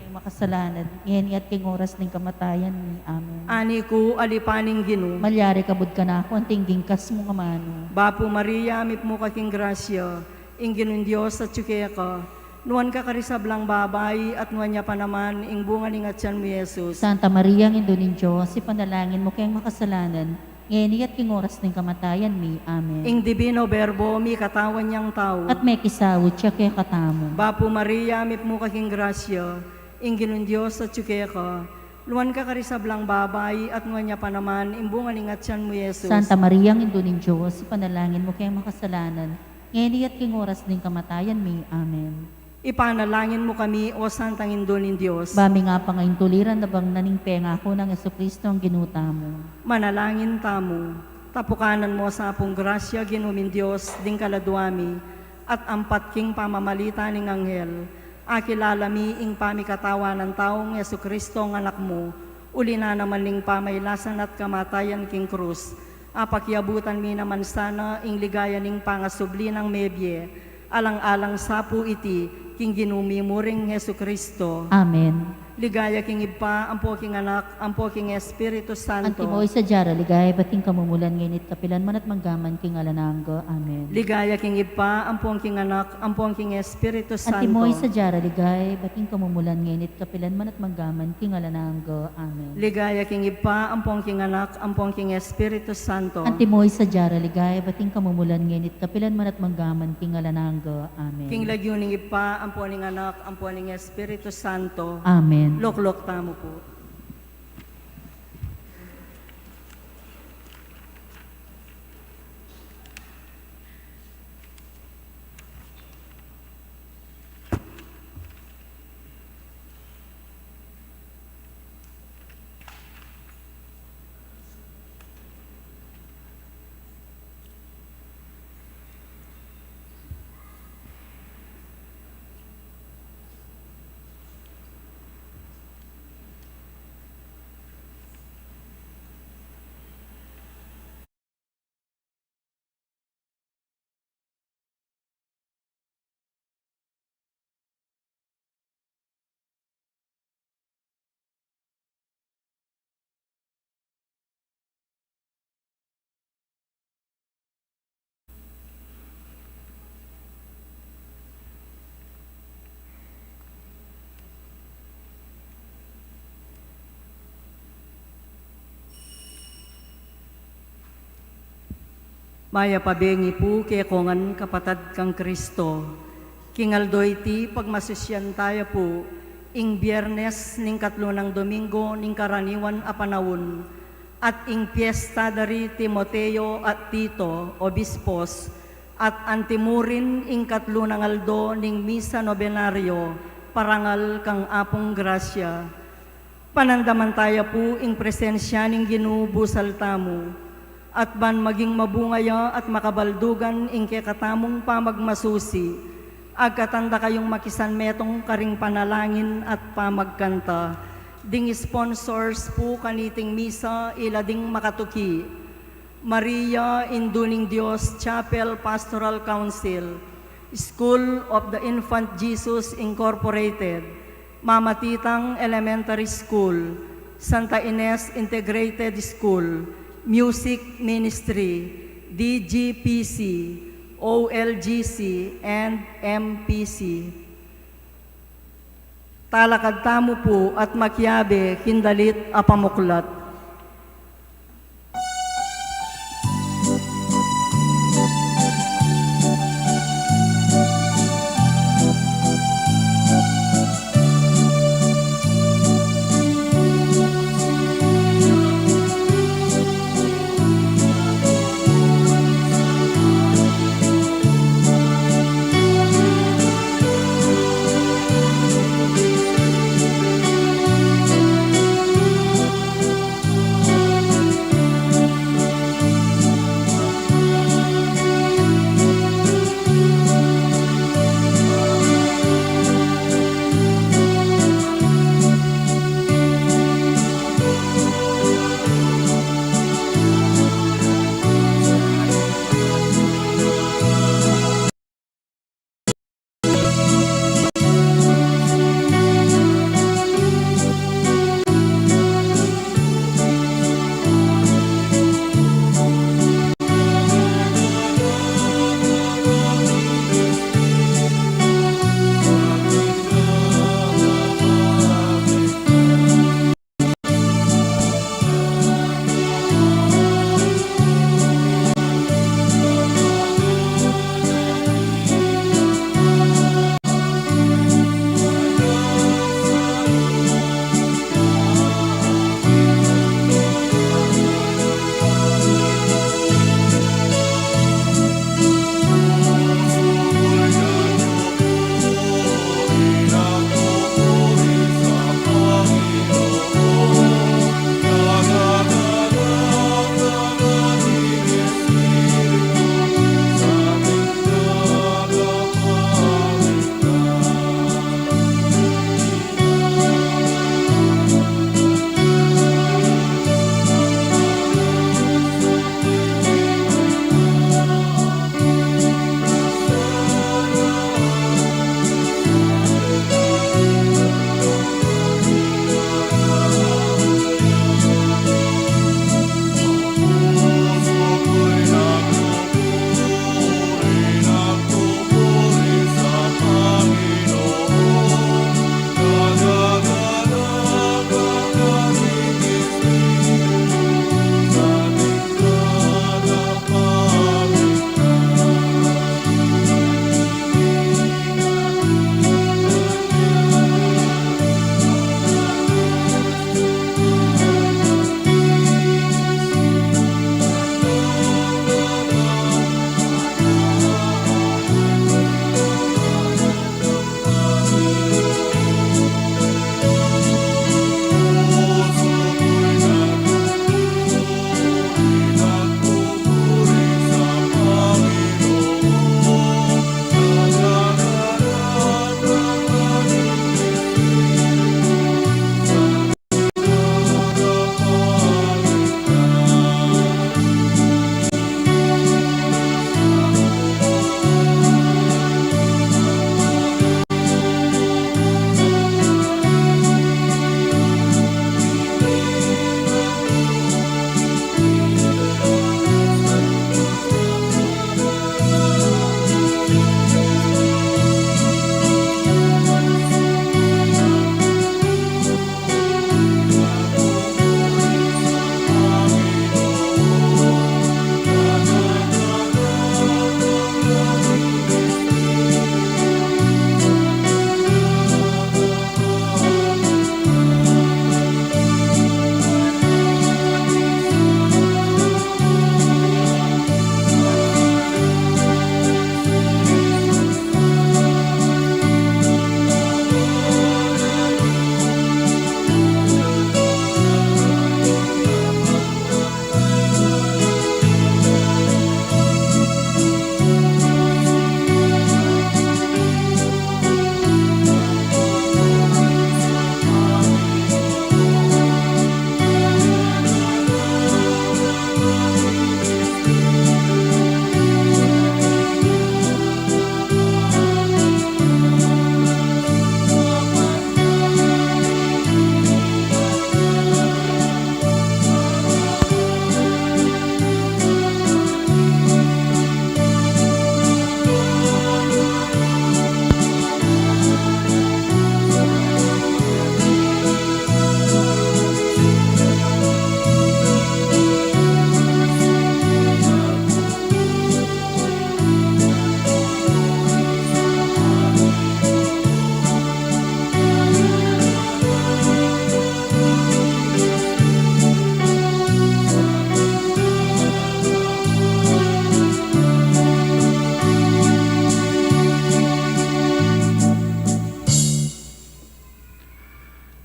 Ing makasalanan, ngeni at king oras ning kamatayan mi. Amen. Ani ku, alipan ning Ginu. Malyari ka bud kanaku anti ing gingkas mung amanu. Bapu Maria, mipmu ka king grasya, ing Ginung Dios atyu keka. Nuan ka karing sablang babai, at nuan ya pa naman ing bunga ning atyan mu, Jesus. Santa Maria, Indu ning Dios, ipanalangin mu keng makasalanan, ngeni at king oras ning kamatayan mi. Amen. Ing Divino Verbo, mikatawan yang tau. At mekisaud ya kekatamu. Bapu Maria, mipmu ka king grasya, ing Ginung Dios atyu keka. Nuan ka karing sablang babai, at nuan ya pa naman ing bunga ning atyan mu, Jesus. Santa Maria, Indu ning Dios, ipanalangin mu keng makasalanan, ngeni at king oras ning kamatayan mi. Amen. Ipanalangin mu kami, O Santang Indu ning Dios. Ba mi nga pangaintuliran na bang na ning pengaku nang Jesucristo ang Ginu tamu. Manalangin tamu. Tapukanan mu sa pung grasya, Ginu ming Dios, ding kaladua mi, at ampat king pamamalita ning anghel, akilala mi ing pamikatawan nang taung Jesucristo ang Anak mu, uli na naman ning pamailasan at kamatayan king krus, apakiabutan mi naman sana ing ligaya ning pangasubli nang mebie, alang-alang sa pu iti, king Ginu mi mu ring Jesucristo. Amen. Ligaya king Ibpa, ampo king Anak, ampo king Espiritu Santo. Antimo ing sadya ra ligaya ibat king kamumulan, ngeni at kapilan man at manggaman king alang angga. Amen. Ligaya king Ibpa, ampo king Anak, ampo king Espiritu Santo. Antimo ing sadya ra ligaya ibat king kamumulan, ngeni at kapilan man at manggaman king alang angga. Amen. Ligaya king Ibpa, ampo king Anak, ampo king Espiritu Santo. Antimo ing sadya ra ligaya ibat king kamumulan, ngeni at kapilan man at manggaman king alang angga. Amen. King lagyu ning Ibpa, ampo ning Anak, ampo ning Espiritu Santo. Amen. Lukluk tamu pu. Mayap a bengi pu kekongan kapatad kang Kristo. King aldo iti pagmasusyan taya pu ing Biernes ning katlu nang Domingo ning karaniwan a panaun, at ing piesta da ri Timoteo at Tito, obispos, at antimurin ing katlu nang aldo ning misa nobenario, parangal kang Apung Grasya. Panandaman taya pu ing presensya ning Ginu busal tamu, at ban maging mabunga ya at makabaldugan ing kekatamung pamagmasusi, agkatan da kayung makisanmetung karing panalangin at pamagkanta ding sponsors pu kaniting misa, ila ding makatuki: Maria Indu ning Dios Chapel Pastoral Council, School of the Infant Jesus Incorporated, Mama Titang Elementary School, Santa Ines Integrated School, Music Ministry, D G P C, O L G C, and M P C. Talakad tamu pu at makiabe king dalit a pamuklat.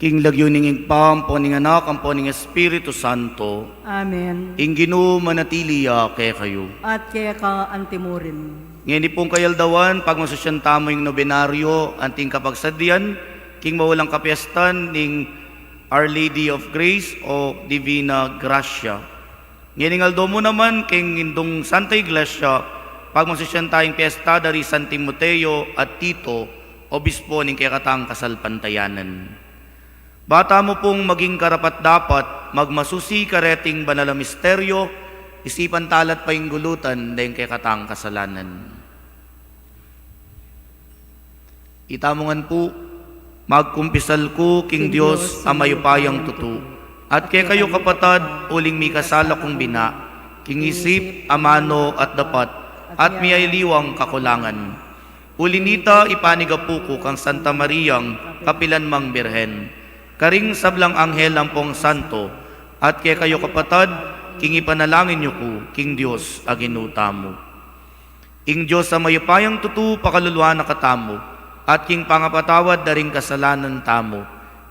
King lagyu ning Ibpa, ampo ning Anak, ampo ning Espiritu Santo. Amen. Ing Ginu manatili ya kekayu. At keka antimurin. Ngeni pung kayaldawan, pagmasusyan tamu ing nobenaryo anting kapagsadyan king mawalang kapiestan ning Our Lady of Grace o Divina Gracia. Ngening aldo mu naman, king Indung Santa Iglesia, pagmasusyan taya ing piesta da ri San Timoteo at Tito, obispo ning kekatang kasalpantayanan. Ba tamu pung maging karapat-dapat magmasusi kareting banal a misteryo, isipan tala at painggulutan deng kekatang kasalanan. Itamu ngan pu, magkumpisal ku king Dios a mayupayang tutu, at kekayu kapatad, uling mikasala kung bina, king isip, amanu, at dapat, at mialiwang kakulangan. Uli nita, ipanigapu ku kang Santa Mariang kapilan mang Birhen, karing sablang anghel ampong santo, at kekayu kapatad, king ipanalangin yu ku king Dios a Ginu tamu. Ing Dios a mayupayang tutu pakaluluan na katamu, at king pangapatawad da ring kasalanan tamu,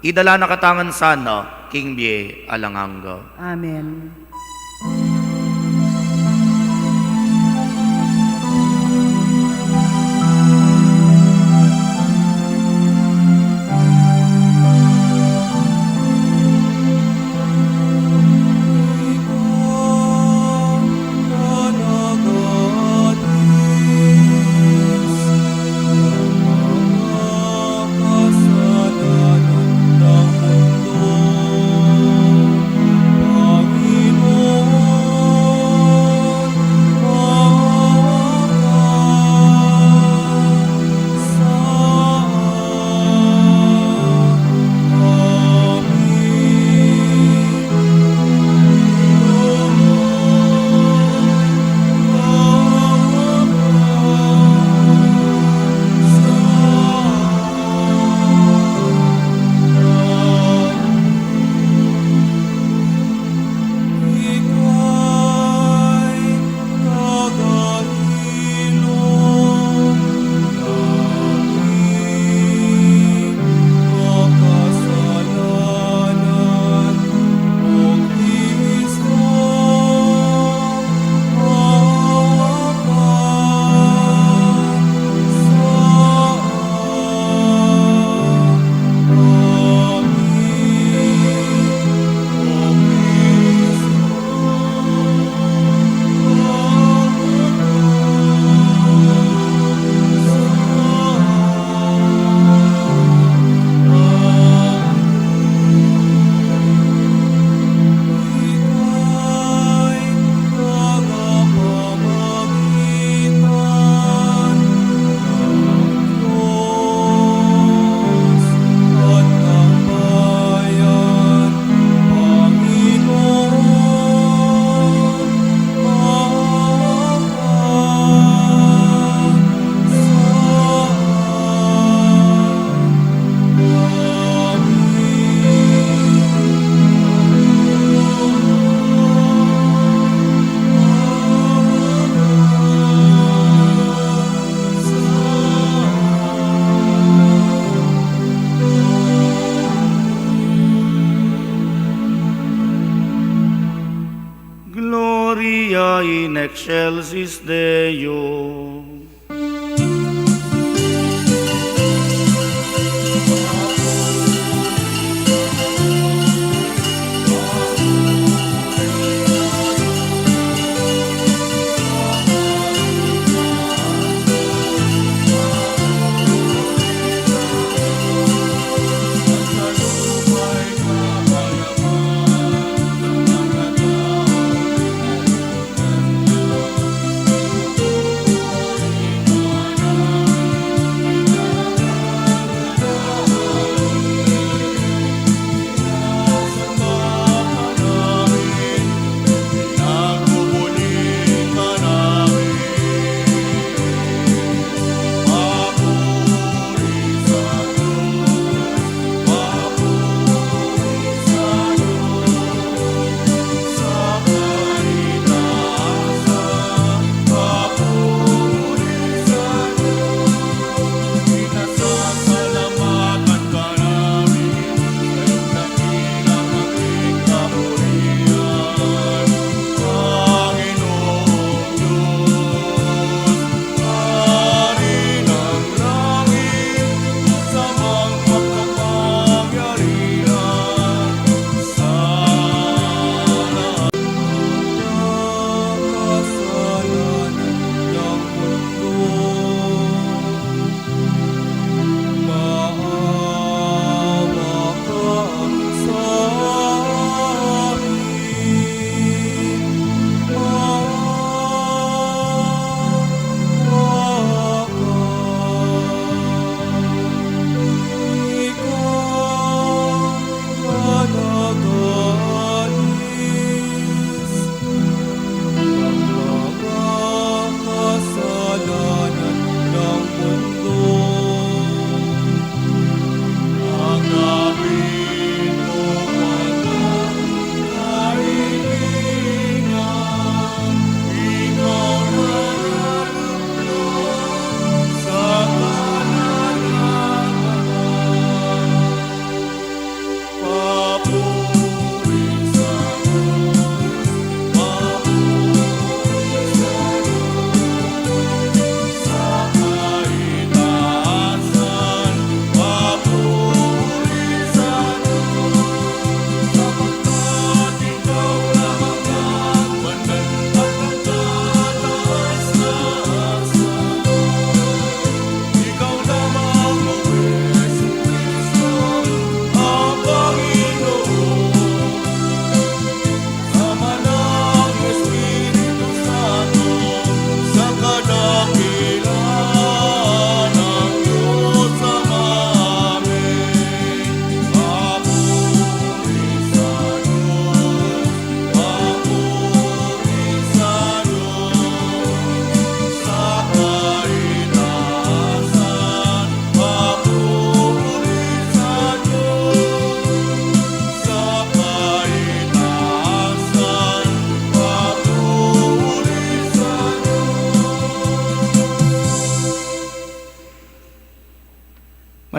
idala na katamu ngan sana king bie alang angga. Amen. Gloria in excelsis Deo.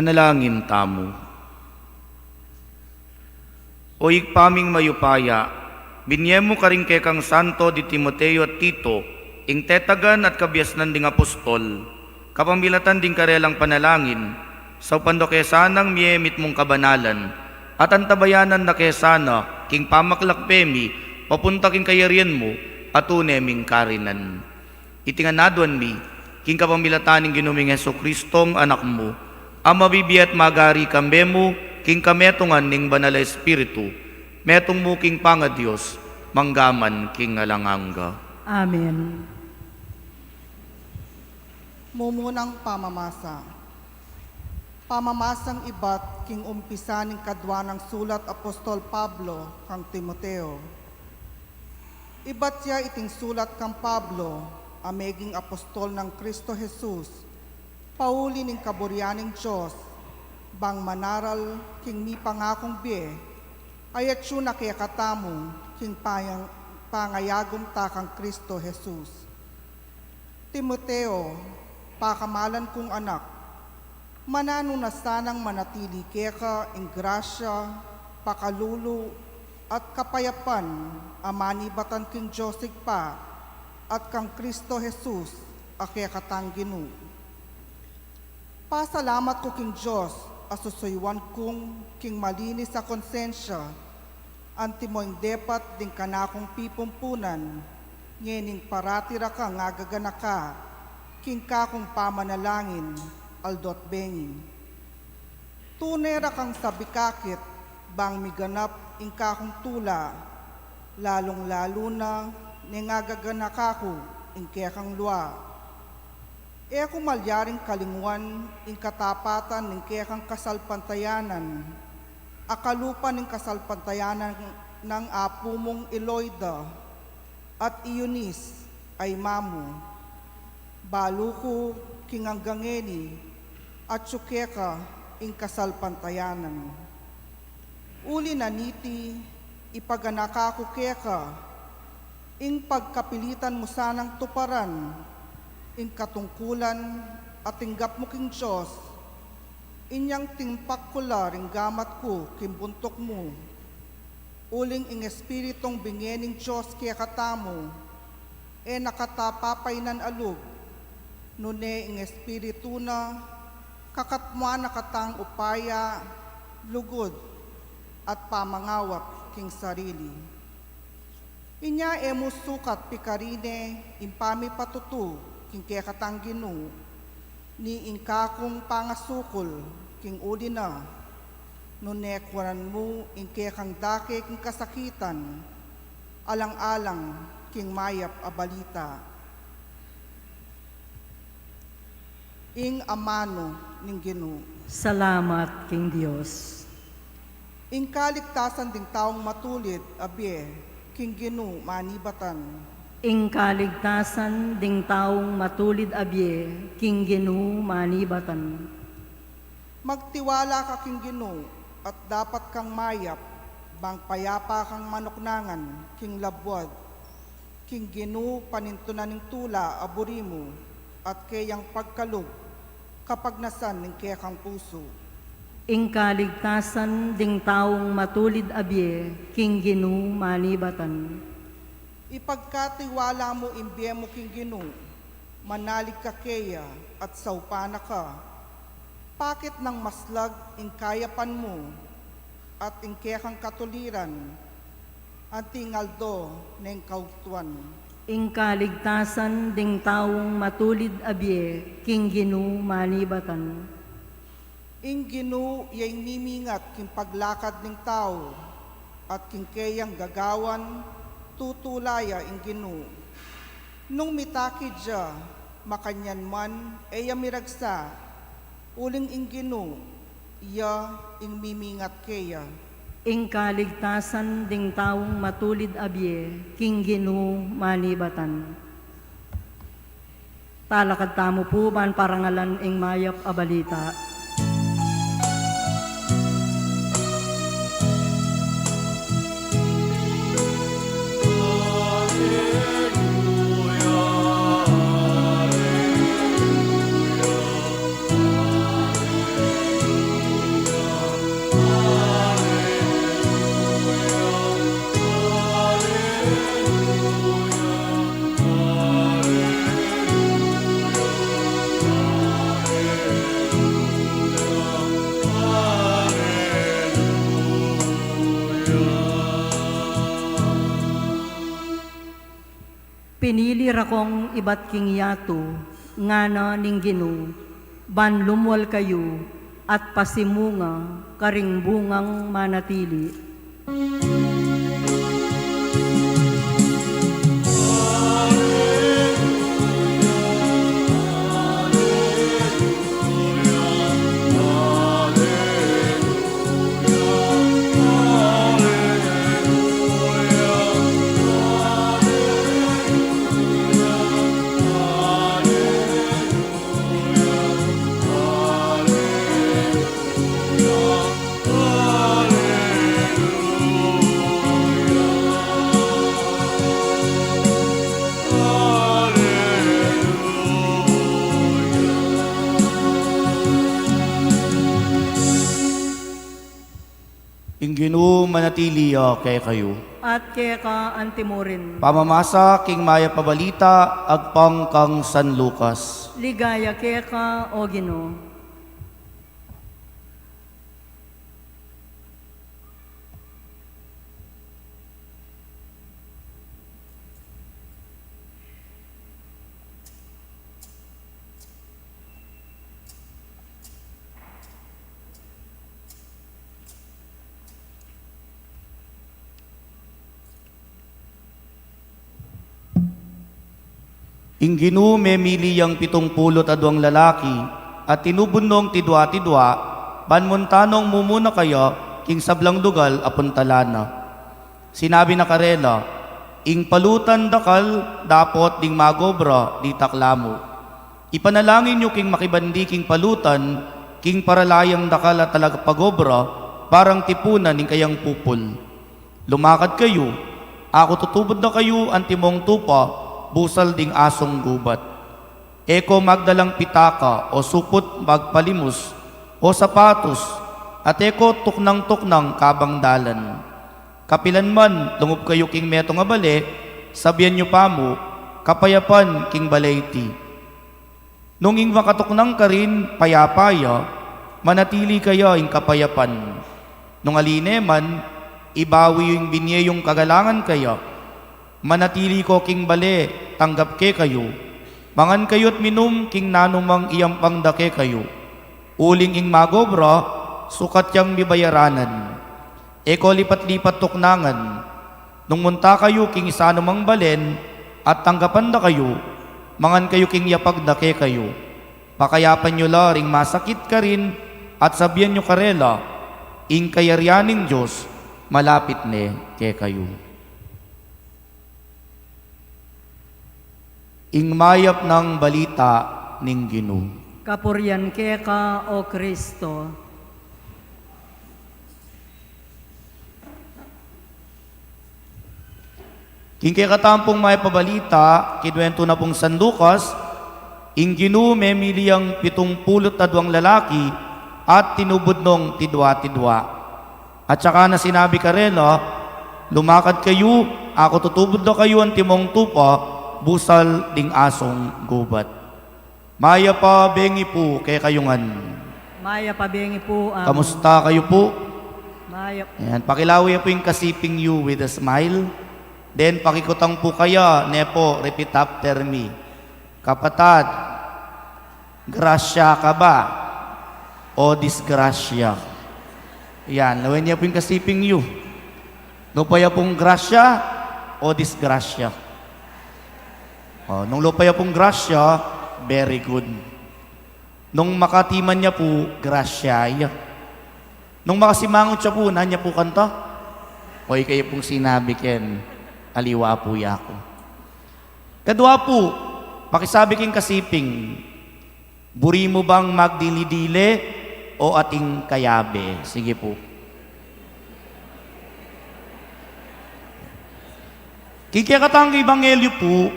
Manalangin tamu. O Ibpa ming mayupaya, binie mu karing kekang santo di Timoteo at Tito ing tetagan at kabiasnan ding apostol, kapamilatan ding karelang panalangin, saupan da ke sanang mie mitmung kabanalan, at antabayanan da ke sana king pamaklakbe mi papunta king kayarian mu a tune ming karinan. Iti ngan aduan mi king kapamilatan ning Ginu ming Jesucristong Anak mu, a mabibie at magari kambe mu king kametungan ning Banal a Espiritu, metung mu king pangaDios, mangga man king alang angga. Amen. Mumunang pamamasa. Pamamasang ibat king umpisa ning kadua nang sulat apostol Pablo kang Timoteo. Ibat ya iting sulat kang Pablo, a meging apostol nang Cristo Jesus, pauli ning kaburian ning Dios, bang manaral king mipangakung bie a atyu na kekatamu king payang-, pangayagum ta kang Cristo Jesus. Timoteo, pakamalan kung anak, mananu na sanang manatili keka ing grasya, pakalulu, at kapayapan a manibatan king Dios Ibpa at kang Cristo Jesus a kekatang Ginu. Pasalamat ku king Dios a susuyuan kung king malinis a konsensya, antimo ing depat ding kanakung pipumpunan, ngening parati ra kang agaganaka king kakung pamanalangin aldo't bengi. Tune ra kang sabikakit bang miganap ing kakung tula, lalung-lalu na neng agaganaka ku ing kekang lua. E ku malyaring kalinguan ing katapatan ning kekang kasalpantayanan, a kalupa ning kasalpantayanan nang apu mung i Loida at i Eunice a ima mu. Balu ku king angga ngeni atyu keka ing kasalpantayanan. Uli na niti, ipaganaka ku keka ing pagkapilitan mu sanang tuparan ing katungkulan a tinggap mu king Dios, inyang timpak ku la ring gamat ku king buntuk mu. Uling ing Espiritung binye ning Dios kekatamu, e na kata papainan a lub, nune ing Espiritu na kakatmuan na katang upaya, lugud, at pamangawap king sarili. Inya e mu sukat pikarine ing pamipatutu king kekatang Ginu, ni ing kakung pangasukul king uli na, nune kuanan mu ing kekang dake king kasakitan, alang-alang king mayap a balita. Ing amanu ning Ginu. Salamat king Dios. Ing kaligtasan ding taung matulid a bie king Ginu manibatan. Ing kaligtasan ding taung matulid a bie king Ginu manibatan. Magtiwala ka king Ginu, at dapat kang mayap, bang payapa kang manuknangan king labuad. King Ginu panintunan ning tula a buri mu, at keyang pagkalub kapagnasan ning kekang pusu. Ing kaligtasan ding taung matulid a bie king Ginu manibatan. Ipagkatiwala mu ing bie mu king Ginu, manalig ka keya at saupan na ka. Pakit nang maslag ing kayapan mu, at ing kekang katuliran, anti ing aldo neng kautuan. Ing kaligtasan ding taung matulid a bie king Ginu manibatan. Ing Ginu ya ing mimingat king paglakad ning tau, at king keyang gagawan, tutula ya ing Ginu. Nung mitakid ya, makanyan man, e ya miragsa, uling ing Ginu, ya ing mimingat keya. Ing kaligtasan ding taung matulid a bie king Ginu manibatan. Talakad tamu pu ban parangalan ing mayap a balita. Pinili ra kong ibat king yatu, ngana ning Ginu, ban lumwal kayu at pasimunga karing bungang manatili. Ing Ginu manatili ya kekayu. At keka antimurin. Pamamasa king mayap a balita agpang kang San Lucas. Ligaya keka, O Ginu. Ing Ginu memili yang pitung pulu't aduang lalaki, at tinubud nong tidua-tidua, ban munta nong mumuna kaya king sablang lugal a puntalan na. Sinabi na karela, ing palutan dakal dapot ding magobra ditak la mu. Ipanalangin yu king makibandi king palutan, king paralayang dakal a talagapagobra, para tipunan ing kayang pupul. Lumakad kayu, aku tutubud da kayu antimong tupa, busal ding asung gubat. E ko magdalang pitaka o suput magpalimus, o sapatus, at e ko tuknang-tuknang kabang dalan. Kapilan man lungub kayu king metung a bale, sabian yu pa mu, "Kapayapan king bale iti." Nung ing makatuknang karin payapa ya, manatili kaya ing kapayapan. Nung ali ne man, ibawi yu ing binie yung kagalangan kaya. Manatili ko king bale, tanggap kekayu. Mangan kayu at minum king nanumang iyampang da kekayu. Uling ing magobra, sukat yang mibayaranan. E ko lipat-lipat tuknangan. Nung munta kayu king isanumang balen, at tanggapan da kayu, mangan kayu king yapag da kekayu. Pakayapan yu la ring masakit karin, at sabian yu karela, "Ing kayarian ning Dios malapit ne kekayu." Ing mayap nang balita ning Ginu. Kapurian keka, O Kristo. King kekatampung mayap a balita, kinuwentu na pung San Lucas, ing Ginu memili yang pitung pulu't aduang lalaki at tinubud nong tidua-tidua. At saka na sinabi karela, "Lumakad kayu, aku tutubud da kayu antimong tupa, busal ding asung gubat." Mayap a bengi pu kekayu ngan. Mayap a bengi pu, Among. Kamusta kayu pu? Mayap. Ayan, pakilawe pu ing kasiping yu with a smile. Then, pakikutang pu kaya, ne pu, repeat after me. Kapatad, grasya ka ba o disgrasya? Yan, lawen ye pu ing kasiping yu. Lupa ya pung grasya o disgrasya? O, nung lupa ya pung grasya, very good. Nung makatiman ya pu, grasya ya. Nung makasimangot ya pu, nanu ya pu kanta? O, ikayu pung sinabi ken, aliwa pu ya ku. Kadua pu, pakisabi king kasiping, buri mu bang magdili-dili o atin kayabe? Sige pu. King kekatang ebanghelyu pu,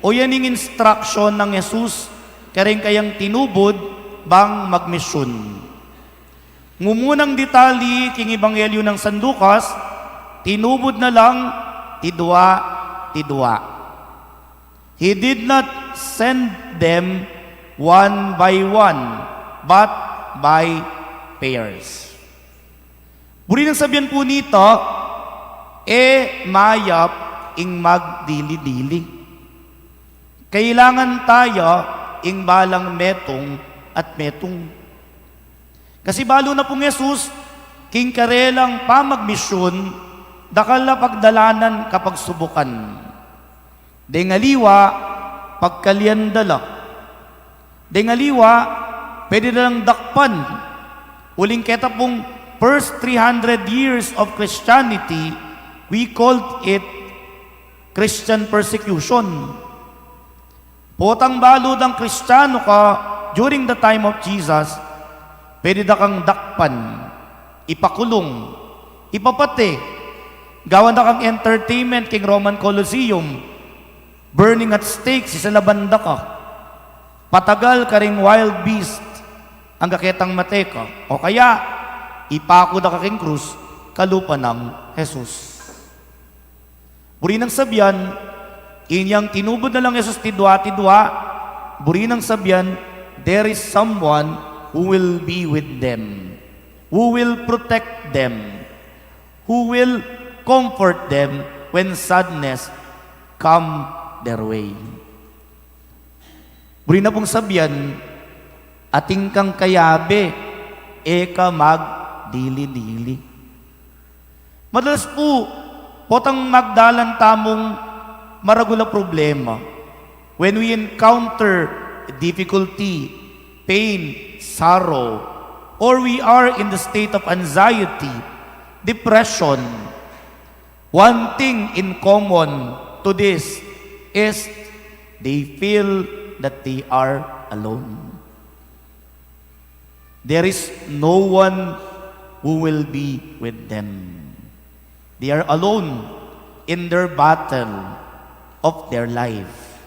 o yan ing instruction nang Jesus kareng kayang tinubud bang magmisyun. Ngumunang detali king ebanghelyu nang San Lucas, tinubud na lang tidua-tidua. He did not send them one by one, but by pairs. Buri nang sabian pu nita, E mayap ing magdili-dili. Kailangan taya ing balang metung at metung. Kasi balu na pung Jesus, king karelang pamagmisyun, dakal a pagdalanan kapagsubukan. Deng aliwa, pagkalian da la. Deng aliwa, pwede da lang dakpan. Uling keta pung first three hundred years of Christianity, we called it Christian persecution. Potang balu dang Kristiyanu ka during the time of Jesus, pwede da kang dakpan, ipakulung, ipapate, gawan da kang entertainment king Roman Colosseum, burning at stake, sisalaban da ka, patagal karing wild beast, angga ketang mate ka, o kaya, ipaku da ka king krus, kalupa nang Jesus. Buri nang sabian, inyang tinubud na lang Jesus tidua-tidua, buri nang sabian, there is someone who will be with them, who will protect them, who will comfort them when sadness come their way. Buri na pung sabian, atin kang kayabe, e ka magdili-dili. Madalas pu, potang magdalan tamung maragul a problema, when we encounter difficulty, pain, sorrow, or we are in the state of anxiety, depression, one thing in common to this is they feel that they are alone. There is no one who will be with them. They are alone in their battle of their life.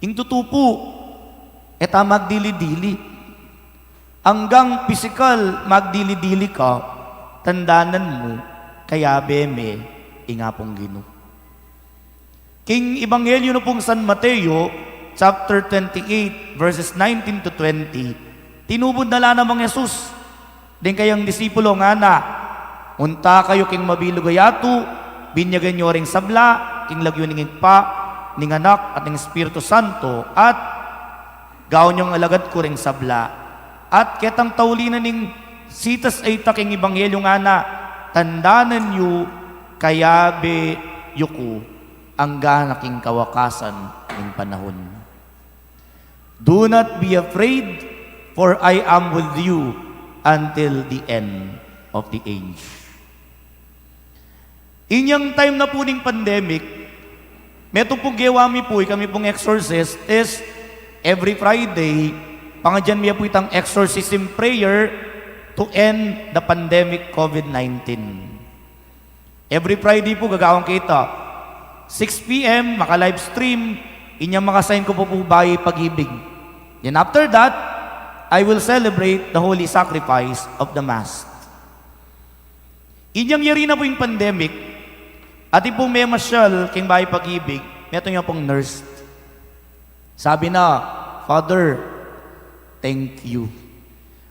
Ing tutu pu, e ta magdili-dili. Anggang pisikal magdili-dili ka, tandanan mu, kayabe me ing Apung Ginu. King Ebanghelyo na pung San Mateo, chapter twenty-eight, verses nineteen to twenty, tinubud na la namang Jesus ding kayang disipulo, ngana, munta kayu king mabilug a yatu, binyagan yu ring sabla king lagyu ning Ibpa, ning Anak, at ning Espiritu Santo, at gawan yung alagad ku ring sabla. At ketang tauli na ning sitas a ita king Ebanghelyo, ngana, tandanan yu, kayabe yu ku, angga na king kawakasan ning panahun. Do not be afraid, for I am with you until the end of the age. Inyang time na pu ning pandemic, metung pung gewa mi pu, ikami pung exorcist, is every Friday, pangadyan mi pu itang exorcism prayer to end the pandemic COVID nineteen. Every Friday pu gagawan ke ita. Six P M, maka-live stream, inyang maka-sign ku pa pu Bayi Pag-ibig. Then after that, I will celebrate the holy sacrifice of the Mass. Inyang yari na pu ing pandemic, atin pung memasyal king Bayi Pag-ibig, metung ya pung nurse. Sabi na, "Father, thank you.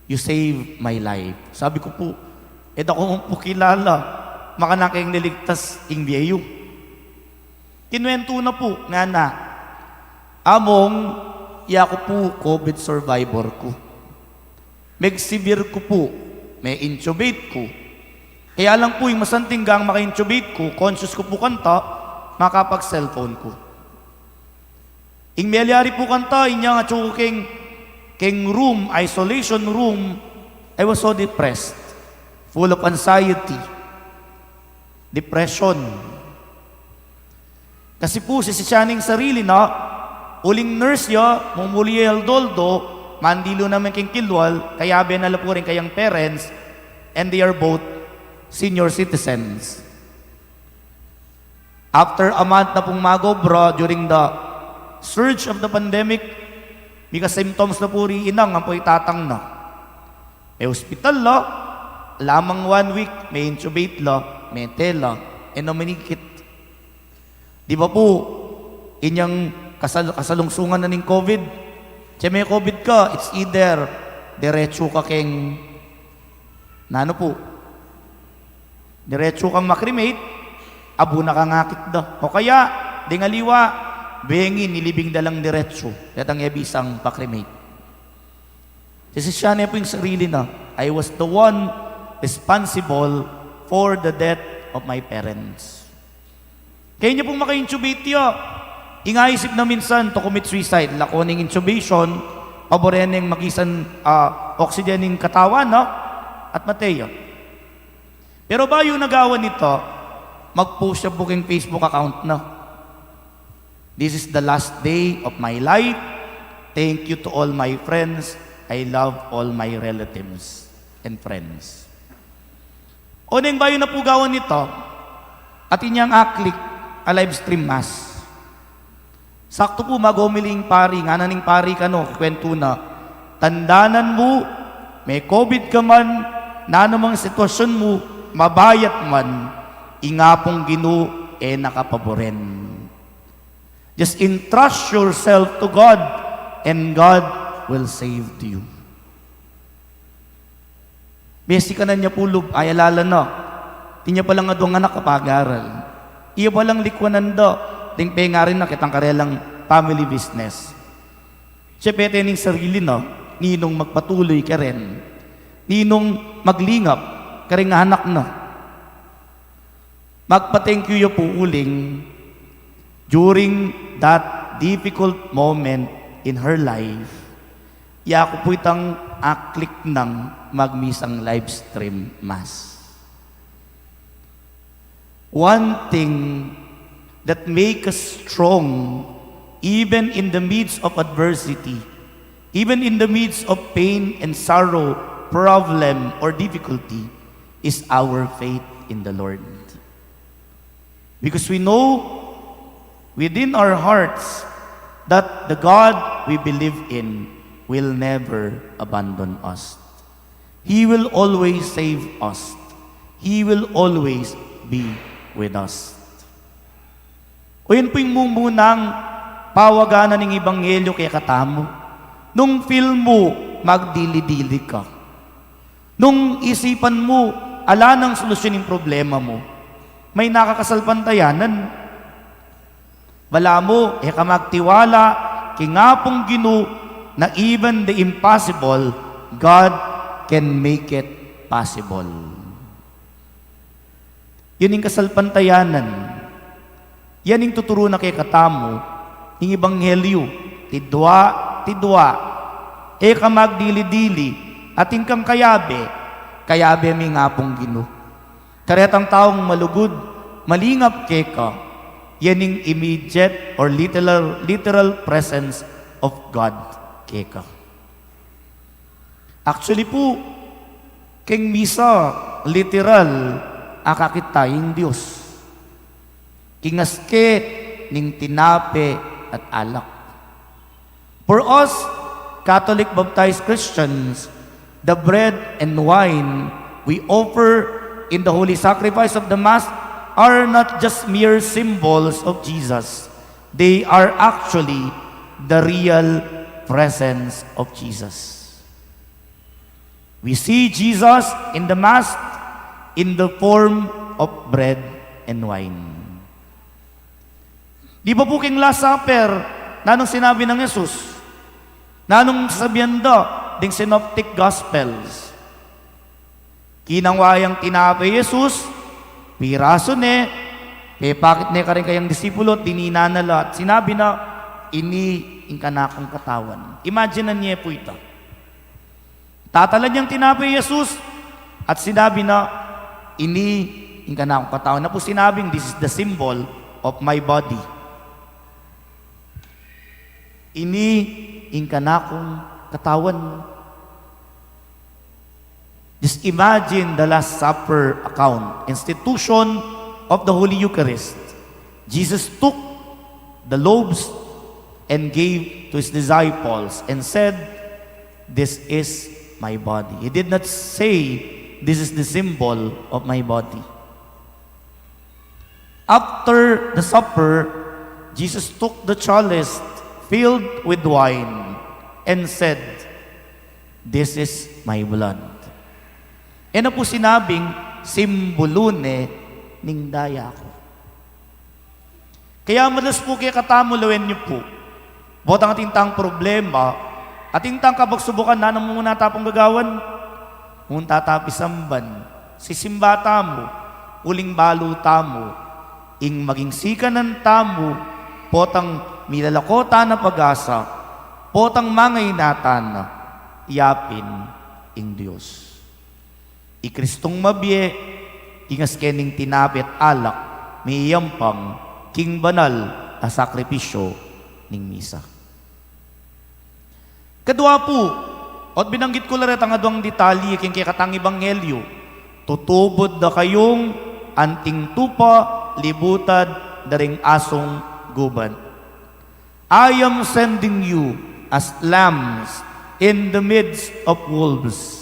You saved my life." Sabi ku pu, "E da ku mu pu kilala, makananu keng liligtas ing bie yu?" Kinuwentu na pu, ngana, "Among, yaku pu COVID survivor ku. Meg-severe ku pu, me-intubate ku. Kaya lang pu, ing masanting gang maka-intubate ku, conscious ku pu kanita, makapag-cellphone ku. Ing melyari pu kanita, inyang atyu ku keng, keng room, isolation room, I was so depressed, full of anxiety, depression." Kasi pu, sisisian ing sarili na, uling nurse ya, mumuli ya aldo-aldo, mandilu naman keng kilwal, kayabe na la pu ring kayang parents, and they are both senior citizens. After a month na pung mag-obra, during the surge of the pandemic, mika-symptoms na pu ri inang ampo i tatang na. Me-hospital la, alang one week, me-intubate la, mete la, e na minikit. Di ba pu, inyang kasal-, kasalungsungan na ning COVID? Tse me-COVID ka, it's either diretsu ka keng, nanu pu, Diretsu kang makremate, abu na kang akit da. O kaya, ding aliwa, bengi nilibing da lang diretsu. Detang e bisang pakremate. Sisisian ne pu ing sarili na, "I was the one responsible for the death of my parents." Kaya ne pung maka-intubate ya, ing aisip na minsan to commit suicide, lako ning intubation, paburen neng magisan, ah, oxygen ing katawan na, at mate ya. Pero bayu na gawan nita, mag-post ya pu king Facebook account na, "This is the last day of my life. Thank you to all my friends. I love all my relatives and friends." O neng bayu na pu gawan nita, atin yang a-click a live stream mass. Saktu pu, mag-homily ing pari, ngana ning pari kanu, kwentu na, "Tandanan mu, me-COVID ka man, nanu mang sitwasyun mu, mabayat man, ing Apung Ginu e na ka paburen." Just entrust yourself to God, and God will save you. Besi kanan ya pu lub, ay alala na, atin ya palang adwang anak a pag-aral. Iya palang likwanan da ding pengarin na ketang karelang family business. Siyempre, ning sarili na, ninung magpatuloy karen, ninung maglingap karing anak na. Magpa-thank you ya pu uling during that difficult moment in her life. Yaku pu itang a-click nang magmisang live stream mass. One thing that make us strong even in the midst of adversity, even in the midst of pain and sorrow, problem or difficulty, is our faith in the Lord. Because we know within our hearts that the God we believe in will never abandon us. He will always save us. He will always be with us. O yan pu ing mumunang pawagan ning ebanghelyo kekatamu. Nung feel mu magdili-dili ka, nung isipan mu ala nang solusyon ing problema mu, may na ka kasalpantayanan. Balamu e ka magtiwala king Apung Ginu na even the impossible, God can make it possible. Yan ing kasalpantayanan. Yan ing tuturu na kekatamu ing ebanghelyo. Tidwa, tidwa, e ka magdili-dili, atin kang kayabe, kayabe mi ing Apung Ginu. Karetang taung malugud, malingap keka, yan ing immediate or literal, literal presence of God keka. Actually pu, king misa, literal a kakit ta ing Dios. King aske ning tinape at alak. For us Catholic baptized Christians, the bread and wine we offer in the holy sacrifice of the Mass are not just mere symbols of Jesus. They are actually the real presence of Jesus. We see Jesus in the Mass in the form of bread and wine. Di ba pu king Last Supper, nanung sinabi nang Jesus? Nanung sasabian da ding Synoptic Gospels? Kinangwa yang tinape i Jesus, pirasu ne, pepakit ne karing kayang disipulo, at dinina na la, at sinabi na, "Ini ing kanakung katawan." Imagine ye pu ita. Tatalan yang tinape i Jesus at sinabi na, "Ini ing kanakung katawan." Na pu sinabing, "This is the symbol of my body." Ini ing kanakung katawan. Just imagine the Last Supper account, institution of the Holy Eucharist. Jesus took the loaves and gave to his disciples and said, "This is my body." He did not say, "This is the symbol of my body." After the supper, Jesus took the chalice filled with wine and said, "This is my blood." E na pu sinabing, simbulu ne ning daya ku. Kaya madalas pu kekatamu, lawen yu pu, potang atin tang problema, atin tang kapagsubukan, nanu mu muna ta pung gagawan? Munta ta pisamban, sisimba tamu, uling balu tamu ing maging sikanan tamu, potang milalako tana pag-asa, potang mangainatan na yapin ing Dios. I Kristong mabie, kingas ke ning tinape at alak, miyampang king banal a sakripisyo ning misa. Kadua pu, ot binanggit ku la retang aduang detalye king kekatang ebanghelyo, tutubud da kayung anting tupa, libutad da ring asung gubat. I am sending you as lambs in the midst of wolves.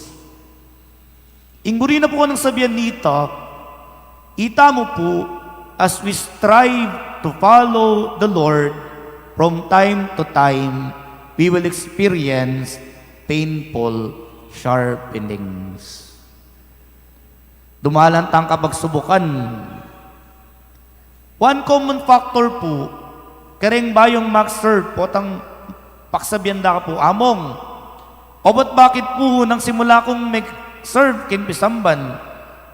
Ing buri na pu kung anong sabian nita, itamu pu, as we strive to follow the Lord, from time to time, we will experience painful sharpenings. Dumalan tang kapagsubukan. One common factor pu, kareng bayung mag-serve, potang paksabian da ka pu, "Among, obat bakit pu nang simula kung mag-serve king pisamban,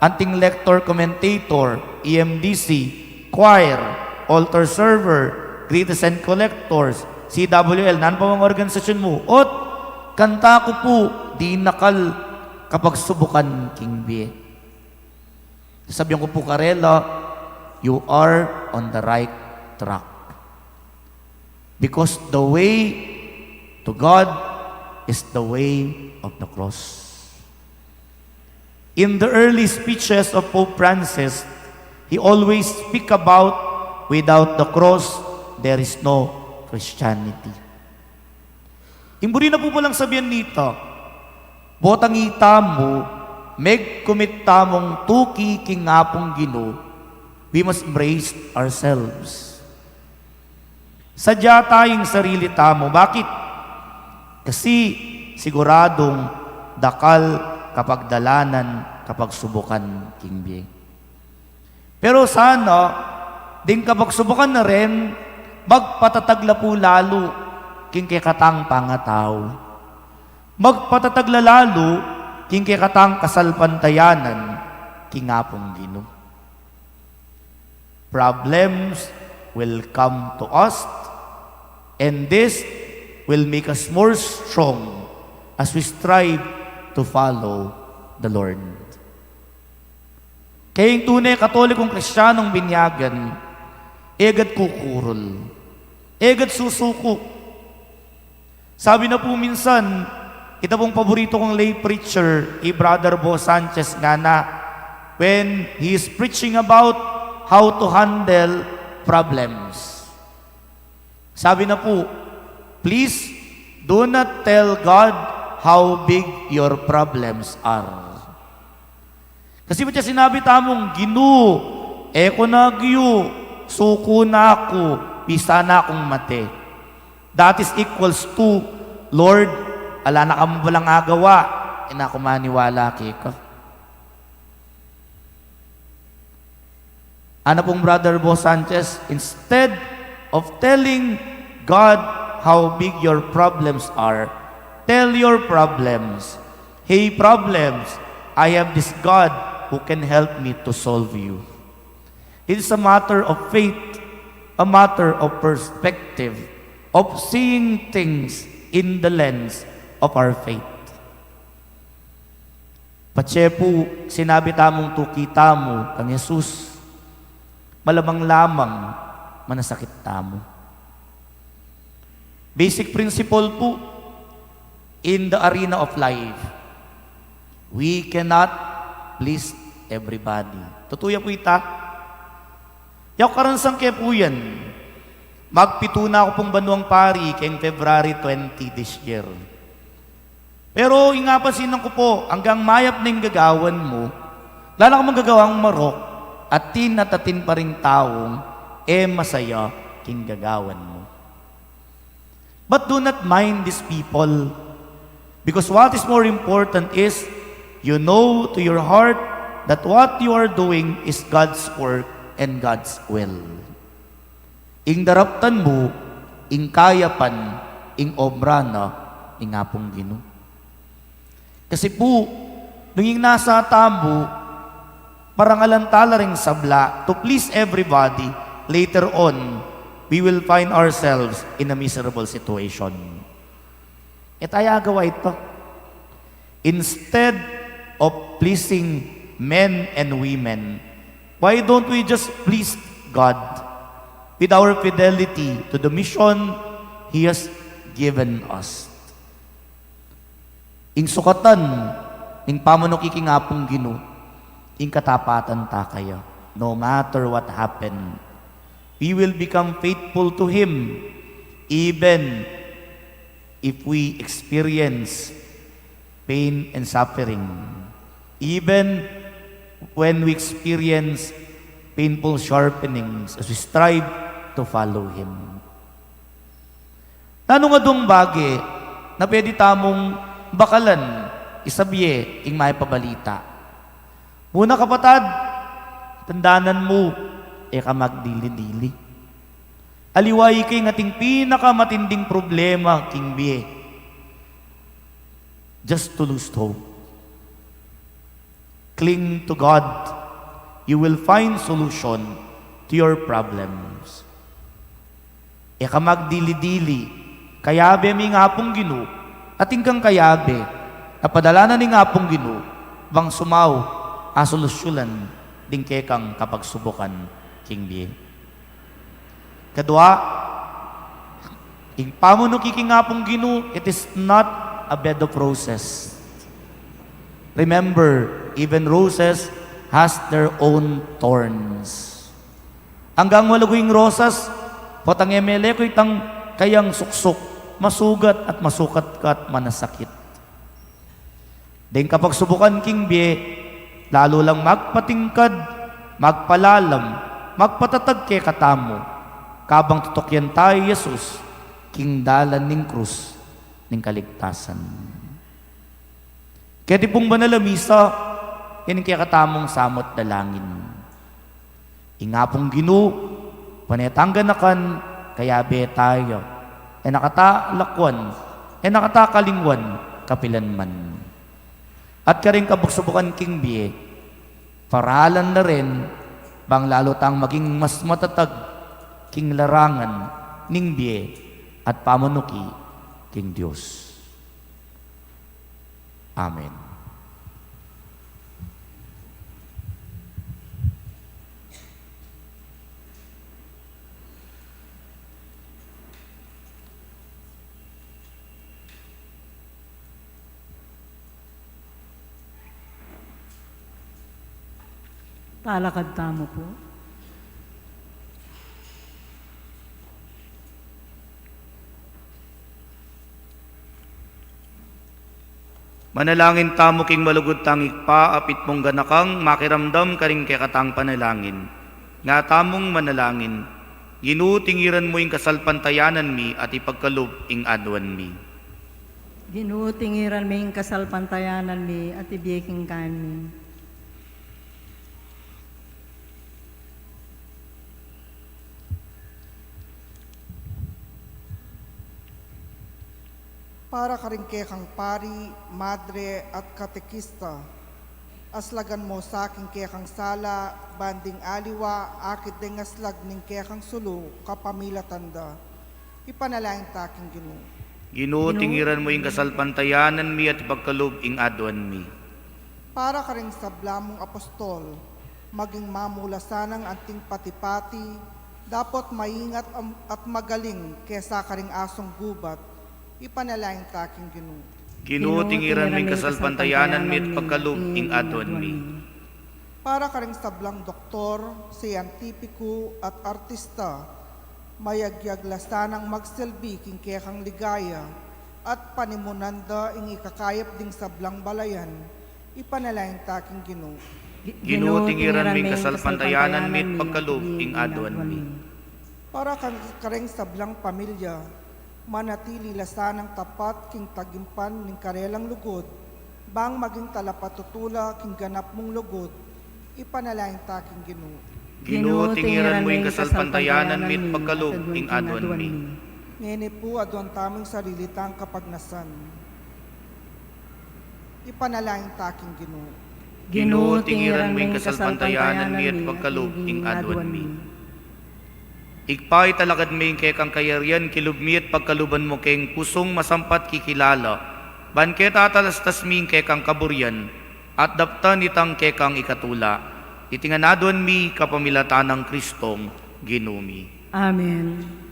anting lector, commentator, E M D C, choir, altar server, greeters and collectors, C W L, nanu pa mang organisasyon mu, ot kanta ku pu, dinakal kapagsubukan king bie." Sabian ku pu karela, "You are on the right track. Because the way to God is the way of the cross." In the early speeches of Pope Francis, he always speak about, "Without the cross, there is no Christianity." Ing buri na pu palang sabian nita, potang itamu, megkumit tamung tuki king Apung Ginu, we must embrace ourselves. Sadya ta ing sarili tamu. Bakit? Kasi siguradung dakal kapagdalanan, kapagsubukan king bie. Pero sana, ding kapagsubukan na rin, magpatatag la pu lalu king kekatang pangatau. Magpatatag la lalu king kekatang kasalpantayanan king Apung Ginu. Problems will come to us, and this will make us more strong as we strive to follow the Lord. Kaya ing tune Katolikong Kristiyanong binyagan, e gad kukurul, e gad susuku. Sabi na pu minsan, ita pung paborito kung lay preacher, i Brother Bo Sanchez, ngana, when he is preaching about how to handle problems. Sabi na pu, "Please, do not tell God how big your problems are." Kasi ba't ya sinabi tamung, "Ginu, e ku na agyu, suku na ku, bisa na kung mate." That is equals to, "Lord, ala na ka mu palang agawa, e na ku maniwala keka." Ana pung Brother Bo Sanchez, "Instead of telling God how big your problems are, tell your problems, 'Hey problems, I have this God who can help me to solve you.'" It is a matter of faith, a matter of perspective, of seeing things in the lens of our faith. Patse pu, sinabi tamung tuki tamu kang Jesus, malamang-lamang manasakit tamu. Basic principle pu, in the arena of life, we cannot please everybody. Tutu ya pu ita. Yaku, karansang ke pu yan. Magpitu na ku pung banuang pari keng February twenty this year. Pero ing apansinan ku pu, anggang mayap na ing gagawan mu, ala na ka mang gagawang marok, atin at atin pa ring taung e masaya king gagawan mu. But do not mind these people, because what is more important is you know to your heart that what you are doing is God's work and God's will. Ing daraptan mu, ing kayapan, ing obra na ning Apung Ginu. Kasi pu, nung ing nasa tamu, parangalan tala ring sabla to please everybody, later on, we will find ourselves in a miserable situation. E taya agawa ito. Instead of pleasing men and women, why don't we just please God with our fidelity to the mission He has given us? Ing sukatan ning pamanuki king Apung Ginu, ing katapatan ta kaya, no matter what happened. We will become faithful to Him even if we experience pain and suffering, even when we experience painful sharpenings as we strive to follow Him. Nanu nga dung bage na pwede tamung bakalan isabye ing maipabalita? Muna, kapatad, tandanan mu, e ka magdili-dili. Aliwa ika ing ating pinakamatinding problema king bie, just to lose hope. Cling to God. You will find solution to your problems. E ka magdili-dili, kayabe mi ing Apung Ginu, atin kang kayabe, na padalanan ning Apung Ginu, bang sumau, asolusyunan ding kekang kapagsubukan king bie. Kadua, ing pamanuki king Apung Ginu, it is not a bed of roses. Remember, even roses has their own thorns. Anggang malagu ing rosas, potang e meleku itang kayang suksuk, masugat at masukat ka at manasakit. Deng kapagsubukan king bie, lalu lang magpatingkad, magpalalam, magpatatag kekatamu, kabang tutukyan taya i Jesus king dalan ning krus ning kaligtasan. Keti pung banal a misa, ining kekatamung samut dalangin. Ing Apung Ginu, pane tang ganakan, kayabe taya. E na kata lakwan, e na kata kalingwan, kapilan man. At karing kapagsubukan king bie, paralan na rin, bang lalu tang maging mas matatag king larangan ning bie at pamanuki king Dios. Amen. Talakad tamu pu. Manalangin tamu king malugud tang Ibpa, apit mung ganakang makiramdam karing kekatang panalangin. Nga tamung manalangin, Ginu, tingiran mu ing kasalpantayanan mi at ipagkalub ing aduan mi. Ginu, tingiran mi ing kasalpantayanan mi at ibie king kan mi. Para karing kekang pari, madre, at katekista, aslagan mu sa king kekang sala, ban ding aliwa, akit deng aslag ning kekang sulu, kapamilatan da. Ipanalangin ta king Ginu. Ginu, tingiran mu ing kasalpantayanan mi at ipagkalub ing aduan mi. Para karing sabla mung apostol, maging mamula sanang anting pati-pati, dapot maingat am-, at magaling kesa karing asung gubat, ipanalangin ta king Ginu. Ginu, tingiran mu ing kasalpantayanan mi at ipagkalub ing aduan mi. Para karing sablang doktor, scientifico at artista, mayagyag la sanang magsilbi king kekang ligaya, at panimunan da ing ikakayap ding sablang balayan, ipanalangin ta king Ginu. Ginu, tingiran mu ing kasalpantayanan mi at ipagkalub ing aduan mi. Para ka-, karing sablang pamilya, manatili la sanang tapat king tagimpan ning karelang lugud, bang maging talapatutu la king ganap mung lugud, Ipanalangin ta king Ginu. Ginu, tingiran mu ing kasalpantayanan mi at pagkalub ing aduan mi. Ngeni pu, aduan tamu ing sarili tang kapagnasan. Ipanalangin ta king Ginu. Ginu, tingiran mu ing kasalpantayanan mi at pagkalub ing aduan mi. Ibpa, italakad mi ing kekang kayarian, kilub mi at pagkaluban mu keng pusung masampat kikilala, ban keta atalastas mi ing kekang kaburian, at daptan itang kekang ikatula. Iti ngan aduan mi kapamilatan nang Kristong Ginu mi. Amen.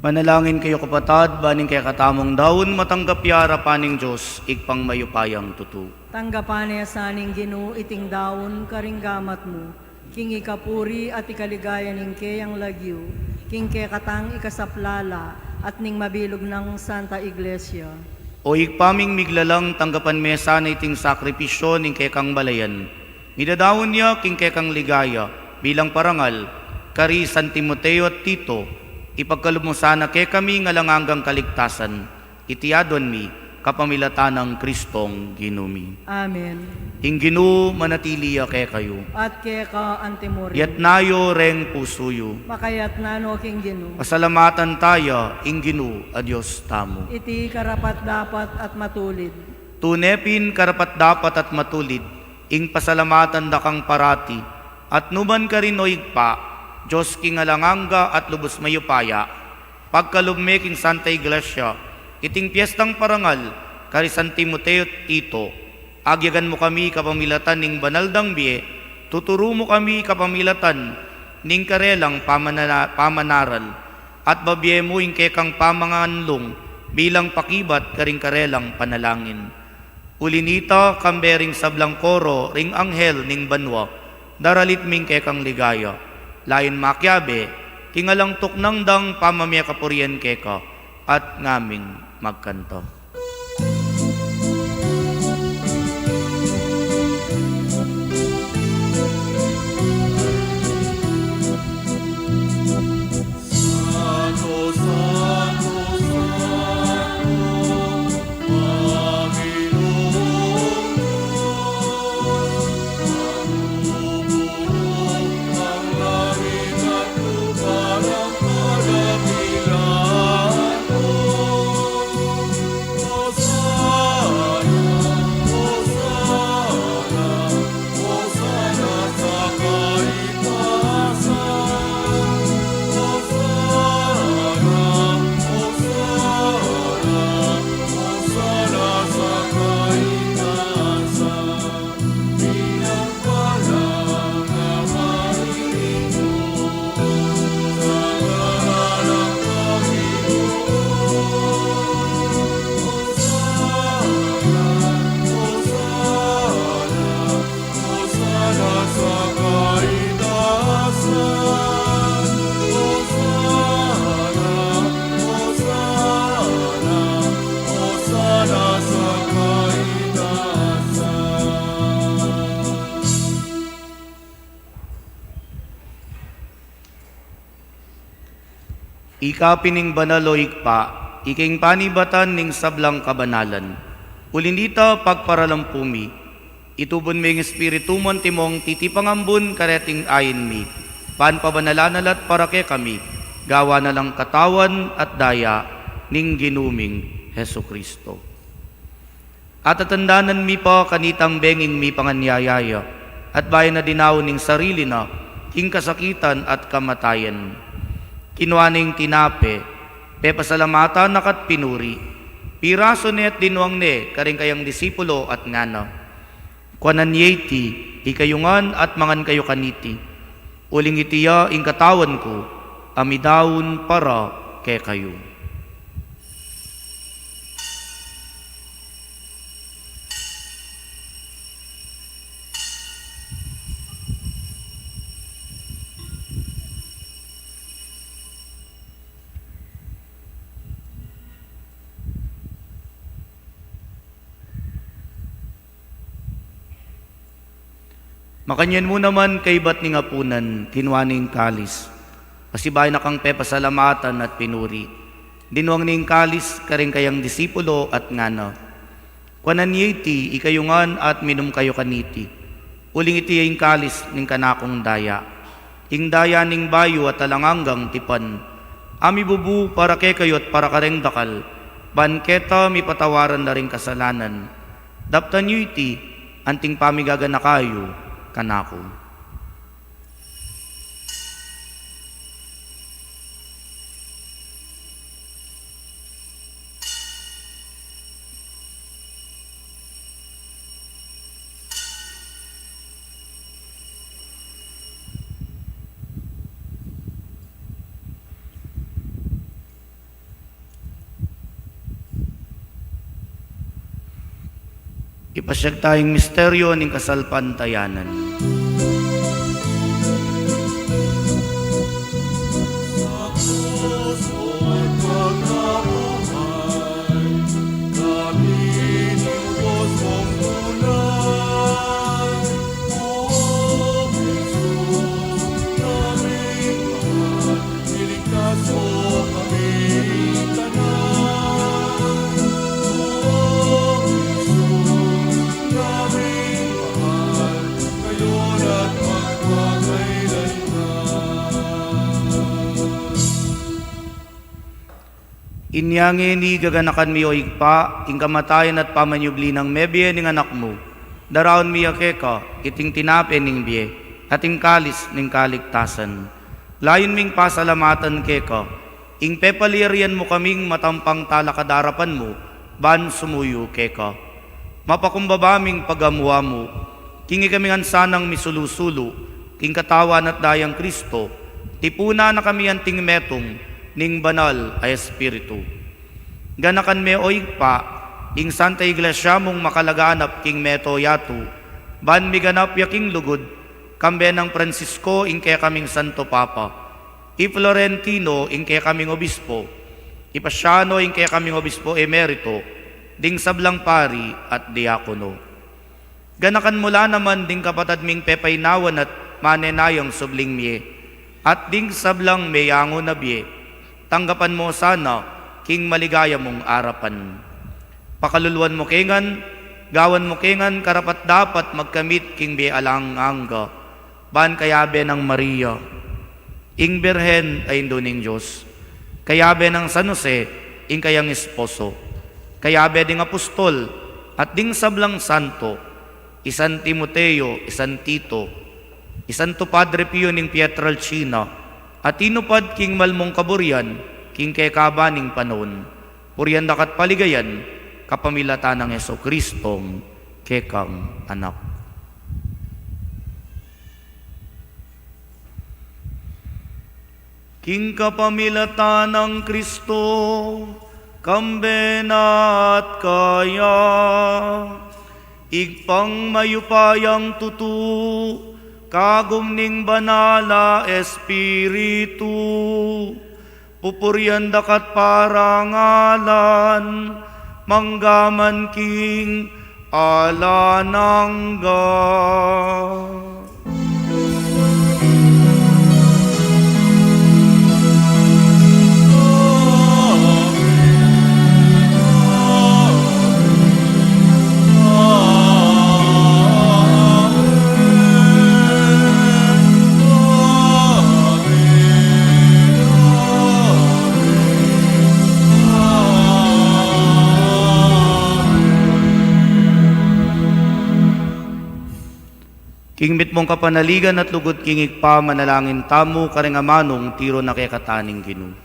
Manalangin kayu, kapatad, ban ing kekatamung daun matanggap ya arapan ning Dios, Ibpang mayupayang tutu. Tanggapan na sa ning Ginu iting daun karing gamat mu, king ikapuri at ikaligaya ning keyang lagyu, king kekatang ikasaplala at ning mabilug nang Santa Iglesia. O Ibpa ming miglalang, tanggapan me sana iting sakripisyu ning kekang balayan. Midadaun ya king kekang ligaya bilang parangal kari San Timoteo at Tito, ipagkalub mu sana kekami ing alang anggang kaligtasan. Iti aduan mi kapamilatan nang Kristong Ginu mi. Amen. Ing Ginu manatili ya kekayu. At keka antimurin. Iyatas yu reng pusu yu. Makayatas no king Ginu. Pasalamatan taya ing Ginu a Dios tamu. Iti karapat-dapat at matulid. Tune pin karapat-dapat at matulid ing pasalamatan da kang parati at nukarin man, o Ibpa, Dios king alang angga at lubus mayupaya, pagkalub me king Santa Iglesia iting piestang parangal kari San Timoteo at Tito. Agyagan mu kami kapamilatan ning banal dang bie, tuturu mu kami kapamilatan ning karelang pamana-, pamanaral, at babie mu ing kekang pamanganlung bilang pakibat karing karelang panalangin. Uli nita, kambe ring sablang koro ring anghel ning banua, daralit mi ing kekang ligaya, layun makiabe king alang tuknang dang pamamie kapurian keka, at ngaming magkanta. Ika pin ing banal, o Ibpa, ika ing panibatan ning sablang kabanalan. Uli nita, pagparalampu mi, itubud me ing Espiritu mu antimong titipangambun kareting ain mi, ban pabanalan na la at para kekami, gawan na lang katawan at daya ning Ginu ming Jesucristo. Atatandanan mi pa kanitang benging mipanganyaya ya, at bayu na dinaun ing sarili na king kasakitan at kamatayan, kinua ne ing tinape, pepasalamatan na ka't pinuri, pirasu ne at dinwang ne karing kayang disipulo at ngana: Kuanan ye iti, ikayu ngan at mangan kayu kaniti, uling iti ya ing katawan ku a midaun para kekayu. Makanyan mu naman kaybat ning apunan, kinua ne ing kalis, pasibayu na kang pepasalamatan at pinuri, dinwang ne ing kalis karing kayang disipulo at ngana: Kuanan ye iti, ikayu ngan at minum kayu kaniti, uling iti ya ing kalis ning kanakung daya, ing daya ning bayu at alang anggang tipan, a mibubu para kekayu at para kareng dakal, ban keta mipatawaran la ring kasalanan. Daptan yu iti anting pamigaganaka yu kanaku. Ipasyag taya ing misteryo ning kasalpantayanan. Inya ngeni gaganakan mi, o Ibpa, ing kamatayan at pamanyubli nang mebie ning Anak mu. Daraun mi ya keka iting tinape ning bie at ing kalis ning kaligtasan. Layun ming pasalamatan keka ing pepalyarian mu kaming matampang talakad king arapan mu ban sumuyu keka. Mapakumbaba ming pagamu-amu king ikami ngan sanang misulu-sulu king katawan at dayang Kristo, tipunan na kami anting metung ning Banal a Espiritu. Ganakan me, o Ibpa, ing Santa Iglesia mung makalaganap king mabilug a yatu, ban miganap ya king lugud, kambe nang Francisco ing kekaming Santo Papa, i Florentino ing kekaming Obispo, i Paciano ing kekaming Obispo Emerito, ding sablang pari at diakono. Ganakan mu la naman ding kapatad ming pepainawan at manenayang subling mie, at ding sablang meyangu na bie, tanggapan mu sana king maligaya mung arapan. Pakaluluan mu ke ngan, gawan mu ke ngan karapat-dapat magkamit king bie alang angga, ban kayabe nang Maria, ing Birhen a Indu ning Dios, kayabe nang San Jose, ing kayang esposo, kayabe ding apostol at ding sablang santo, i San Timoteo, i San Tito, i Santo Padre Pio ning Pietrelcina, a tinupad king malmung kaburian king kekaban ning panaun, purian da ka at paligayan kapamilatan nang Jesucristong kekang Anak. King kapamilatan nang Kristo, kambe na at kaya, Ibpang mayupayang tutu, kagum ning Banal a Espiritu, pupurian da ka at parangalan, mangga man king alang angga. King mitmung kapanaligan at lugud king Ibpa, manalangin tamu karing amanung tiru na kekatamu ning Ginu.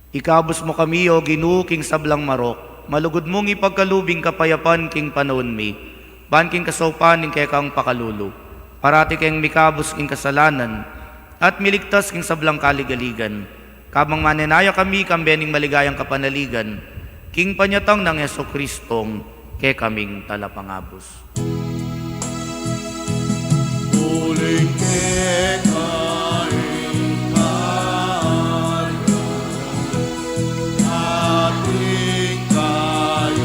Ikabus mu kami, O Ginu, king sablang marok, malugud mung ipagkalub ing kapayapan king panaun mi, ban king kasaupan ning kekang pakalulu, parati keng mikabus king kasalanan, at miligtas king sablang kaligaligan, kabang manenaya kami kambe ning maligayang kapanaligan, king panyatang nang Jesucristong kekaming Talapangabus. Uling keka ing kaaryan, ating kayupayan,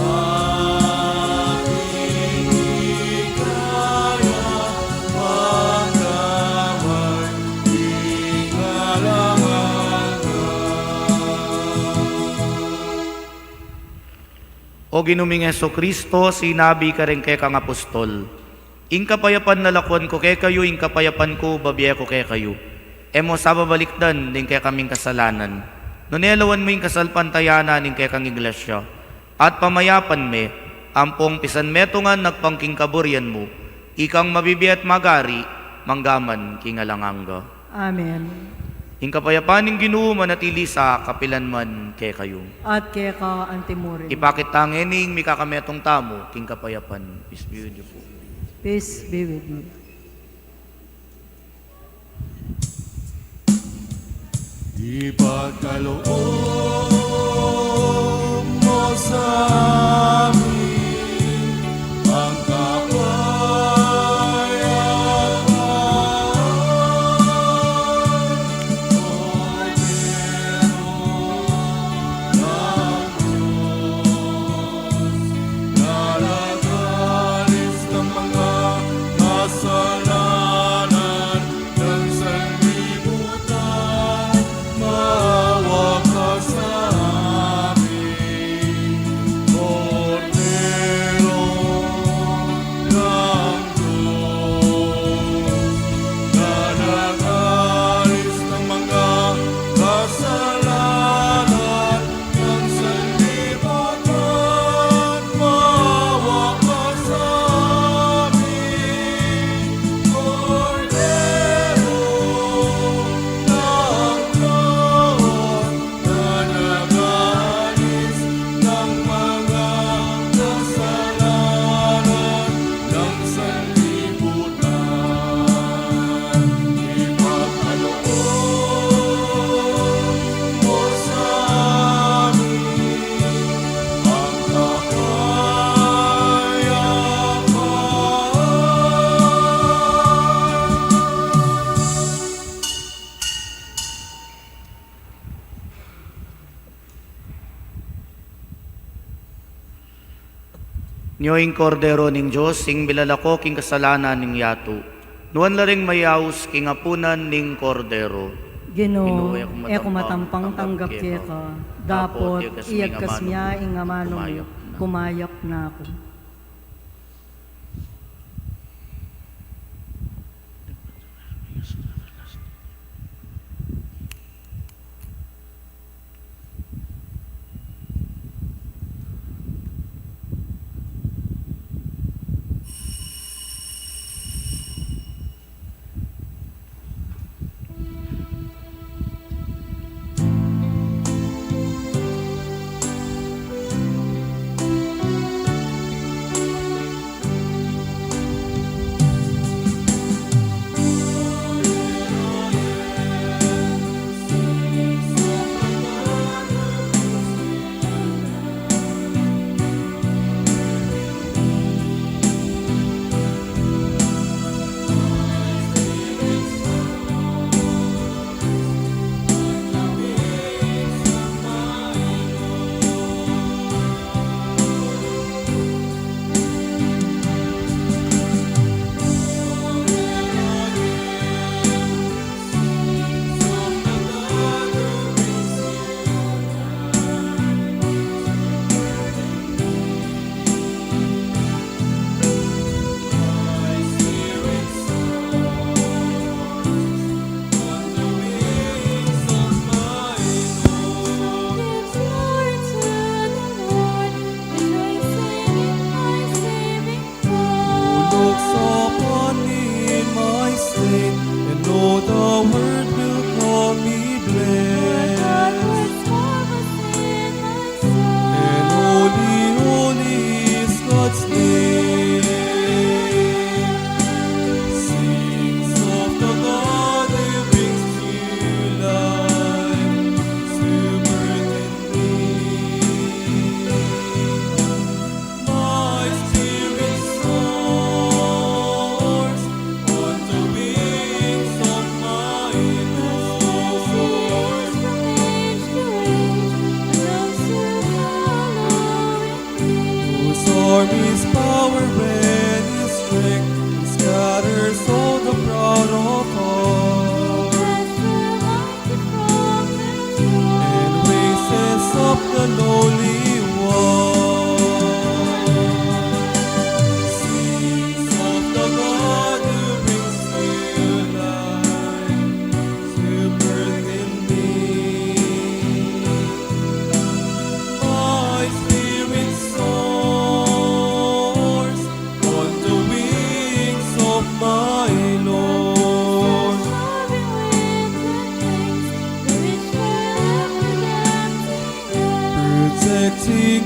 ating ikaya, pagkaway ing alang angga. O Ginu ming Jesucristo, sinabi mu kareng kekang apostol, "Ing kapayapan lakwan ku kekayu, ing kapayapan ku bibie ku kekayu." E mu sa babalikdan ding kekaming kasalanan, nune lawan mu ing kasalpantayanan ning kekang Iglesia, at pamayapan me ampong pisan metungan agpang king kaburian mu, ikang mabibie at magari manggaman king alang angga. Amen. Ing kapayapan ning Ginu manatili sa kapilan man kekayu. At keka antimurin. Ipakit ta ngeni ing mikakametung tamu king kapayapan. Peace be with you. Peace be with you. Ipagkaloob mu sa amin ang kapayapan, Kordero ng Diyos, na nag-alis ng mga kasalanan ng sanlibutan, maawa ka sa amin. Kordero ng Diyos, na nag-alis ng mga kasalanan ng sanlibutan, maawa ka sa amin. Kordero ng Diyos, na nag-alis ng mga kasalanan ng sanlibutan, ipagkaloob mu sa amin ang kapayapan. Nyo ing Kordero ning Dios, ing milalako king kasalanan ning yatu. Nuan la ring mayaus king apunan ning Kordero. Ginu, e ku matampang tanggap keka, dapot iyagkas mu ing amanu mu, kumayap na ku. Tulog sa panin, my state,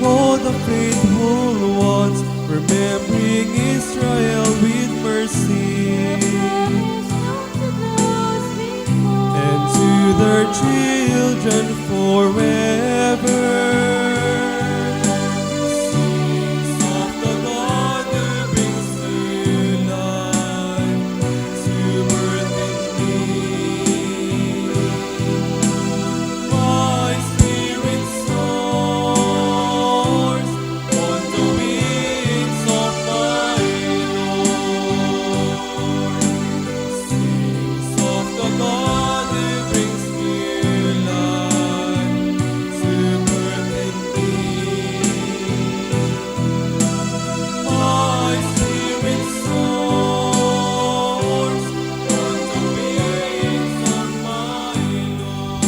All the faithful ones, remembering Israel with mercy, and to their children forever. Sings of the God who brings new life to earth in me. My spirit soars on the wings of my Lord. Sings of the God who brings new life to earth in me. My spirit soars on the wings of my Lord.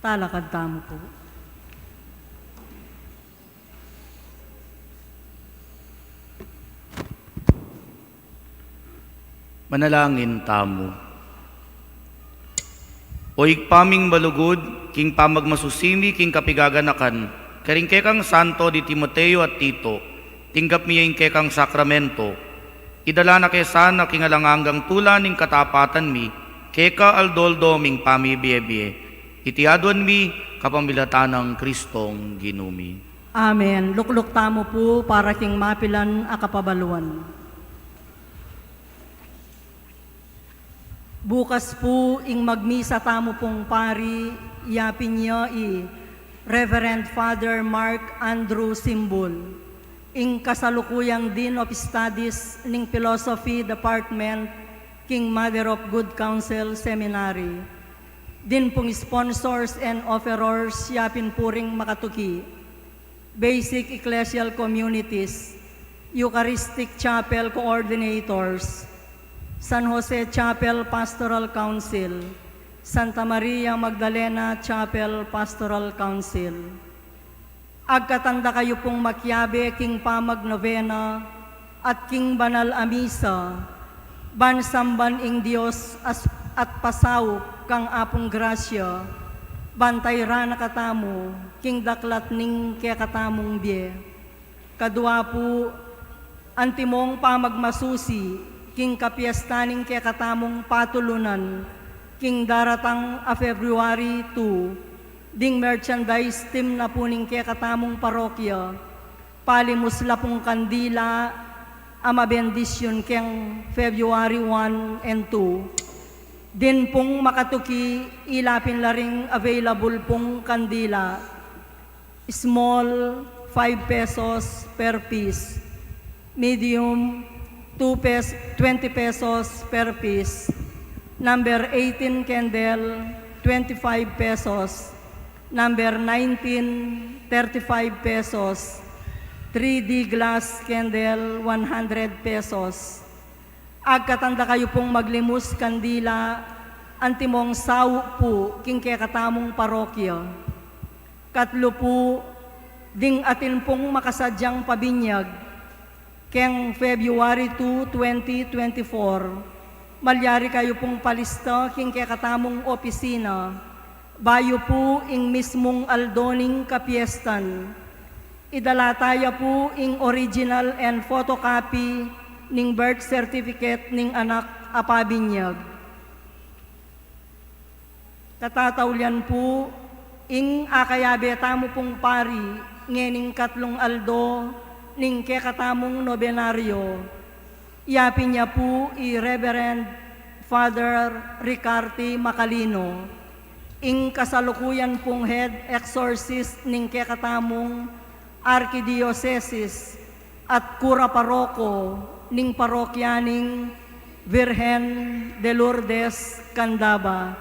Talakad tamu pu. Manalangin tamu. O Ibpa ming malugud, king pamagmasusi mi king kapigaganakan karing kekang santo di Timoteo at Tito, tinggap mi ya ing kekang sakramento. Idala na ke sana king alang anggang tula ning katapatan mi, keka aldo-aldo ming pamibiebie. Iti aduan mi kapamilatan nang Kristong Ginu mi. Amen. Lukluk tamu pu para king mapilan a kapabaluan. Bukas pu ing magmisa tamu pung pari, yapin ya i Reverend Father Mark Andrew Simbul, ing kasalukuyang Dean of Studies ning Philosophy Department king Mother of Good Counsel Seminary. Din pung sponsors and offerors, yapin pu ring makatuki: Basic Ecclesial Communities, Eucharistic Chapel Coordinators, San Jose Chapel Pastoral Council, Santa Maria Magdalena Chapel Pastoral Council. Agkatan da kayu pung makiabe king pamagnovena at king banal a misa, ban samban ing Dios as-, at pasaup kang Apung Grasya, ban tairan na katamu king daklat ning kekatamung bie. Kadua pu, antimong pamagmasusi king kapiesta ning kekatamung patulunan king daratang a February two, ding merchandise team na pu ning kekatamung parokya, palimus la pung kandila a mabendisyun keng February one and two. Din pung makatuki, ilapin la ring available pung kandila. Small, five pesos per piece. Medium, two pes-, twenty pesos per piece. Number eighteen candle, twenty-five pesos. Number nineteen, thirty-five pesos. Three D glass candle, one hundred pesos. Agkatan da kayu pung maglimus kandila, antimong saup pu king kekatamung parokya. Katlu pu, ding atin pung makasadyang pabinyag keng February two, twenty twenty-four, malyari kayu pung palista king kekatamung opisina, bayu pu ing mismung aldo ning kapiestan. Idala taya pu ing original and photocopy ning birth certificate ning anak a pabinyag. Katataulian pu, ing akayabe tamu pung pari ngening katlung aldo ning kekatamung nobenaryo, yapin ya pu i Reverend Father Ricarte Macalino, ing kasalukuyan pung head exorcist ning kekatamung arkidiosesis at kura paroko ning parokya ning Virgen de Lourdes, Candaba.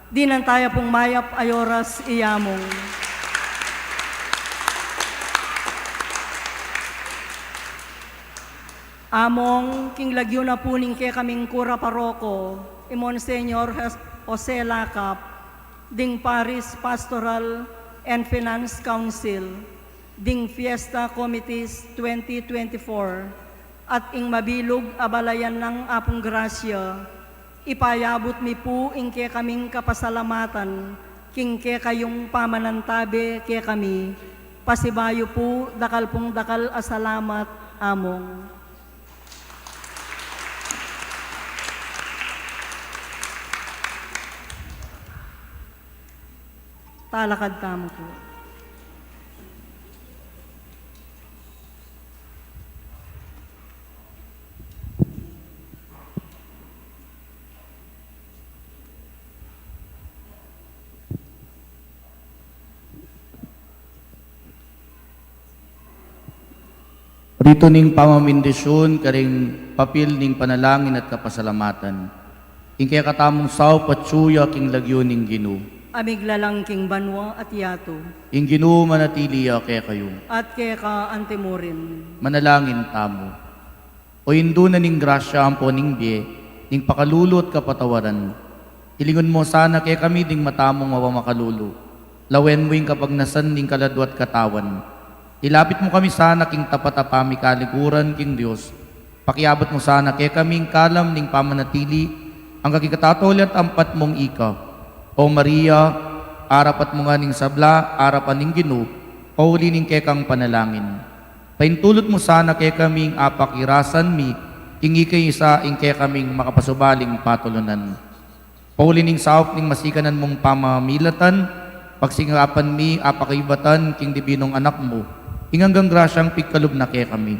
Dinan taya pung mayap a oras i Among. Among, king lagyu na pu ning kekaming kura paroko, i Monsignor Hes-, Jose Lacap, ding Parish Pastoral and Finance Council, ding Fiesta Committees twenty twenty-four, at ing mabilug a balayan nang Apung Grasya, ipayabut mi pu ing kekaming kapasalamatan king kekayung pamanantabe kekami. Pasibayu pu, dakal pung dakal a salamat, Among. Talakad tamu pu. Ritu ning pamamindisyun karing papil ning panalangin at kapasalamatan. Ing kekatamung saup atyu ya king lagyu ning Ginu. A miglalang king banua at yatu. Ing Ginu manatili ya kekayu. At keka antimurin. Manalangin tamu. O Indu na ning grasya ampo ning bie, ning pakalulu at kapatawaran, ilingun mu sana kekami ding mata mung mapamakalulu. Lawen mu ing kapagnasan ning kaladua at katawan. Ilapit mu kami sana king tapat a pamikaliguran king Dios. Pakiabut mu sana kekami ing kalam ning pamanatili, angga king katataulian at ampat mung ika. O Maria, arapat mu ngan ning sabla arapan ning Ginu, pauli ning kekang panalangin. Paintulut mu sana kekami ing apakirasan mi, king ika ing isa ing kekaming makapasubaling patulunan. Pauli ning saup ning masikanan mung pamamilatan, pagsikapan mi apakibatan king dibinung Anak mu. ing anggang grasyang pigkalub na kekami.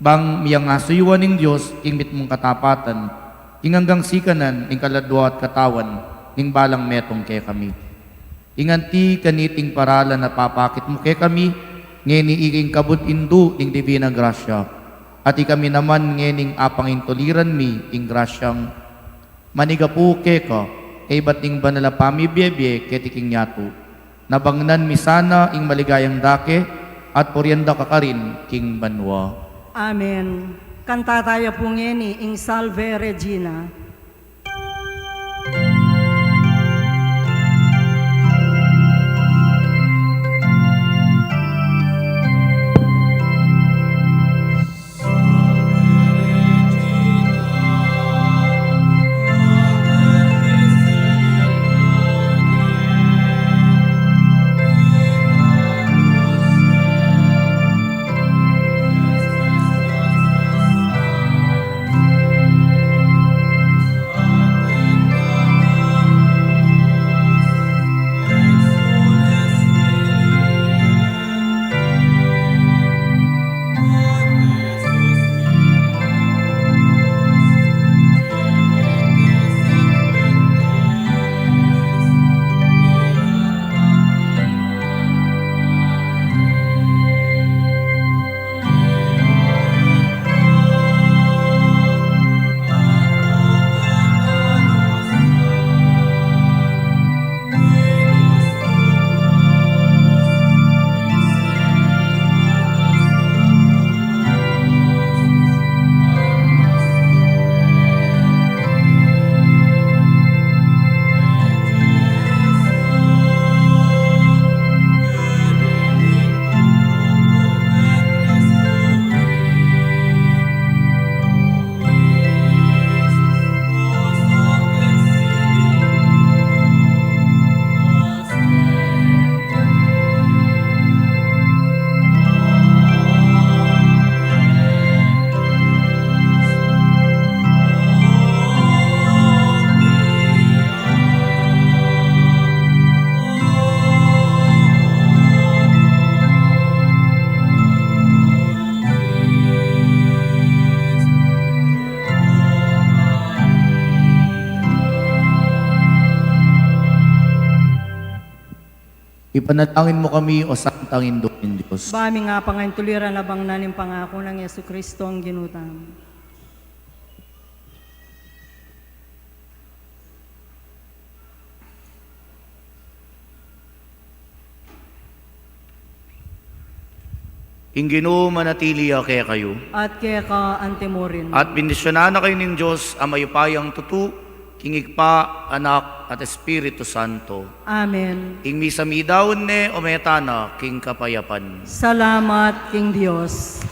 Bang miyang asuyuan ning Dios ing mitmung katapatan, ing anggang sikanan ning kaladua at katawan ning balang metung kekami. Ing anti kaniting paralan a papakit mu kekami, ngeni ing kabud indu ning Divina Grasya, at ikami naman ngening apangintuliran mi ing grasyang manigapu keka, kaybat ning banal a pamibiebie keti king yatu. Nabangnan mi sana ing maligayang dake, at purian da ka karin king banua. Amen. Kanta taya pu ngeni ing Salve Regina. Ipanalangin mu kami, O Santang Indu ning Dios. Ba ming apangintuliran a bangnan ing pangaku nang Jesucristo a Ginu tamu. Ing Ginu manatili ya kekayu. At keka antimurin. At bendisyunan na kayu ning Dios a mayupayang tutu, king Ibpa, Anak, at Espiritu Santo. Amen. Ing misa midaun ne, o meta na king kapayapan. Salamat king Dios.